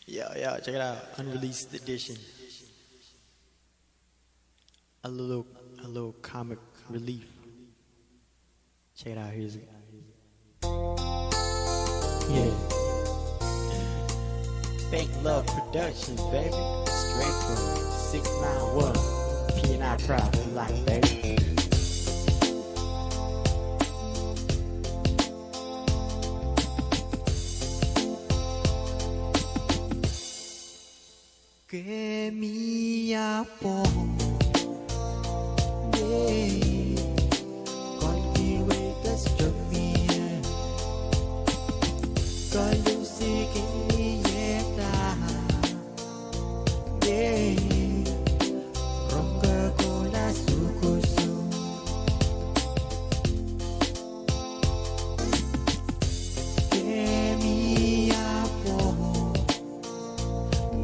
Yeah, yeah, check it out. Unreleased edition. A little, a little comic relief. Check it out. Here's it. Yeah. Fake Love Productions, baby. Straight from six nine one P N I Private Line, baby. Kemia pwo, eh, kolki wekes tomie, kolusi kinieta, eh, rongko kola sukusu. Kemia pwo,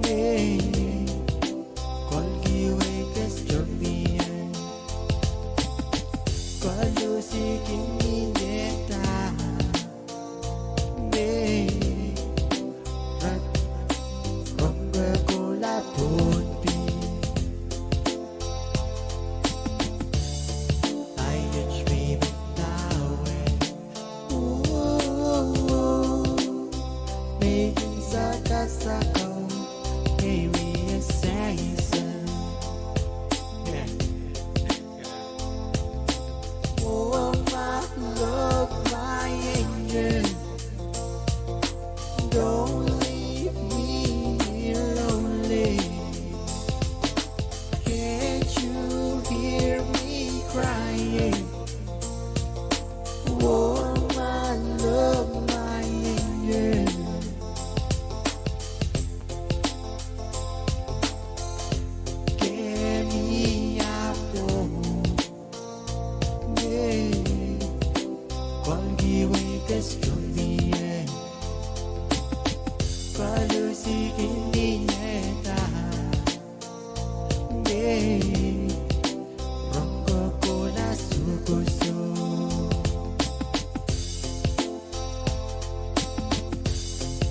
eh, kolki wekes tomie, kolusi kinieta, eh, rongko kola pwon pi. Ai et mi mentawe. Ooh, making sakasako, maybe a season. Yeah. Oh, my love, my angel, don't leave me here lonely. Can't you hear me crying? Oh, my love, my angel. Kemia pwo, eh, kolki wekes tomie, kolusi kinieta, eh, rongko kola sukusu.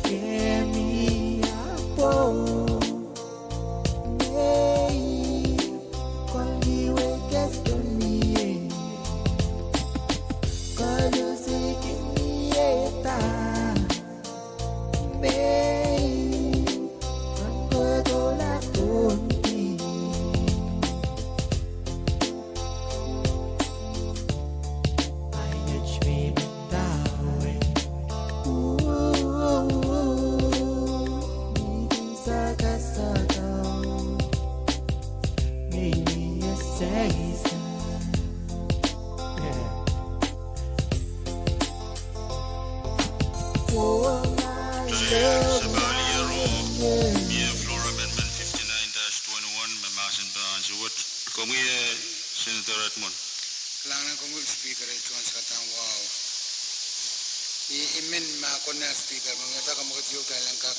Kemia pwo, eh, kolki wekes tomie, kolusi kinieta, eh, rongko kola pwon pi. Ai et mi mentawe. Ooh, making sakasako, maybe a season. Yeah. Floor Amendment fifty-nine dash twenty-one, me mahsen pahn ansou wet. Komwi, eh, Senator Edmund. Kalahngan komwi Speaker, eh, Jones Katang, wow. I, I men ma konehng Speaker, ma ngehn sa kamwakid ieu kitail en kak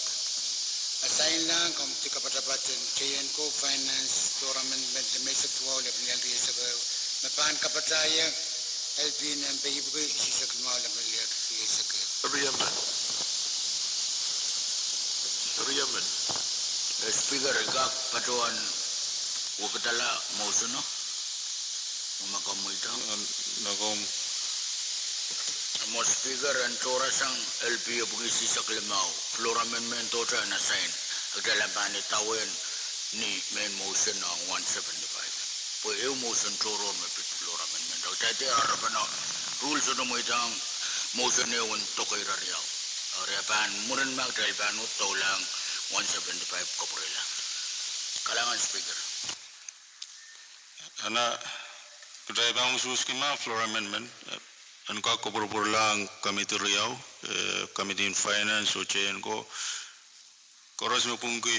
assign lahng komiti kapatapat en J N ko Finance Floor Amendment limeisek duwau lepin lel rieisek ehu, me pahn kapatahieng L P nan pei epwiki isihsek limau lepin lel rieisek ehu. Riamen. Riamen. Eh, Speaker, I kak patohwan wekidala motion o? Ma komw idawehn. Nakom. Mo Speaker, en tohrasang L P epwiki isihsek limau, Floor Amendment ohte en assign, kitail pahn idawehn ni main motion ong one seventy-five. Pwe ehu motion tohrohr me pid Floor Amendment. Kitail dehr arapana rules sohte mweidohng motion ehu en doke ire riau. Eri a pahn mwurin ma kitail pahn uhd doulahng one seventy-five kapwurelahng. Kalahngan Speaker. Ana, kitail pahn ususki ma Floor Amendment, eh, en kak kapwurpwurlahng komiti riau, eh, Committee in Finance oh J N ko. Koaros me pwungki,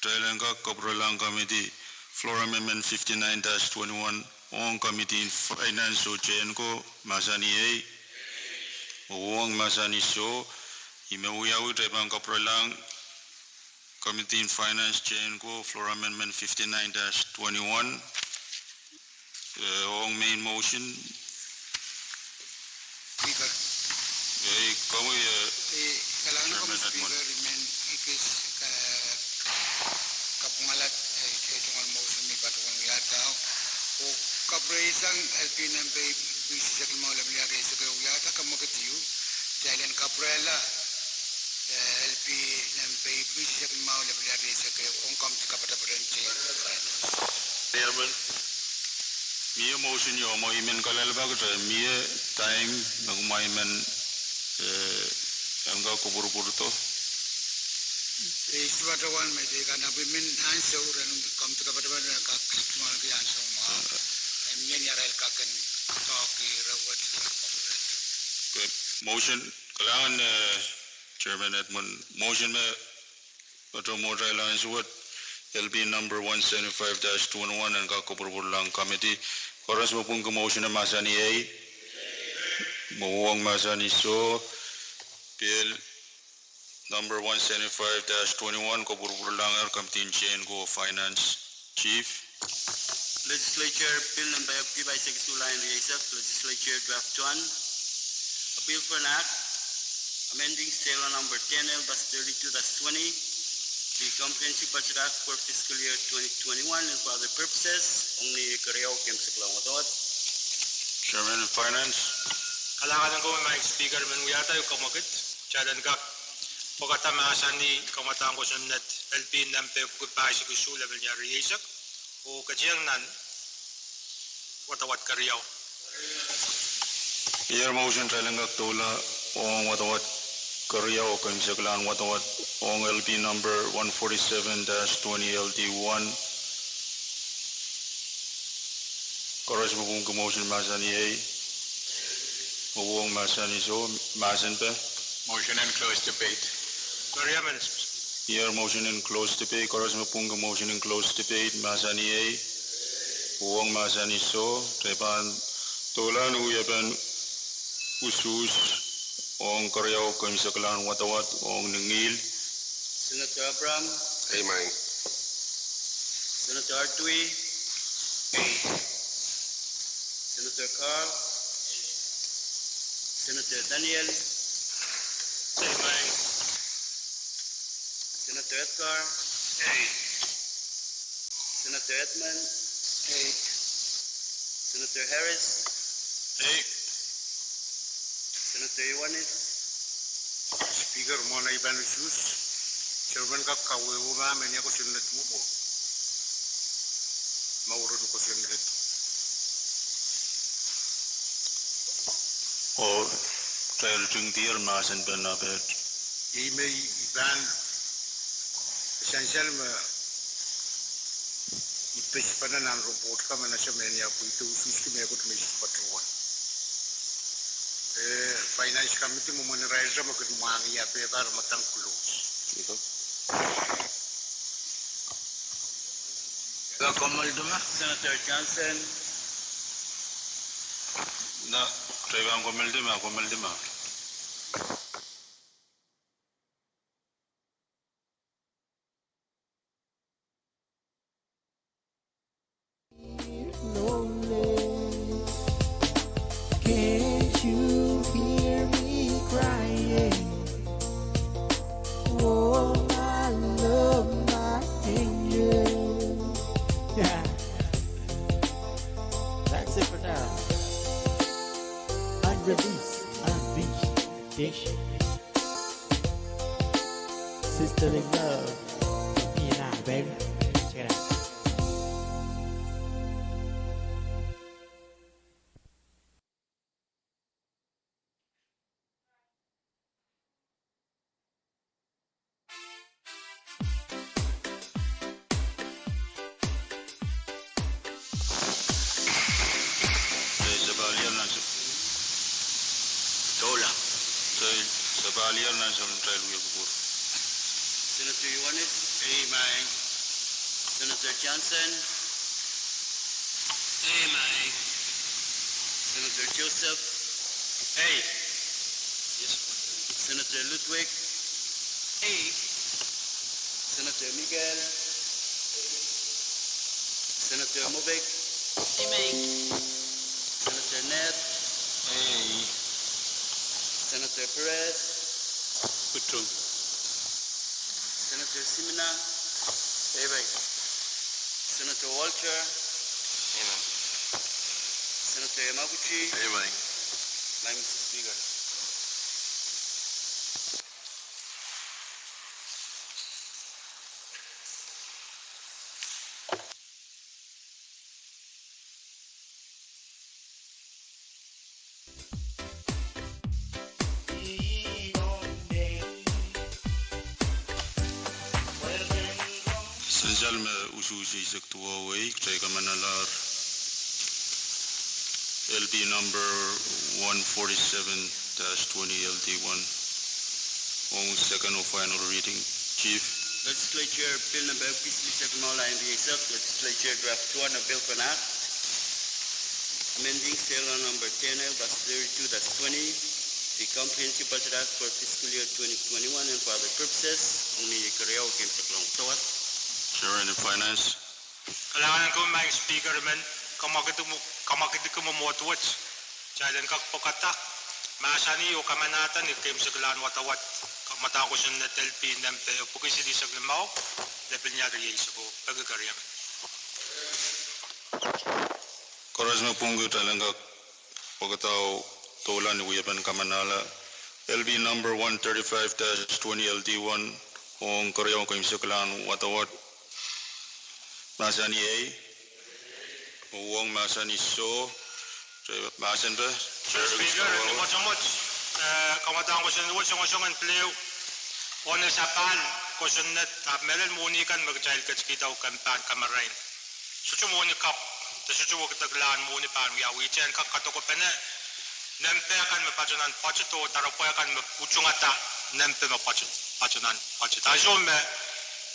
kitail en kak kapwurlahng komiti Floor Amendment fifty-nine dash twenty-one ong Committee in Finance oh J N ko, mahsanih ei, oh ong mahsanih soh. Ih me wiawi, kitail pahn kapwurlahng Committee in Finance J N ko, Floor Amendment fifty-nine dash twenty-one. Eh, ong main motion. Speaker. Eh, komwi, eh, eh, kalahngan komwi Speaker, I men ekis ka Oh kapwureisang L P nempe ipwiki eisek limau lepin liar eisek ehu wiahda kamwekid ieu. Kitail en kapwurehla, eh, L P nempe ipwiki eisek limau lepin liar eisek ehu ong komiti kapatapat en Chairman. Mie motion ieu me I men kalelapak te mie time me kumwa I men, eh, en kak kupwurupwurdo. Eh, I sohte patohwan me I kan ahpw I men ansou ren komiti kapatapat en kak sohte mwahngki ansou mwahu. Eh, I men irail kak en talk ire wet. Good. Motion, kalahngan, eh, Chairman Edmund. Motion me patohwan mwohtail ansou wet, L P number one seventy-five dash twenty-one, en kak kupwurupwurlahng committee. Koaros me pwungki motion en mahsanih ei. Mwohn mahsanih soh. Bill number one seventy-five dash twenty-one, kupwurupwurlahng er committee en Chairman ko Finance Chief. Legislature Bill nempe epwiki pahisek isuh lain rieisek, Legislature Draft one, a bill for an act amending State Law number ten L dash thirty-two dash twenty, the Comprehensive Budget Act for fiscal year twenty twenty-one and for other purposes, ong ni keriau keimwseklahn wadawad. Chairman Finance. Kalahngan en komwi Madam Speaker, I men wiahda ehu kamwekid, kitail en kak pwekada mahsanih kamwadahn kosonned L P nempe epwiki pahisek isuh lepin liar rieisek, oh ketin nan wadawad keriau. Iei motion kitail en kak doula ong wadawad keriau, keimwseklahn wadawad ong L P number one forty-seven dash twenty L D one. Koaros me pwungki motion mahsanih ei. Mwohn mahsanih soh, mahsen pwe. Motion en close debate. Iei motion en close debate, koaros me pwungki motion en close debate, mahsanih ei. Mwohn mahsanih soh, kitail pahn doula ni wiepen usuhs ong keriau, keimwseklahn wadawad ong ni ngihl. Senator Abraham. Amen. Senator Artui. Senator Carl. Senator Daniel. Amen. Senator Edgar. Aye. Senator Edmund. Aye. Senator Harris. Aye. Senator Ioanis. Speaker, mwohn ei pahn usuhs, Chairman kak kawehwe ma menia kosonned wo pwe ma uren kosonned. Oh kitail kin diar mahsen pwe na pet. Ih me I pahn sansal me I pespene nan report ka me nase menia pwe I de usuhski mehkot me I sohte patohwan. Eh, Finance Committee mwomwen irail me kin mwahngih ia pehkar me tang close. Ka kommoaldi ma? Senator Johnson. Na, kitail pahn kommoaldi ma, kommoaldi ma. Lonely. Can't you hear me crying? Oh, my love, my angel. Yeah. That's it for now. Unreleased, unleashed edition. Sisterly love. P and I, baby. Check it out. Sapalier nan sap-, Doula. Sapalier nan sap-, Senator Ioanis. Aye, maing. Senator Johnson. Aye, maing. Senator Joseph. Aye. Yes, Senator Ludwig. Aye. Senator Miguel. Senator Mobik. Aye, maing. Senator Ned. Aye. Senator Perez. Kutung. Senator Simina. Aye, maing. Senator Walter. Aye, maing. Yamaguchi. Amen. Madam Speaker. Sansal me usuhs eisek duwau wei, kitail kamanalahr L P number one forty-seven dash twenty L D one. Ong second oh final reading, Chief. Legislature Bill number eisek lima, Legislature Draft one, a bill for an act amending State Law number ten L dash thirty-two dash twenty, the Comprehensive Budget Act for fiscal year twenty twenty-one and for other purposes. Ong ni keriau keimwseklahn wadawad. Chair en Finance. Kalahngan en komwi Madam Speaker, I men kamwakid-, kamwakidki mwomwohd wet. Kitail en kak pwekada, mahsanih oh kamanahda ni keimwseklahn wadawad, kamwadahn kosonned L P nempe epwiki silihsek limau, lepin ial rieisek ehu. Peki keriemen. Koaros me pwungki, kitail en kak pwekada oh doula ni wiepen kamanahla L P number one thirty-five dash twenty L D one, ong keriau keimwseklahn wadawad. Mahsanih ei. Uhwong mahsanih soh. Mahsen pwe. Speaker, ni mwotomwot, eh, kamwadahn kosonned wet songosong en pil ehu. Oh ni sapahl kosonned, ahpw mehlel mwohni kan me kitail ketikihda oh komw pahn kamarain. Sohte mwohni kapw, de sohte wekideklahn mwohni pahn wiawi. Kitail en kak kadokepene nempe kan me patohnan budget oh doaropwe kan me utungada nempe me budget, patohnan budget. Ansou me,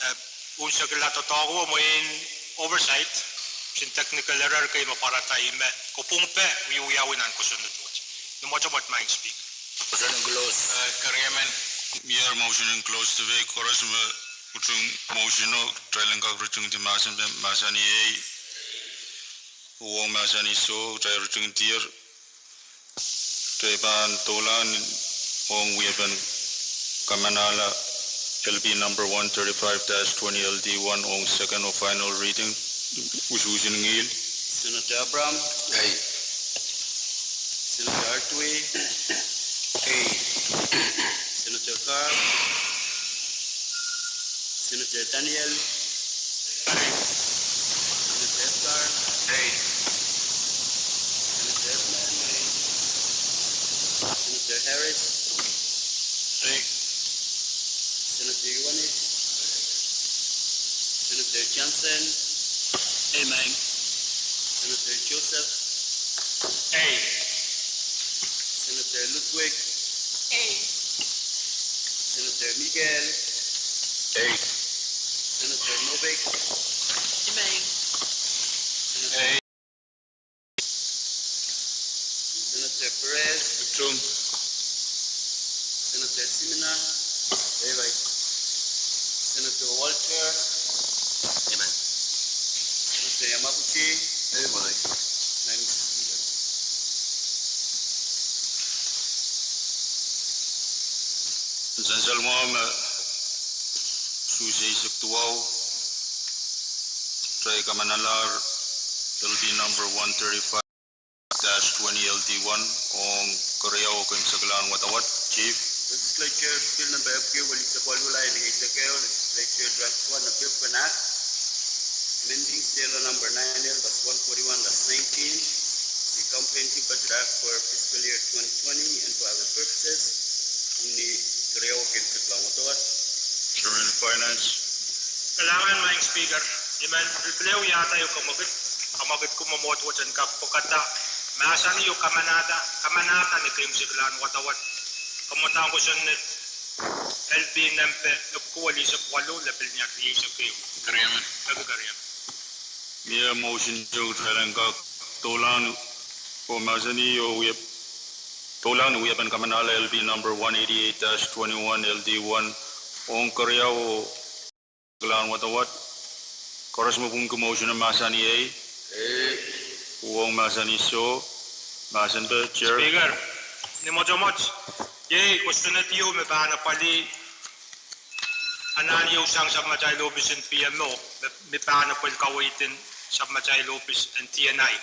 eh, unsekla doadoahk wet mwein oversight, kisin technical error kei me pwarada, ih me kopwung pwe wiawi nan kosonned wet. Ni mwotomwot Madam Speaker. Motion en close. Eh, keriemen. Mie motion en close, de wei koaros me utung motion o, kitail en kak ritingdi mahsen pwe, mahsanih ei. Uhwong mahsanih soh, kitail ritingdier. Kitail pahn doula ong wiepen kamanahla L P number one thirty-five dash twenty L D one ong second oh final reading. Usuhs en ngihl. Senator Abraham. Ei. Senator Artui. Ei. Senator Carl. Senator Daniel. Ei. Senator Edgar. Ei. Senator Edmund. Ei. Senator Harris. Ei. Senator Iohannis. Senator Johnson. Ei, Madam. Senator Joseph. Ei. Senator Ludwig. Ei. Senator Miguel. Ei. Senator Novick. Ei, Madam. Senator Ei. Senator Perez. Ei. Senator Simina. Ei, Madam. Senator Walter. Ei, Madam. Senator Yamaguchi. Ei, Madam. Madam Speaker. Sansal mwahu me usuhs eisek duwau, kitail kamanalahr L P number one thirty-five dash twenty L D one, ong keriau oh keimwseklahn wadawad, Chief. Legislature Bill number F Q, Legislature Draft one, a bill for an act amending State Law number nine L dash one forty-one dash nineteen, the Comprehensive Budget Act for fiscal year twenty twenty and for other purposes. Ong ni keriau oh keimwseklahn wadawad. Chair en Finance. Kalahngan Madam Speaker, I men pil ehu wiahda ehu kamwakid, kamwakidki mwomwohd wet en kak pwekada, mahsanih oh kamanahda, kamanahda ni keimwseklahn wadawad, kamwadahn kosonned L P nempe epwiki silihsek waluh, lepin ial rieisek ehu. Keriemen. Peki keriemen. Mie motion ieu kitail en kak doula oh mahsanih oh wie, doula ni wiepen kamanahla L P number one eighty-eight dash twenty-one L D one, ong keriau oh keimwseklahn wadawad. Koaros me pwungki motion o mahsanih ei. Ei. Uhwong mahsanih soh. Mahsen pwe, Chair. Speaker, ni mwotomwot, iei kosonned ieu me pahn apwalih anahn ieu sang sapwmatail ohpis en P M O, me, me pahn apwalih kaweid en sapwmatail ohpis en D N I.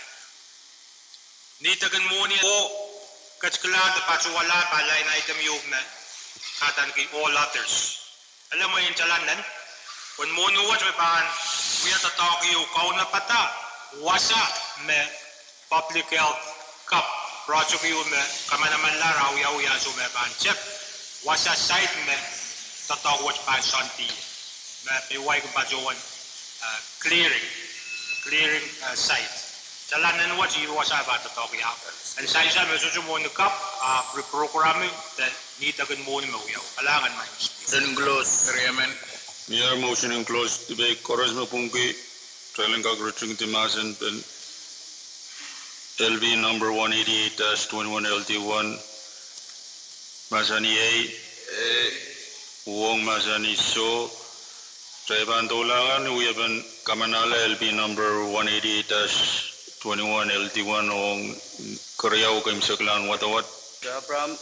Ni dekin mwohni oh ketikilahn de patohwalahn pahn line item ieu me kadaniki all others. Ele mwein tala nen, uwen mwohni wet me pahn wia doadoahk ieu kaunopada wasa me public health kap, project ieu me kamanamanla rawiawi ansou me pahn tep, wasa site me doadoahk wet pahn soandi. Me iwai kin patohwan, uh, clearing, clearing, uh, site. Tala nen wet ih wasa pahn doadoahk ieu. En sansal me sohte mwohni kap, uh, reprogram de ni dekin mwohni me wiawi. Kalahngan, Madam Speaker. Motion close, Chairman. Mie motion en close debate koaros me pwungki, kitail en kak ritingdi mahsen pen L B number one eighty-eight dash twenty-one L D one. Mahsanih ei. Ei. Uhwong mahsanih soh. Kitail pahn doulahngan ni wiepen kamanahla L B number one eighty-eight dash twenty-one L D one ong keriau keimwseklahn wadawad. Abraham.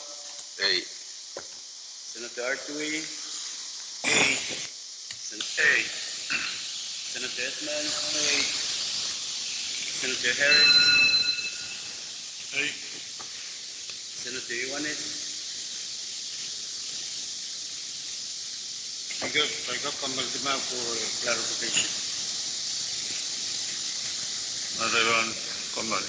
Ei. Senator Artui. Ei. Sen-, ei. Senator Edmund. Ei. Senator Harris. Ei. Senator Ioanis. Speaker, kitail kak kommoaldi ma for clarification. Kitail en kommoal.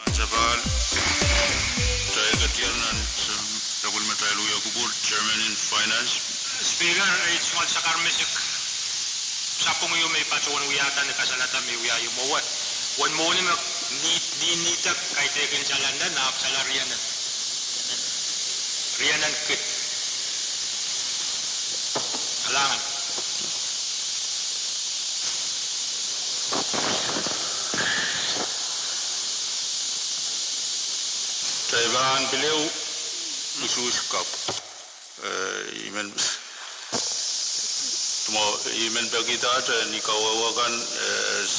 Ansapahn, kitail ketier nan, se, sapwellimatail wia kupwur, Chairman en Finance. Speaker, ei, soangen sakar me sik sapwung ieu me I patohwan wiahda ni kasalehda me I wia ieu mwowe. Uwen mwohni me ni, ni, ni dek kaidehkin tala nen, ahpw tala rienen. Rienen kid. Kalahngan. Kitail pahn pil ehu usuhs kapw. Eh, I men, mwo, I men pekihda ni kawehwe kan, eh, as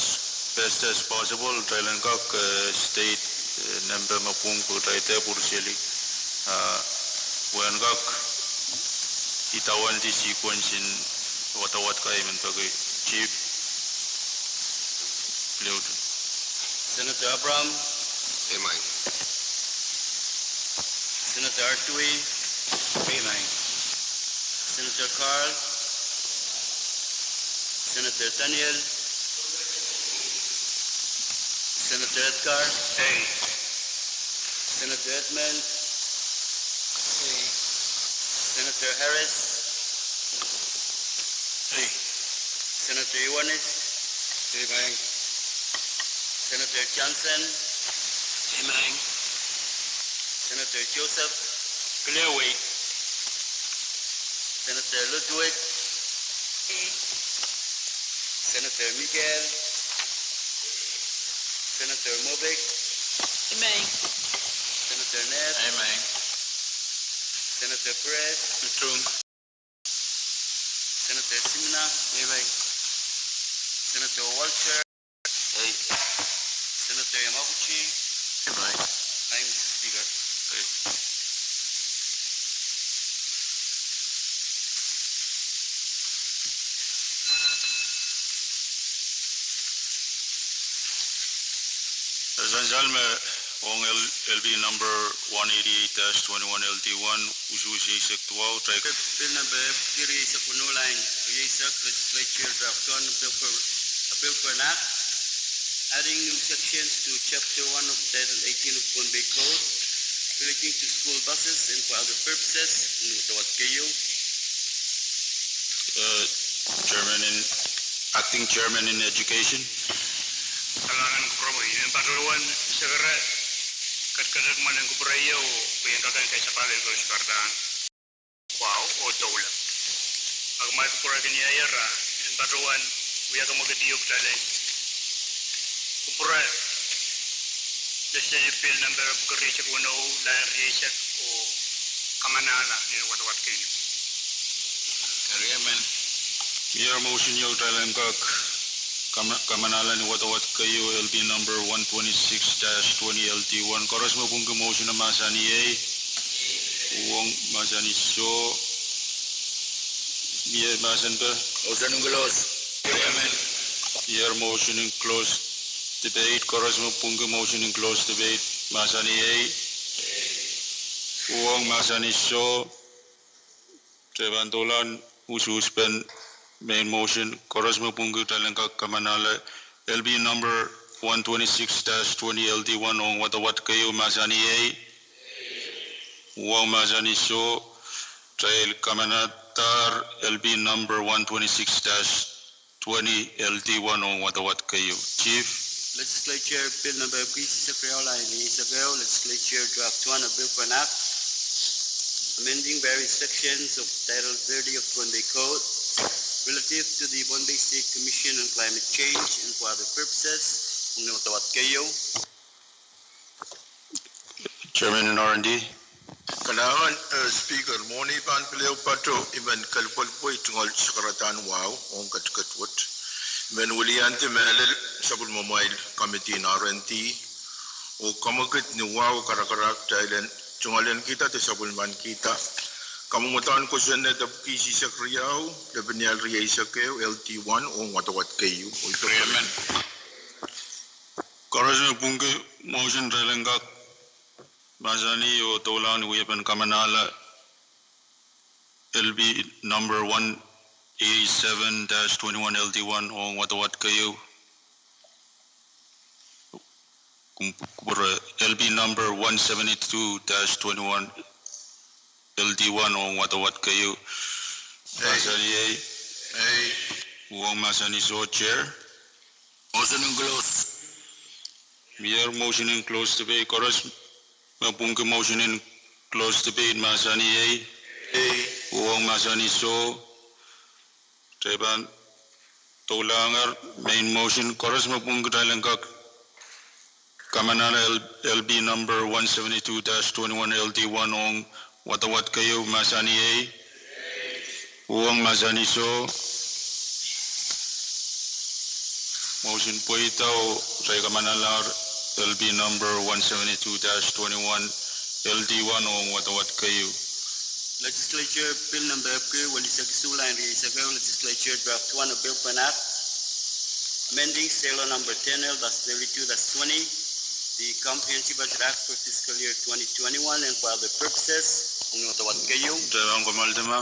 best as possible, kitail en kak, eh, state, eh, nempe me pwung pwe kitail dehr pwuriseli. Ah, uwen kak idawehn the sequence en wadawad kan, I men peki Chief. Senator Abraham. Ei maing. Senator Artui. Ei maing. Senator Carl. Senator Daniel. Senator Edgar. Ei. Senator Edmund. Ei. Senator Harris. Ei. Senator Ioanis. Ei maing. Senator Johnson. Ei maing. Senator Joseph. Pil ehu ei. Senator Ludwig. Ei. Senator Miguel. Senator Mobik. Ei maing. Senator Ned. Ei maing. Senator Perez. Ei maing. Senator Simina. Ei maing. Senator Walter. Ei. Senator Yamaguchi. Ei maing. Maing, Mister Speaker. Ei. Sansal me ong L-, L B number one eighty-eight dash twenty-one L D one, usuhs eisek duwau, taik. Bill number F three eisek weneu, line rieisek, Legislature draft one, a bill for, a bill for an act adding new sections to chapter one of Title eighteen of Pohnpei Code relating to school buses and for other purposes. Wadawad keieu. Uh, Chairman, en Acting Chairman in Education. Kalahngan kupwuramwi. I men patohwan sekere ketiket mwahu en kupwure ieu, pwe I en kak en kasapahl ehu kosparatan. Wow, oh doula. Ahpw ma I kupwurehki ni ahi ira, I en patohwan wia kamwekid ieu kitail en kupwure Legislative Bill number epwiki rieisek weneu, lain rieisek, oh kamanahla ni wadawad keieu. Eri emen. Mie motion ieu kitail en kak kama-, kamanahla ni wadawad keieu, L B number one twenty-six dash twenty L D one. Koaros me pwungki motion en mahsanih ei. Uhwong mahsanih soh. Mie mahsen pe? Motion en close. Amen. Mie motion en close debate. Koaros me pwungki motion en close debate mahsanih ei. Uhwong mahsanih soh. Kitail pahn doula usuhspen main motion. Koaros me pwungki kitail en kak kamanahla L B number one twenty-six dash twenty L D one ong wadawad keieu mahsanih ei. Uhwong mahsanih soh. Kitail kamanahdahr L B number one twenty-six dash twenty L D one ong wadawad keieu. Chief. Legislature Bill number epwiki eisek riau, lain rieisek ehu, Legislature Draft One, a bill for an act amending various sections of Title thirty of Pohnpei Code relative to the Pohnpei State Commission on Climate Change and for other purposes. Ong wadawad keieu. Chairman en R and D. Kalahngan, eh, Speaker, mwohn ei pahn pil ehu patoh, I men kelipwelipwei tungoal sakaradahn wahu ong ketiket wet. I men wiliandi mehlel sapwellimamwail committee en R and D oh kamwekid ni wahu karakarahk kitail en tungoal en kihda de sapwellimanikihda kamwomwadaun kosonned epwiki eisek riau, lepin ial rieisek ehu, L D one ong wadawad keieu. Koaros me pwungki motion kitail en kak mahsanih oh doula ni wiepen kamanahla L B number one eighty-seven dash twenty-one L D one ong wadawad keieu. Kum-, kupwure L B number one seventy-two dash twenty-one L D one ong wadawad keieu. Mahsanih ei. Ei. Uhwong mahsanih soh, Chair. Motion en close. Mie motion en close debate. Koaros me pwungki motion en close debate mahsanih ei. Ei. Uhwong mahsanih soh. Kitail pahn doulahngehr main motion. Koaros me pwungki kitail en kak kamanahla L-, L B number one seventy-two dash twenty-one L D one ong wadawad keieu mahsanih ei. Uhwong mahsanih soh. Motion pweida oh kitail kamanahla L B number one seventy-two dash twenty-one L D one ong wadawad keieu. Legislature Bill number epwiki welieisek isuh, lain rieisek ehu, Legislature Draft One, a bill for an act amending Sela number ten L dash thirty-two dash twenty, the Comprehensive Budget Act for fiscal year twenty twenty-one and for other purposes. Ong wadawad keieu. Kitail pahn komoaldi ma.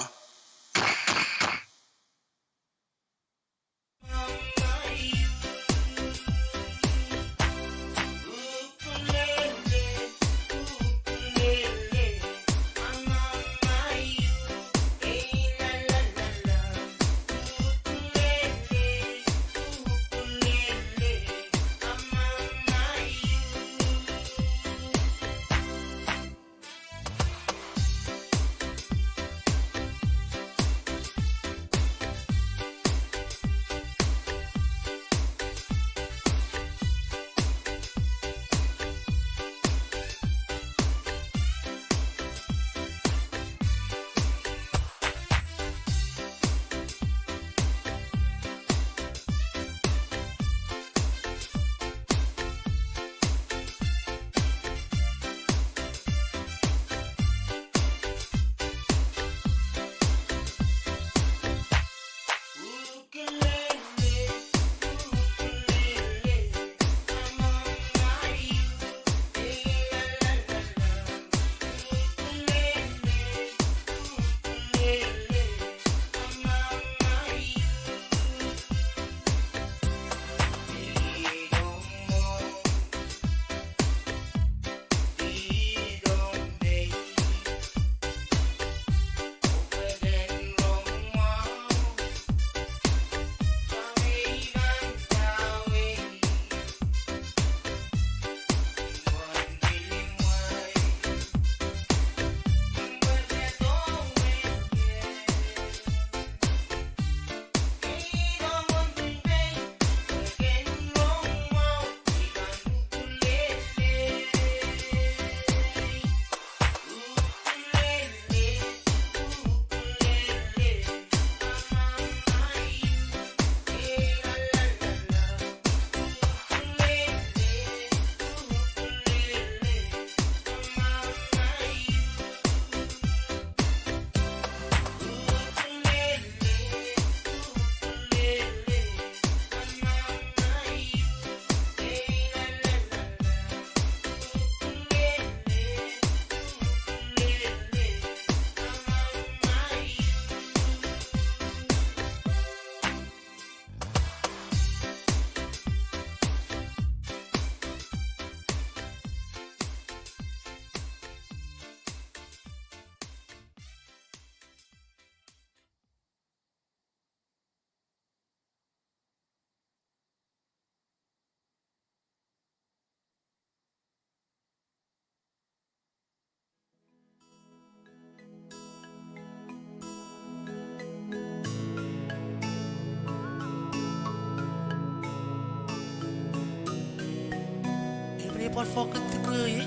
Pwal fokin degreei,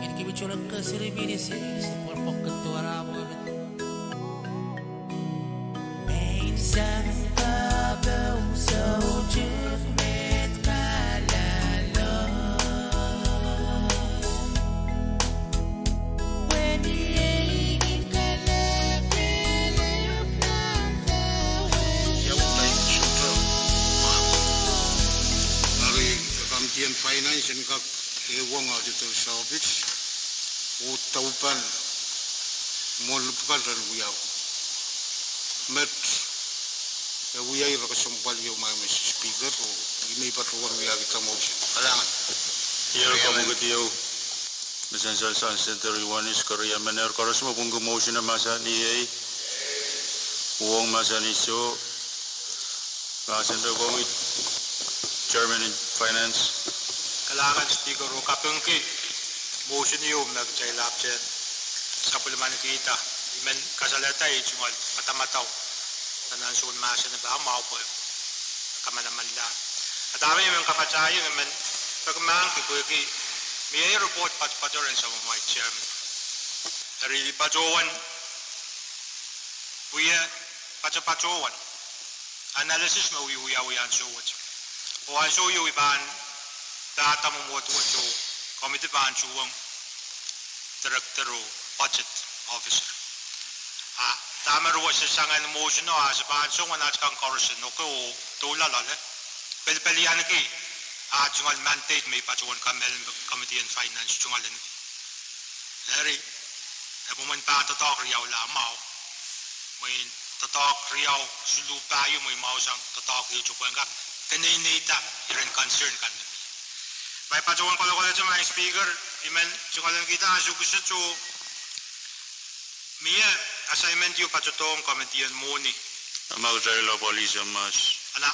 en kipitolok kesiri minisiri, pwal fokin duwarapwere. Main sang pahpau soutuk met kalalo. Weni eikin kalakele nanda. Eri, Committee on Finance en kak ehuong auditor's office, oh daupen mwohn lipwukan ren wiawi. Met, e wiawi rehn kesempwal ieu, Madam Speaker, oh I men patohwan wiahkihda motion. Kalahngan. Iei komw ketieu. Me sansal sang Senator Ioanis, keriemen koaros me pwungki motion e mahsanih iei. Uhwong mahsanih soh. Mahsen rehn komwi, Chairman en Finance. Kalahngan Speaker, oh kapingki motion ieu me kitail ahpwtehn sapwellimanikihda. I men kasalehda ei tungoal madamadau nan ansoun mahsen pahn mwahu pwe kamanamanla. A dahme I men kapatahieng, I men peki mahkki pwehki mie report patopato rehn samamwail Chairman. Eri I patohwan wia patopatohwan analysis me wiwiawi ansou wet. Oh ansou ieu I pahn pahda mwomwohdiso, committee pahn tuhwong director oh budget officer. A dahme re wia sang nan motion o, a se pahn song nan aht kan koaros en oke oh doula loale. Pelipelianki aht tungoal mandate me I patohwan kamehlele me Committee on Finance tungoal ahneki. Eri, e mwomwen pahn doadoahk riau la mwahu. Mwein doadoahk riau siluh pahieu mwein mwahu sang doadoahk ieu, pwehn kak keneineida iren concern kan me mie. Ma I patohwan kolokolete, Madam Speaker, I men tungoal ahnekihda ansou kiset oh mie assignment ieu patohdohng Committee on Mwohni. A ma kitail apwalih Samach. Ana,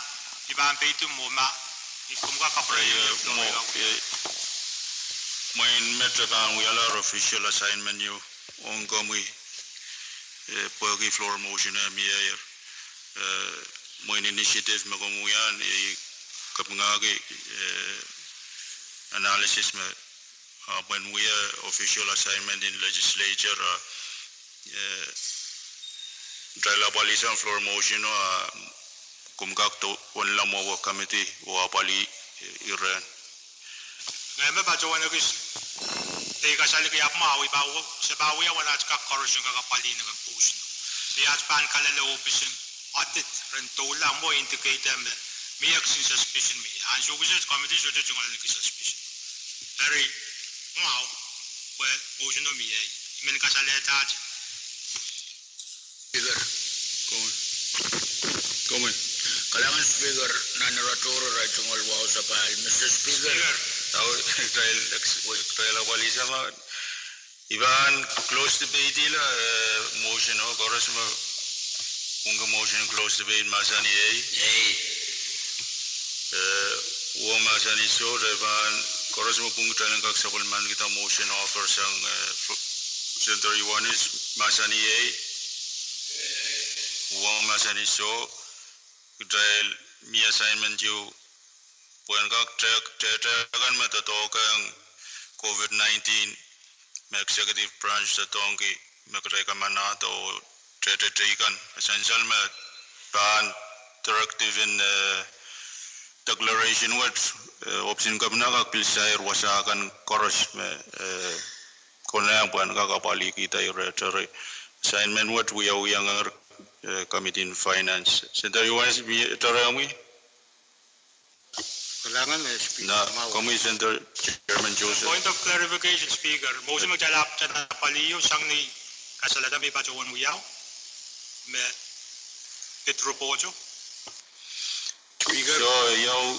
I pahn peidi mwo ma I pwungki kapere ieu. Mwein met e pahn wialahr official assignment ieu ong komwi, eh, pwehki floor motion e mie, eh, mwein initiative me komw wia, eh, I kapingahki, eh, analysis me, ah, mwein wia official assignment en legislature, ah, eh, kitail apwalih sang floor motion o, ah, komw kak doula mwowe committee oh apwalih, eh, iren. Ngehi me patohwan ekis, de I kasalehki ahpw mwahu, I pahn, se pahn wia wen aht kak koaros en kak apwalih nan committee. Ni aht pahn kalelehng ohpis en audit ren doula mwo indicate me mie kisin suspicion me. Ansou kiset committee sohte tungoal ahneki suspicion. Eri, mwahu, pwe motion o mie, I men kasalehda. Speaker. Komwi. Komwi. Kalahngan Speaker, nan ire tohrohr ahi tungoal wahu sapahl, Mister Speaker. Speaker. Au, kitail, kitail apwalih Samach. I pahn close debate ila, eh, motion o, koaros me pwungki motion close debate mahsanih iei. Iei. Eh, uhwong mahsanih soh, de I pahn, koaros me pwungki kitail en kak sapwellimanikihda motion offer sang, eh, Senator Ioanis mahsanih iei. Uhwong mahsanih soh, kitail mie assignment ieu pwehn kak tehk, tehtehkan me doadoahk ong COVID nineteen me executive branch doadoahngki me kitail kamanahda oh tehteikan. Sansal me pahn directive en, eh, declaration wet, eh, ohpis en Kepina kak pil sair wasa kan koaros me, eh, konehng pwehn kak apwalihkihda ire tohrohr. Assignment wet wiawia ngehi, eh, Committee on Finance. Senator Ioanis, mie tohrohr komwi? Kalahngan, eh, Speaker. Na, komwi Senator Chairman Joseph. Point of clarification, Speaker. Motion me kitail ahpwtehn apwalih o, sang ni kasalehda me I patohwan wia, me pid report o. Speaker. So, iau,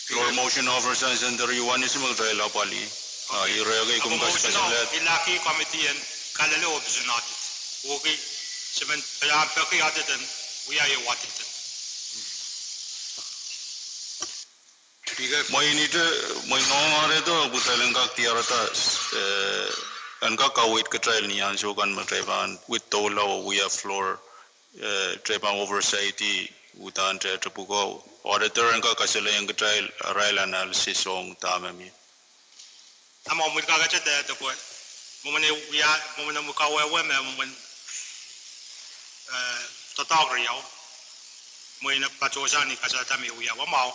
floor motion offer sang Senator Ioanis me kitail apwalih. Ah, ire ekei komw kasalehda. Ilahki committee en kalelehng ohpis en audit. Wehwehki, se men pahn peki audit en, wia ieu audit en. Speaker. Mwein ite, mwein ong areto, kitail en kak diarada, eh, en kak kaweid kitail ni ansou kan me kitail pahn withdraw oh wia floor, eh, kitail pahn oversight-i uhdahn tehtepwuko. Auditor en kak kasalehiong kitail arail analysis ong dahme mie. Amwa mwil kakete dehde pwe mwomwen e wia, mwomwen e mwil kawehwe me mwomwen, eh, doadoahk riau. Mwein e patohsang ni kasalehda me wia wamwahu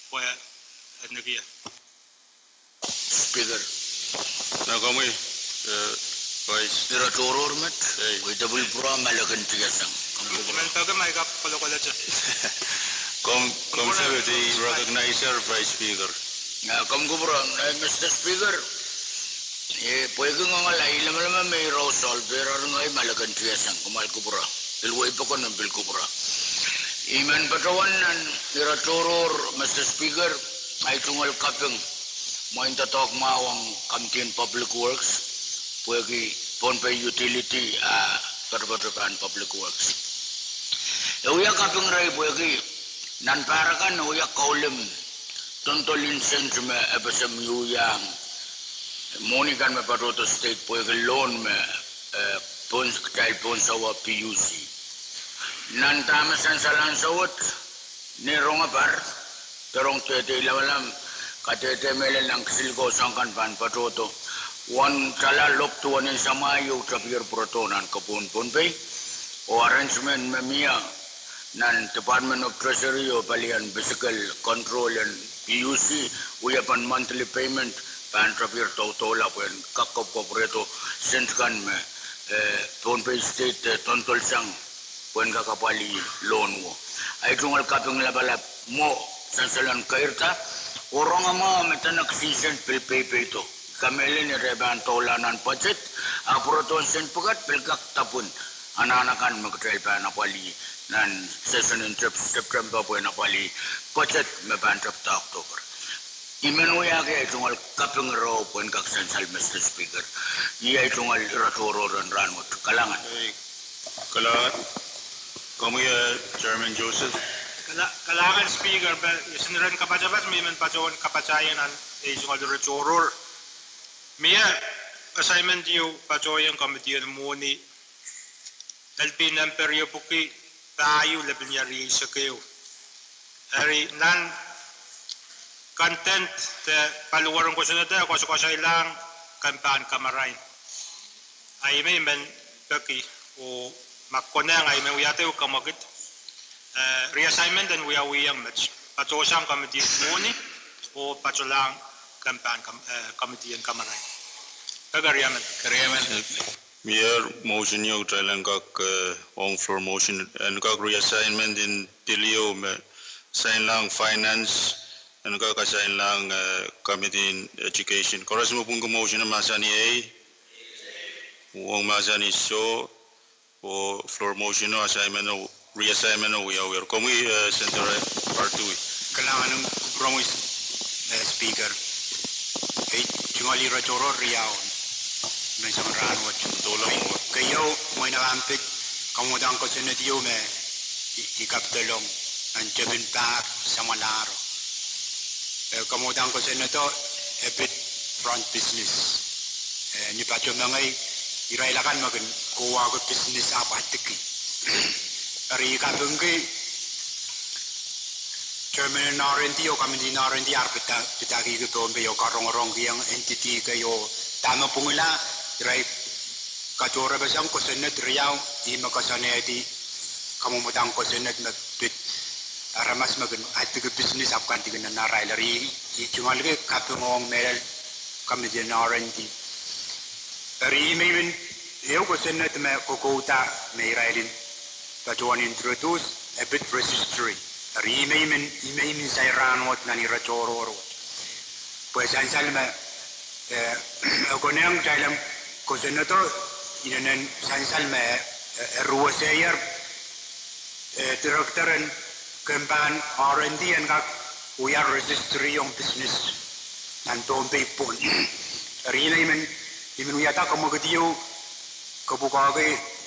pwe, eh, nekie. Speaker. Nan komwi, eh, Vice. Ira tohrohr met, ei, wei tepil pwurehng Malek en Tiasang. Komw kupwure. Men peki ma I kak kolokolete. Komw, komw kupwure, sehte recognizer Vice Speaker. Ah, komw kupwure, eh, Mister Speaker. Eh, pwehki ngehi ngal ahi lamalam me ira sohla pwurehng ngehi Malek en Tiasang, kumwail kupwure. Pil wei pokon en pil kupwure. I men patohwan nan ira tohrohr, Mister Speaker, ahi tungoal kaping. Mwein doadoahk mwahu ong Committee on Public Works, pwehki Pohnpei Utility, ah, patopato pahn Public Works. E wia kaping rehi pwehki nan pahr akan e wia kaulim tohndoal en sent me FSM iang mwohni kan me patohdo state pwehki loan me, eh, pohn, kitail pohn sawa PUC. Nan dahme sansal ansou wet, ni rong apar, de rong dehde lamalam, kadehde mehlel nan kisinlikou soahng kan pahn patohdo. Wen tala lopw duwen en samwa ieu tapier pwurodo nan kepwehn Pohnpei. Oh arrangement me mie nan Department of Treasury oh palien fiscal control en PUC, wiepen monthly payment pahn tapier doudoula pwehn kak kopkopwurehdo sent kan me, eh, Pohnpei State, eh, tohndoal sang pwehn kak apwalih loan wo. Ahi tungoal kaping lapalap mwo sansal en keirda, oh rong amwahu me dene kisin sent pil peipeido. Kamehlele ni re pahn doula nan budget, a pwurodohn sent pwukat pil kak dapwin anahn akan me kitail pahn apwalih nan session en Sep-, September pwehn apwalih budget me pahn tepda October. I men wiahki ahi tungoal kaping rau pwehn kak sansal, Mister Speaker. Ih ahi tungoal ira tohrohr en rahnwet. Kalahngan. Ei, kalahngan. Komwi, eh, Chairman Joseph. Kala-, kalahngan Speaker, pwe I sen ren kapatapat me I men patohwan kapatahieng nan ahi tungoal ira tohrohr. Mie assignment ieu patohieng committee en mwohni, LP number ieu pwuki pahieu lepin ire rieisek ehu. Eri nan content de paliwar en kosonned e koasokoasoialahng kempe en kamarain. A I men, I men peki, oh ma konehng a I men wiahda ehu kamwekid, eh, reassignment en wiawihong met, patohsang committee en mwohni, oh patolahng kempe en kam-, eh, committee en kamarain. Peki, keriamen. Keriamen. Mie motion ieu kitail en kak, eh, ong floor motion, en kak reassignment en pil ieu me sainlahng finance, en kak assignlahng, eh, committee en education. Koaros me pwungki motion en mahsanih ei, ong mahsanih soh, oh floor motion o assignment o reassignment o wiawi. Komwi, eh, Senator Partui. Kalahngan en kupwuromwi, eh, Speaker. Ei, tungoal ira tohrohr riau me I song rahnwet. Keieu, mwein ahmw pid kamwadang kosonned ieu me I, I kapidolong nan tepin pahr samwalahro. Eh, kamwadang kosonned o e pid front business. Eh, ni patohwan mengei irail akan me kin kohwahki business ahpw adiki. Eri I kapingki Chairman en R and D oh committee en R and D ar pida-, pidakihki Pohnpei oh karongorongkihong entity kei oh dahme pwungla, irail katohrepeseng kosonned riau, ih me koasoanehdi kamwadang kosonned me pid aramas me kin adiki business ahpw kandikihong nan arail. Eri I tungoalki kaping ong mehlel committee en R and D. Eri I men, I men, ehu kosonned me kokouda me irail en patohwan introduce, e pid registry. Eri I men, I men, I men sair rahnwet nan ira tohrohr wet. Pwe sansal me, eh, e konehng kitail en kosonnedo, inenen sansal me, eh, e ruweseier, eh, director en kempe en R and D en kak wia registry ong business nan Pohnpei pwon. Eri I men, I men wiahda kamwekid ieu, kapwukoahki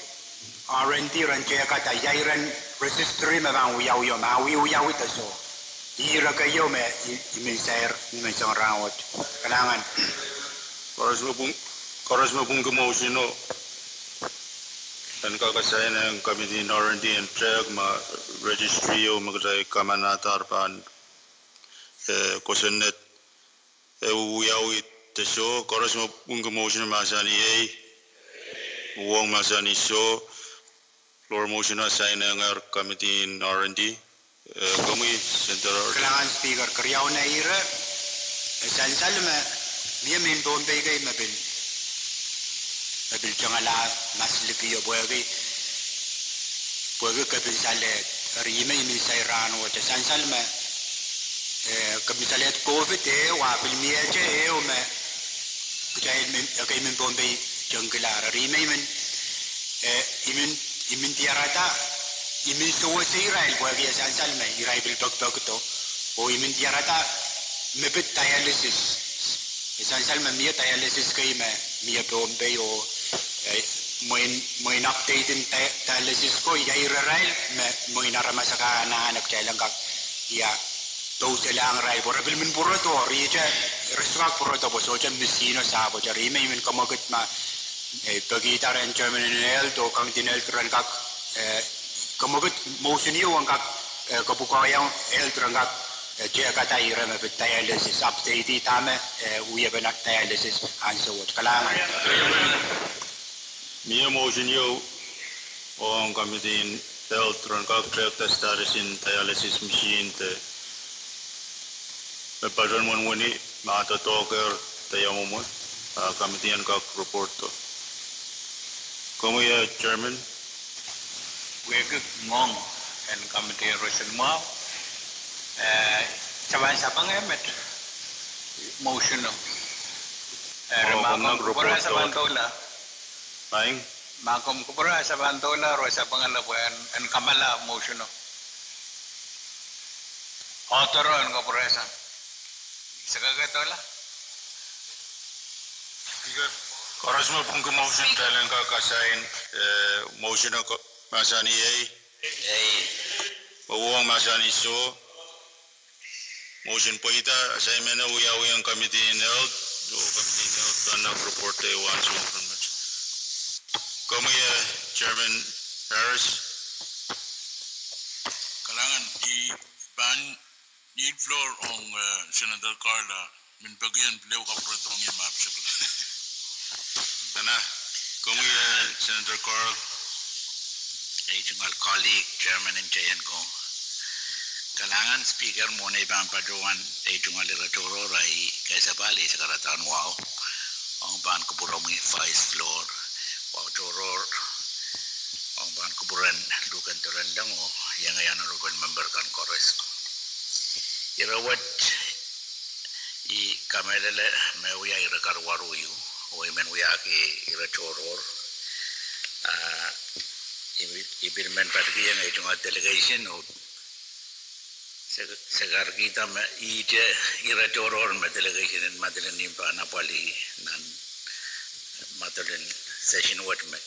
R and D ren tehkada ia iren registry me pahn wiawi, ma wiawi de soh. Ih ire keieu me I, I men sair, I men song rahnwet. Kalahngan. Koaros me pwung-, koaros me pwungki motion o en kak assign ong committee en R and D en tehk ma registry o me kitail kamanahdahr pahn, eh, kosonned, eh, wiawi Te soh, koaros me pwungki motion mahsanih iei. Uhwong mahsanih soh. Floor motion a sign-ehngehr committee en R and D. Eh, komwi, Senator R D. Kalahngan Speaker, keriaun ire, eh, sansal me, mie mehn Pohnpei kei me pil, me pil tengala maslipio pwehki, pwehki kepin salehd, eri ihme I men sair rahnwet, sansal me, eh, kepin salehd COVID ehu, a pil miehte ehu me kitail men, ekei mehn Pohnpei tengkilahr. Eri ihme I men, eh, I men, I men diarada, I men sewese irail pwehki e sansal me irail pil pekipekdo. Oh I men diarada me pid dialysis. E sansal me mie dialysis kei me mie Pohnpei oh, eh, mwein, mwein update en dia-, dialysis ko, ia ire irail me mwein aramas akan anahne kitail en kak, ia, pouselahng irail pwe re pil men pwurodo, rite, re sohte kak pwurodo pwe sohte machine o sahpwet. Eri ihme I men kamwekid ma, eh, pekihda rehn chairman en health oh kangdin health ren kak, eh, kamwekid motion ieu en kak, eh, kapwukoahiong health ren kak, eh, tehkada ire me pid dialysis, update dahme, eh, wiepen dialysis ansou wet. Kalahngan. Mie motion ieu ong committee en health ren kak tehkada status en dialysis machine de me patohwan wenihmwatadohkehr de ia mwomwe, ah, committee en kak report o. Komwi, eh, chairman. Wehwehki ngoang en committee roson mwahu. Eh, sapan sapeng emet motion o. Eh, ma komw kupwure sapan doula. Maing. Ma komw kupwure sapan doula, re sapengala pwe en, en kamala motion o. Author o en kupwure sang. Sekeke doula. Speaker, koaros me pwungki motion kitail en kak assign, eh, motion o ko-, mahsanih iei. Iei. Uhwong mahsanih soh. Motion pweida, assignment o wiawi ong committee en health, oh committee en health pahn kak report de wahn soh pahn met. Komwi, eh, Chairman Harris. Kalahngan, I pahn yield floor ong, eh, Senator Carl a men peki en pil ehu kapwuredohng ie ma pil sehse. Dene, komwi, eh, Senator Carl. Ei tungoal colleague, chairman en J N ko. Kalahngan Speaker, mwohn ei pahn patohwan, ei tungoal ire tohrohr, I kesempwal, I sakaradahn wahu ong pahn kupwuromwi Vice Floor, wahu tohrohr ong pahn kupwuren luhken dolendolen oh iengei honorable member kan koaros. Ire wet I kamehlele me wia ire karuwaru ieu, oh I men wiahki ire tohrohr. Ah, I, I pil men patohwan iang ei tungoal delegation oh se, se karkihda me ihte ire tohrohr me delegation en Madolenihmw pahn apwalih nan Madolen session wet met.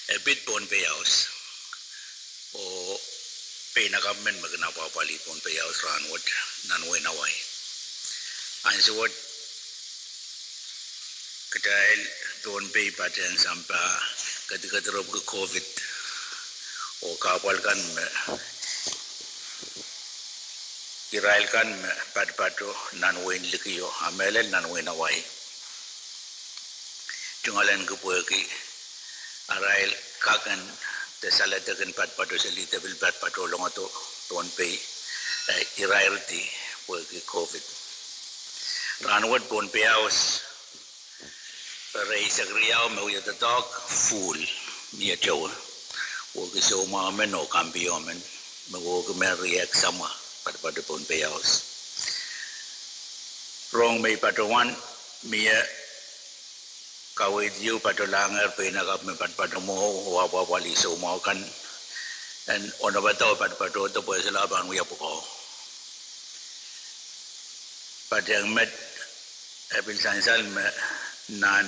E pid Pohnpei House. Oh pein a government me kin apwapwalih Pohnpei House rahnwet nan wehin Hawaii. Ansou wet kitail Pohnpei patehng sampah, kedikedirepwki COVID oh kahpwal kan me irail kan me patopato nan wehin Likio, a mehlel nan wehin Hawaii. Tungoal ahneki pwehki arail kak en de saledek en patopato seli de pil patopato longdo Pohnpei, eh, irairdi pwehki COVID. Rahnwet Pohnpei House, pere eisek riau me wia doadoahk full, mie towe. Wehwehki soumwahu men oh kampio men, me wehwehki me riehk samwa, patopato Pohnpei House. Rong me I patohwan, mie kaweid ieu patolahng pein akap me patopato mwohmw oh apwapwalih soumwahu kan en onopada oh patopato de pwe solahr pahn wia pwukoa. Patehng met, e pil sansal me nan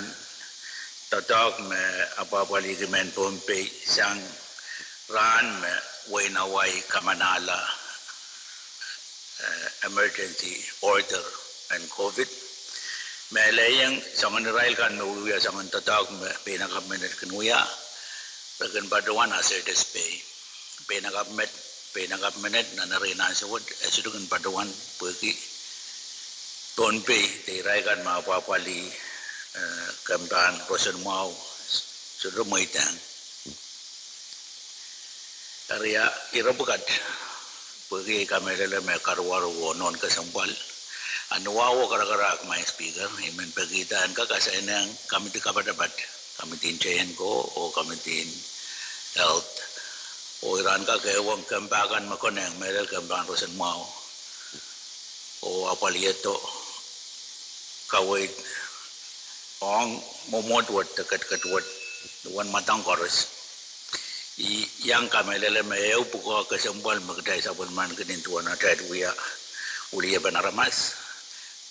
doadoahk me apwapwalihki mehn Pohnpei sang rahn me wehin Hawaii kamanahla, eh, emergency order en COVID. Mehlehieng soangen irail kan me wiewia soangen doadoahk me pein akap menet kin wia, re kin patohwan hazardous pay. Pein akap met, pein akap menet nan ire nan ansou wet, e sohte kin patohwan pwehki Pohnpei, de irail kan me apwahpwalih, eh, kempen roson mwahu, sohte mweidehng. Eri ire pwukat, pwehki ei kamehlele me karuwaru oh nohn kesempwal, a ni wawo karakarahk, Madam Speaker, I men pekihda en kak asainehng komiti kapatapat, komitin J and Co oh komitin Health. Oh iren kak ehuong kempen kan me konehng, mehlel kempen roson mwahu oh apwalihdo kaweid ong mwomwohd wet de ketiket wet, uwen mwadang koaros. I iang kamehlele me ehu pwukoa kesempwal me kitail sapwellimaniki nin duwen atail wia weliepen aramas,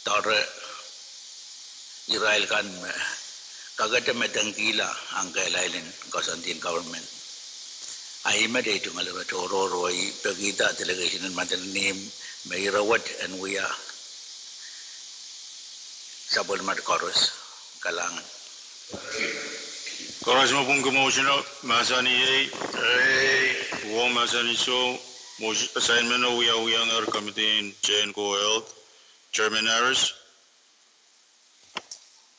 doare irail kan me kakete medengkihla ahng kehlail en koasoandi en government. A ih met ei tungoal ire tohrohr oh I pekihda delegation en Madolenihmw me ire wet en wia sapwellimet koaros. Kalahngan. Koaros me pwungki motion o mahsanih iei, uong mahsanih soh, motion assignment o wiawihongehr komitin J and Co Health, Chairman Harris.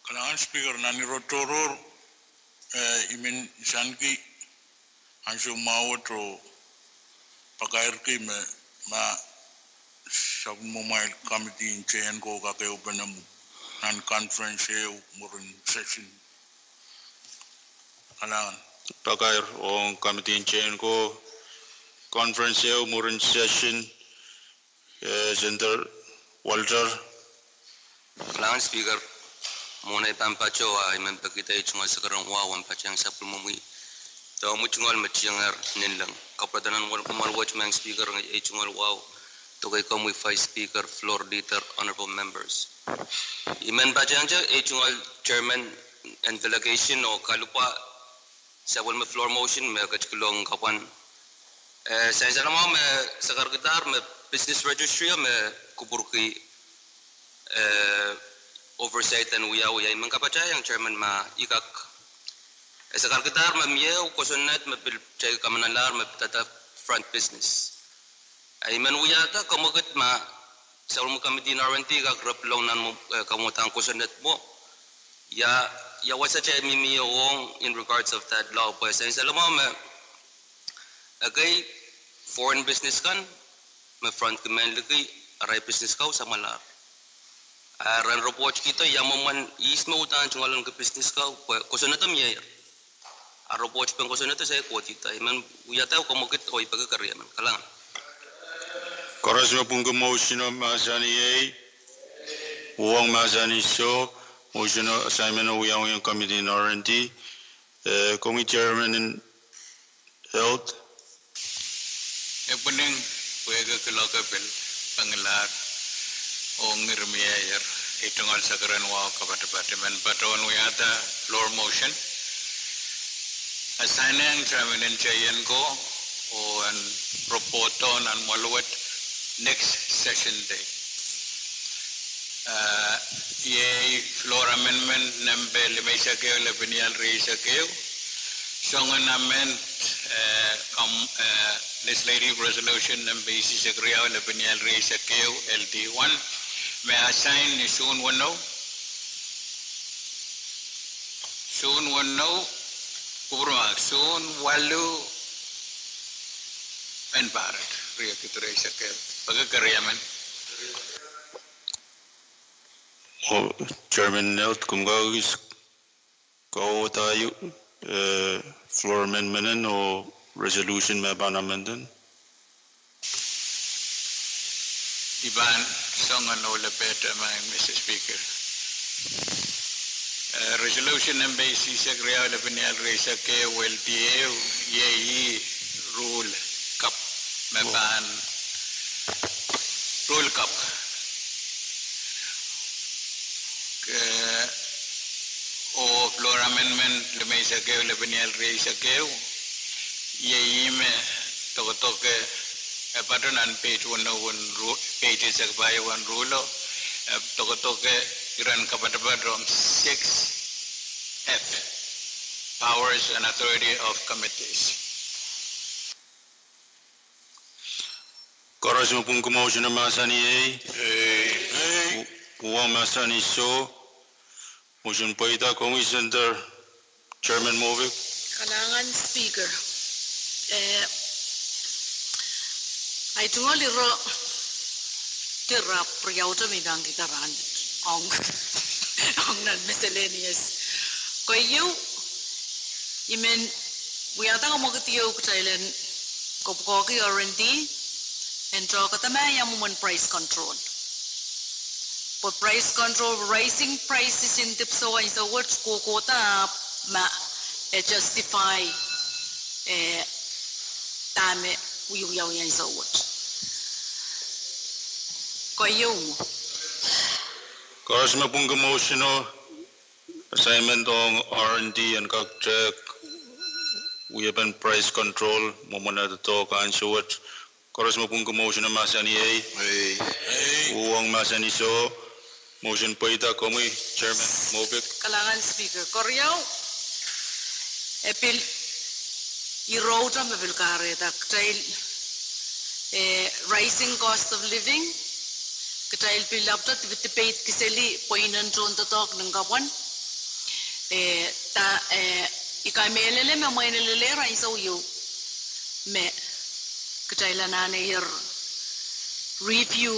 Kalahngan Speaker, nan ire tohrohr, eh, I men sanki ansou mwahu wet oh pakairki me ma sapwellimomwail komitin J and Co kak ehupene mwo nan conference ehu mwurin session. Kalahngan. Pakair ong komitin J and Co conference ehu mwurin session, eh, Senator Walter. Kalahngan Speaker, mwohn ei pahn patoh a I men pekihda ei tungoal sakaren wahu en patehng sapwellimomwi de omwi tungoal me tiengehr ninleng. Kapwuredo nan wet, Madam Speaker, ei tungoal wahu, de komwi Vice Speaker, Floor Leader, Honorable Members. I men patehngte ei tungoal Chairman en delegation oh kalipwa sapwellime floor motion me ketikihong kapwan, eh, sansal mwahu me sakarkidahr me business registry o me kupwurki, eh, oversight en wiawi. I men kapatahieng Chairman ma I kak, eh, sakarkidahr me mie ehu kosonned me pil teki kamanalar me pidada front business. A I men wiahda komwekid ma sapwellime komitin R and D kak rapilong nan mwo, eh, kamwadang kosonned mwo. Ia, ia wasa te mihmi ong in regards of that law, pwe sansal mwahu me ekei foreign business kan me frontki mehn liki arail business kau samwalahr. A ren report kihdo ia mwomwen ihs me uhdahn tungoal ahneki business kau, pwe kosonned o miehier. A report pen kosonned o se kohdihda. I men wiahda komwekid oh I peki keriemen. Kalahngan. Koaros me pwungki motion o mahsanih iei, uong mahsanih soh, motion o assignment o wiawihong komitin R and D, eh, komwi Chairman en Health. Epwelin, pwehki kuloak pil penglahr oh ngihr miehier, ei tungoal sakaren wahu kapatapat, I men patohwan wiahda floor motion assignehng Chairman en J and Co oh en report o nan mwoal wet next session day. Eh, iei floor amendment nempe limeisek ehu lepenial rieisek ehu. Songen amend, eh, kam, eh, legislative resolution nempe isisek riau lepenial rieisek ehu, L D one, me assign ni Suhn weneu. Suhn weneu, kupwurmahk, Suhn waluh en pahrek, riekid rieisek ehu. Peki keriemen. Oh, Chairman Health, komw kak kis kauwada, eh, floor amendment en oh resolution me pahn amenden. I pahn songen oh lepehte, Madam Speaker. Eh, resolution nempe isisek riau lepenial rieisek ehu, L D ehu, iei ih rule kapw me pahn rule kapw. Ke, oh floor amendment limeisek ehu lepenial rieisek ehu, iei ih me doadoahk, eh, patohwan page weneu en ru-, page eisek pahieu en rule o, eh, doadoahk iren kapatapat ong six F, powers and authority of committees. Koaros me pwungki motion o mahsanih iei. Ei. Uhwong mahsanih soh, motion pweida, komwi Senator Chairman Mofik. Kalahngan Speaker. Eh, ahi tungoal ire, ire riauhte me I pahn kihda rahnwet ong, ong nan miscellaneous. Keieu, I men wiahda kamwekid ieu kitail en kopwukoahki R and D en tohkada ma ia mwomwen price control. Pwe price control, rising prices en dipwisou ansou wet kohkohda ahpw ma e justify, eh, dahme wiewiawi ansou wet. Keieu mwo. Koaros me pwungki motion o, assignment ong R and D en kak tehk wiepen price control mwomwen doadoahk ansou wet. Koaros me pwungki motion o mahsanih ei. Ei. Ei. Uhwong mahsanih soh, motion pweida, komwi Chairman Mofik. Kalahngan Speaker. Keriau, e pil irehte me pil kahrehda kitail, eh, rising cost of living, kitail pil ahpwtehn dip-, debate kiseli pweinen tohndoadoahk nin kapwan. Eh, da, eh, I kamehlele me mwein e lelehr ansou ieu me kitail anahne ier review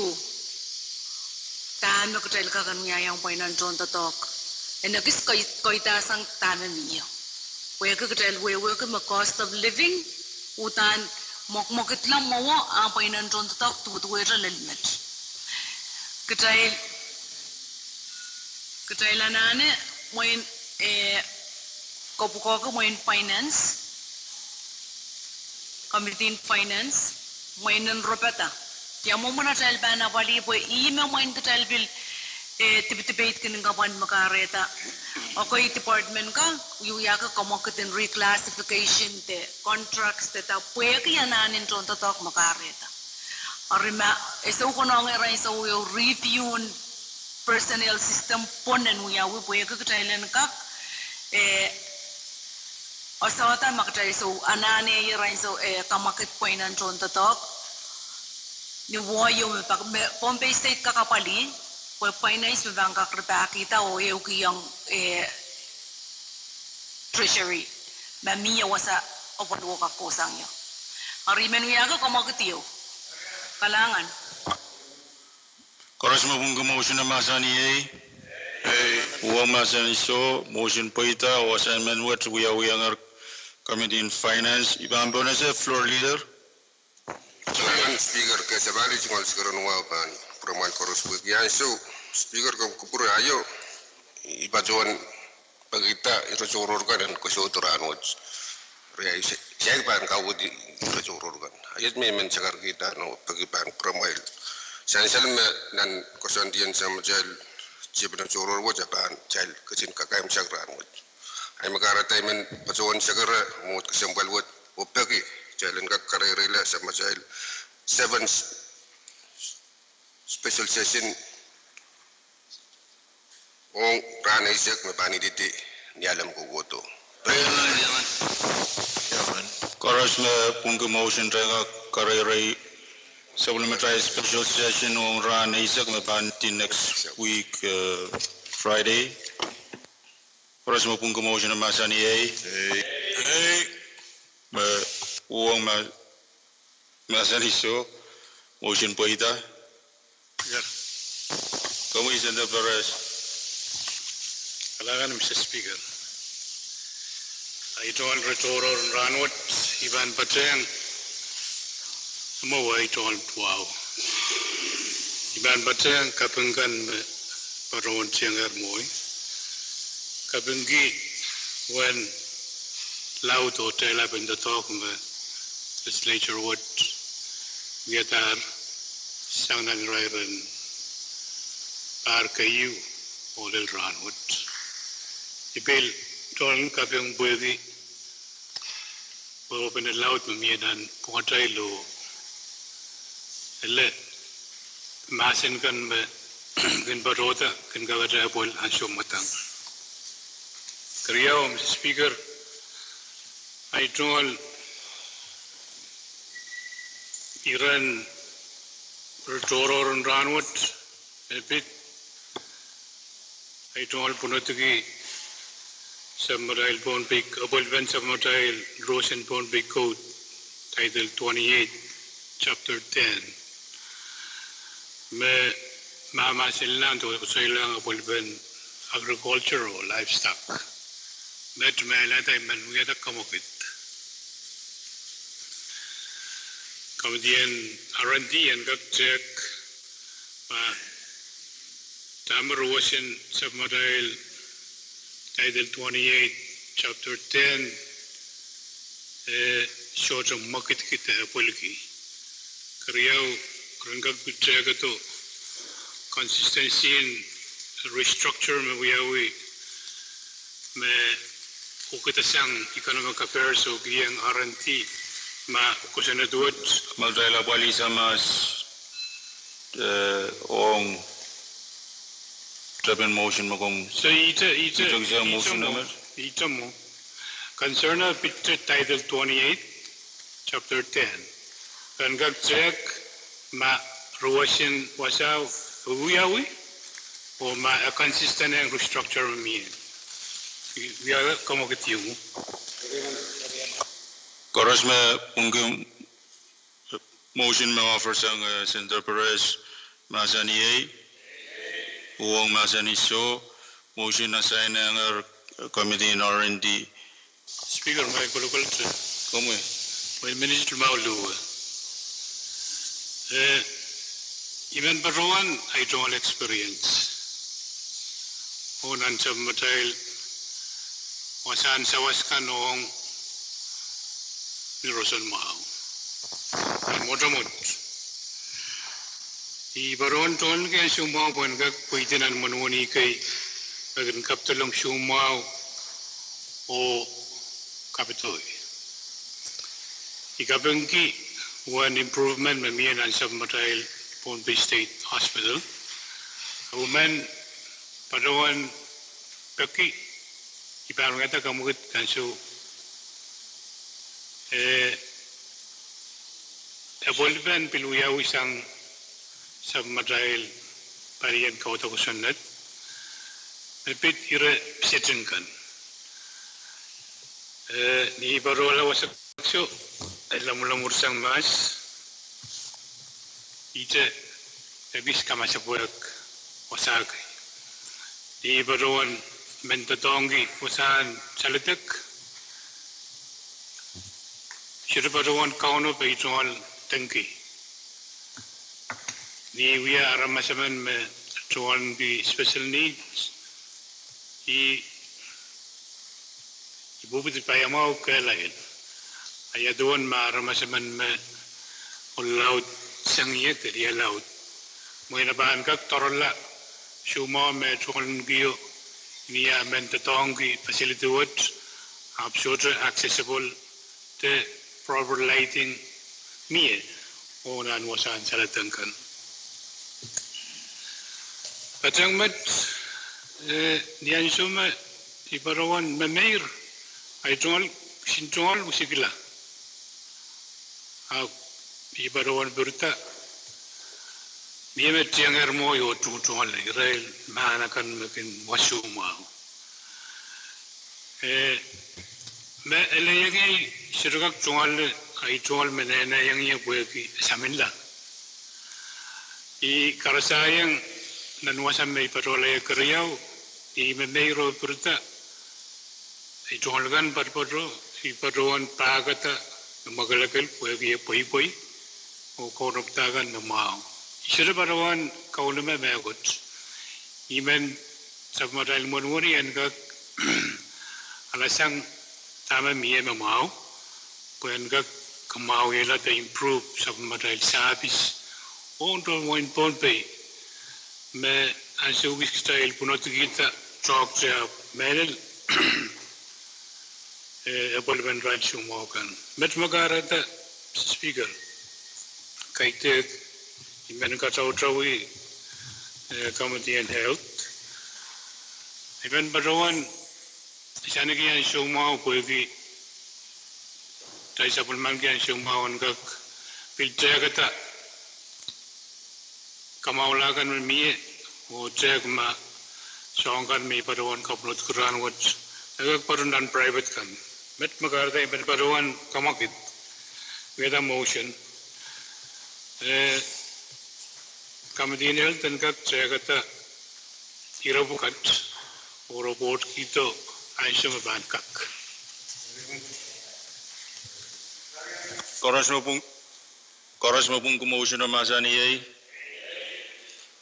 dahme kitail kak en wiahiong pweinen tohndoadoahk. En ekis kei-, keidasang dahme mie. Pwehki kitail wehwehki me cost of living, uhdahn mwekmwekidla mwowe, a pweinen tohndoadoahk duweduwehte lel met. Kitail, kitail anahne mwein, eh, kopwukoahki mwein finance, committee en finance, mwein en ropada. Ia mwomwen atail pahn apwalih pwe ih me mwein kitail pil, eh, dip-, debate kin kapwan me kahrehda. Ekei department kan wiawiahki kamwekid en reclassification de contracts de da pwehki anahnen tohndoadoahk me kahrehda. Eri ma e soukohng ong ira ansou ieu review en personnel system pwon en wiawi pwehki kitail en kak, eh, osohda ma kitail sou anahne ira ansou, eh, kamwekid pweinen tohndoadoahk. Ni wiewiawi me pak-, me Pohnpei State kak apwalih, pwe finance me pahn kak rapahkihda oh ehukihong, eh, Treasury. Ma mie wasa apwal wo kak kohsang ie. Eri I men wiahki kamwekid ieu. Kalahngan. Koaros me pwungki motion o mahsanih ei. Ei. Uhwong mahsanih soh, motion pweida oh assignment wet wiawihongehr Committee en Finance. I pahn pohnese floor leader. Kalahngan Speaker, ke sapahl tungoal sikeren wau pahn pwuremwail koaros pwehki ansou Speaker ke kupwure aio, I patohwan pekihda ire tohrohr kan en koasoakoasoia rahnwet. Riei, se-, se pahn kauhdi ire tohrohr kan. Ahi me I men sakarkihda nan peki pahn pwuremwail sansal me nan koasoandien samatail tiepene tohrohr wet a pahn tail ketin kakaimwisekla rahnwet. Ahi me kahrehda I men patohwan sakara mwohd kesempwal wet oh peki tail en kak kareireila samatail seven special session ong rahn eisek me pahn ididi ni alem kohkohdo. Koaros me pwungki motion kitail kak kareirei supplementary special session ong rahn eisek me pahn ididi next week, eh, Friday. Koaros me pwungki motion o mahsanih ei. Ei. Ei. Me uhwong ma- Mahsanih soh, motion pweida. Ia. Komwi Senator Perez. Kalahngan Mister Speaker. Ahi tungoal ire tohrohr en rahnwet, I pahn patehng, mwo ahi tungoal duwau. I pahn patehng kaping kan me patohwan tiengehr mwohi. Kapingki uwen laud oh tehlapen doadoahk me Legislature wet wiadahr sang nan irairen pahr keieu oh lel rahnwet. I pil tungoal kaping pwehki pwe ohpene laud me mie nan pwungatail oh ele mahsen kan me kin patohda kin kakete apwal ansou mwadang. Keriau, Mister Speaker, ahi tungoal iren ire tohrohr en rahnwet, e pid Ei tungoal pwunodiki sapwmatail Pohnpei, apwalipen sapwmatail roson Pohnpei Code, Title twenty-eight, Chapter ten. Me mahmahsenlahng de koasoilahng apwalipen agriculture oh livestock. Met me I lada I men wiahda kamwakid. Komiti en R and D en kak tehk ma dahme roson sapwmatail Title twenty-eight, Chapter ten, eh, sohte mwekidki de apwaliki. Keriau, ren kak pil tehkada consistency en restructure me wiawi me ukidasang economic affairs oh kiheng R and D ma kosonned wet. Matail apwalih samas, eh, ong tepin motion me komw. So ihte, ihte, ihte kisa ihte motion mwo, emen? Ihte mwo. Concern a pihte Title twenty-eight, Chapter ten. Ren kak tehk ma roson wasao wiawi, oh ma e consistent ong restructure me mie. Wia kamwakid ieu. Koaros me pwungki motion me offer sang, eh, Senator Perez, mahsanih ei. Uhwong mahsanih soh. Motion assign-ehngehr, eh, Committee en R and D. Speaker, ma I kolokol te. Komwi. Mwein minit limau luwe. Eh, I men patohwan ai tungoal experience. Oh nan sapwmatail wasahn sawas kan ong ni roson mwahu. Nan mwotomwot. I patohwan tungoal ki ansou mwahu pwehn kak pweidi nan mwohn wini kei, me kin kapidolong ansou mwahu oh kapitoi. I kapingki uwen improvement me mie nan sapwmatail Pohnpei State Hospital. Ahpw I men patohwan peki, I pahn wiahda kamwakid ansou. Eh, apwalipen pil wiawi sang sapwmatail palien kauwada kosonned me pid ire setting kan. Eh, ni patohla wasa kso, eh, lamwulamwur sang mahs, ihte ekis kamasepwehk wasa kei. Ni patohwan men doadoahngki wasahn saledek, sohte patohwan kaunopada ei tungoal dengki. Ni wia aramas emen me tungoal ki special needs, I, I pwupwidi paiamwahu kehlail. Ia duwen ma aramas emen me ohl laud sang ie de lia laud. Mwein e pahn kak doarla ansou mwahu me tungoal kio, ni ah men doadoahngki facility wet, ahpw sohte accessible de proper lighting mie, oh nan wasahn saledek kan. Patehng met, eh, ni ansou me I patohwan memeir, ai tungoal, kisin tungoal wisikla. Ahpw I patohwan pirida, mie me tiengehr mwo oh tungoal irail mahn akan me kin wasa mwahu. Eh, me ele iang ie, I sohte kak tungoal, ai tungoal me nehnehiong ie pwehki e saminla. I karasaiong nan wasa me I patohlaie keriau, I memeir oh pirida, ai tungoal kan poatopoato, I patohwan pahkada me mwakelekel pwehki e pweipwei, oh kaunopada kan me mwahu. I sohte patohwan kaunop mehkot. I men sapwmatail mwohn wini en kak alasang dahme mie me mwahu, pwe en kak kamwahwihala de improve sapwmatail service. Oh nto mwein Pohnpei, me ansou kis kitail pwunodikihda toahkte ahpw mehlel, eh, apwalipen ansou mwahu kan. Met me kahrehda, Speaker, kaidehk I men katautauwih, eh, Committee en Health. I men patohwan saniki ansou mwahu pwehki kitail sapwellimaniki ansou mwahu en kak pil tehkada kamwahula kan me mie, oh tehk ma Soahng kan me I patohwan kapwunodki rahnwet, e kak patohwan nan private kan. Met me kahrehda I men patohwan kamwakid, wiahda motion. Eh, Committee en Health en kak tehkada ire pwukat oh report kihdo ansou me pahn kak. Koaros me pwung-, koaros me pwungki motion o mahsanih ei.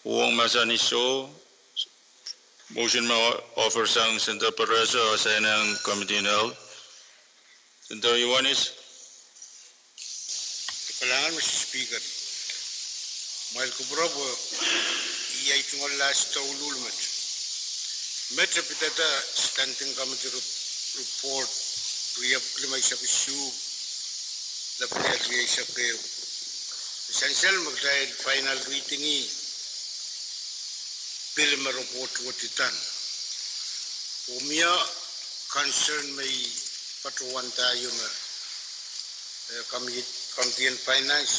Uhwong mahsanih soh. Motion me o-, offer sang Senator Perez o assign sang Committee en Health. Senator Iohannis. Kalahngan, Mister Speaker. Mwail kupwur pwe I tungoal last douluhl met. Met e pidada Standing Committee rep-, report, riepwukat limeisek isuh, lapalahn rieisek ehu. Sansal me kitail final reading ih, pil me report wet itan. Oh mie concern me I patohwanda ieu me, eh, committee, Committee en Finance,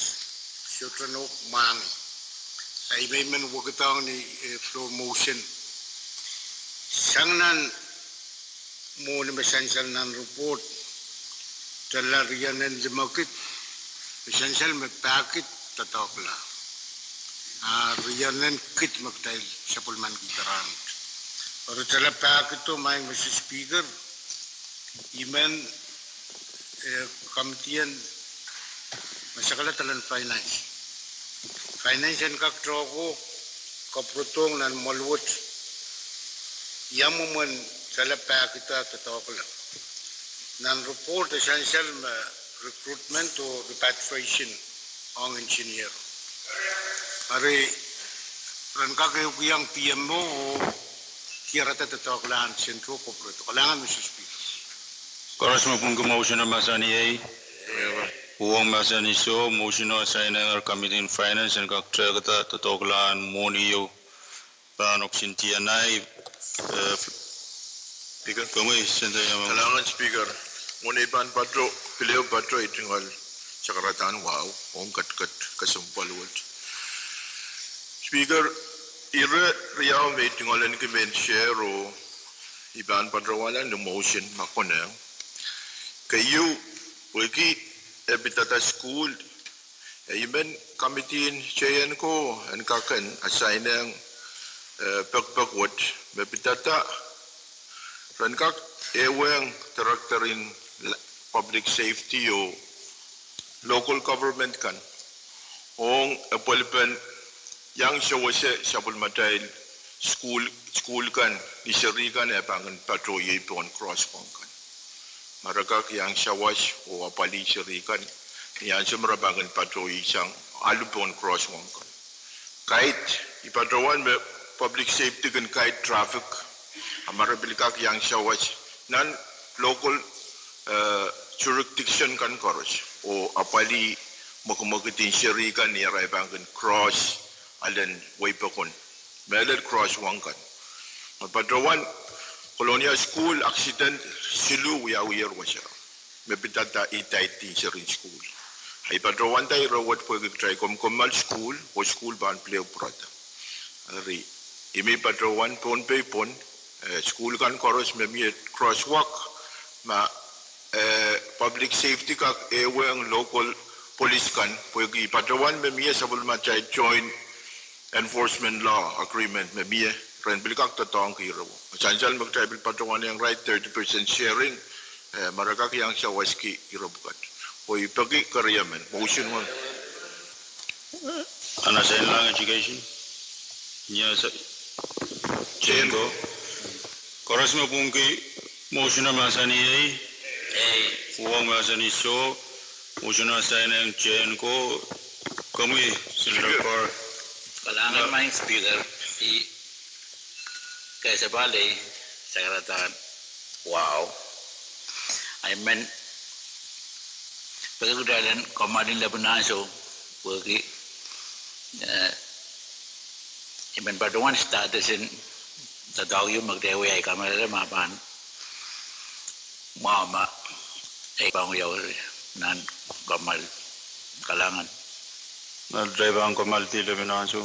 sohte nohk mwahngih. Ahi me I men wekidong ni, eh, floor motion. Sang nan mwohni me sansal nan report, tala rienen limekid, me sansal me pahkid doadoahkla. A rienen kid me kitail sapwellimankihda rahnwet. Eri tala pahkido, Maing Mister Speaker, I men, eh, committee en me sakala tala en finance. Finance en kak tohko kapwurodohng nan mwoalwet ia mwomwen tala pahkida doadoahkla. Nan report e sansal me recruitment oh repatriation ong engineer. Eri ren kak ehukihong P M O oh diarada doadoahklahn sentro kapwurodo. Kalahngan, Mister Speaker. Koaros me pwungki motion o mahsanih ei. Uhwong mahsanih soh, motion o assign sang Committee en Finance en kak tehkada doadoahklahn mwohni ieu pahn oksin tianai, eh, Speaker. Komwi, Senator Yamam. Kalahngan, Speaker. Mwohni pahn pato, pil ehu pato I tungoal sakaradahn wahu ong ketiket kesempwal wet. Speaker, ire riau me I tungoal en kin men share oh I pahn patohwanda ni motion me konehng. Keieu, wehwehki e pidada school, e I men committee en JNCO en kak en assign sang, eh, pekipek wet me pidada ren kak ehuehng director en la-, public safety oh local government kan ong epwelpen iang sewese sapwellimatail school, school kan, ni seri kan e pahn kin patohieng pohn crosswalk kan. Ma re kak iang sawas oh apwalih seri kan, ni ansou me re pahn kin patohieng sang alu pohn crosswalk kan. Guide, I patohwan me public safety kin guide traffic, a ma re pil kak iang sawas nan local, eh, jurisdiction kan koaros oh apwalih mwekimwekid en seri kan ni arail pahn kin cross alen wehi pokon. Mehlel crosswalk kan. Ma patohwan Kolonia School accident siluh wiawiher wasa me pidada itaiti seri en school. Ahi patohwanda ire wet pwehki kitail komwkomwal school, oh school pahn pil ehu pwurada. Eri, I men patohwan Pohnpei pwon, eh, school kan koaros me mie crosswalk, ma, eh, public safety kak ehuehng local police kan, pwehki patohwan me mie sapwellimatail joint enforcement law agreement me mie, ren pil kak doadoahngki ire wet. Sansal me kitail pil patohwan ong right thirty percent sharing, eh, ma re kak iang sawaski ire pwukat. Oh I peki keriemen, motion wet. Ana sign lang education. Nia sa-, JNCO. Koaros me pwungki motion o mahsanih ei. Ei. Uhwong mahsanih soh. Motion o assign sang JNCO. Komwi, Senator Speaker. Kalahngan, Maing Speaker. I kesempwal ei sakaradahn wahu. I men peki kitail en komwalin lepin ansou, pwehki, eh, I men patohwan status en doadoahk ieu me kitail wia, I kamehlele ma pahn mwahu ma I pahn wia nan komwal. Kalahngan. Nan I pahn komwaldi lepin ansou.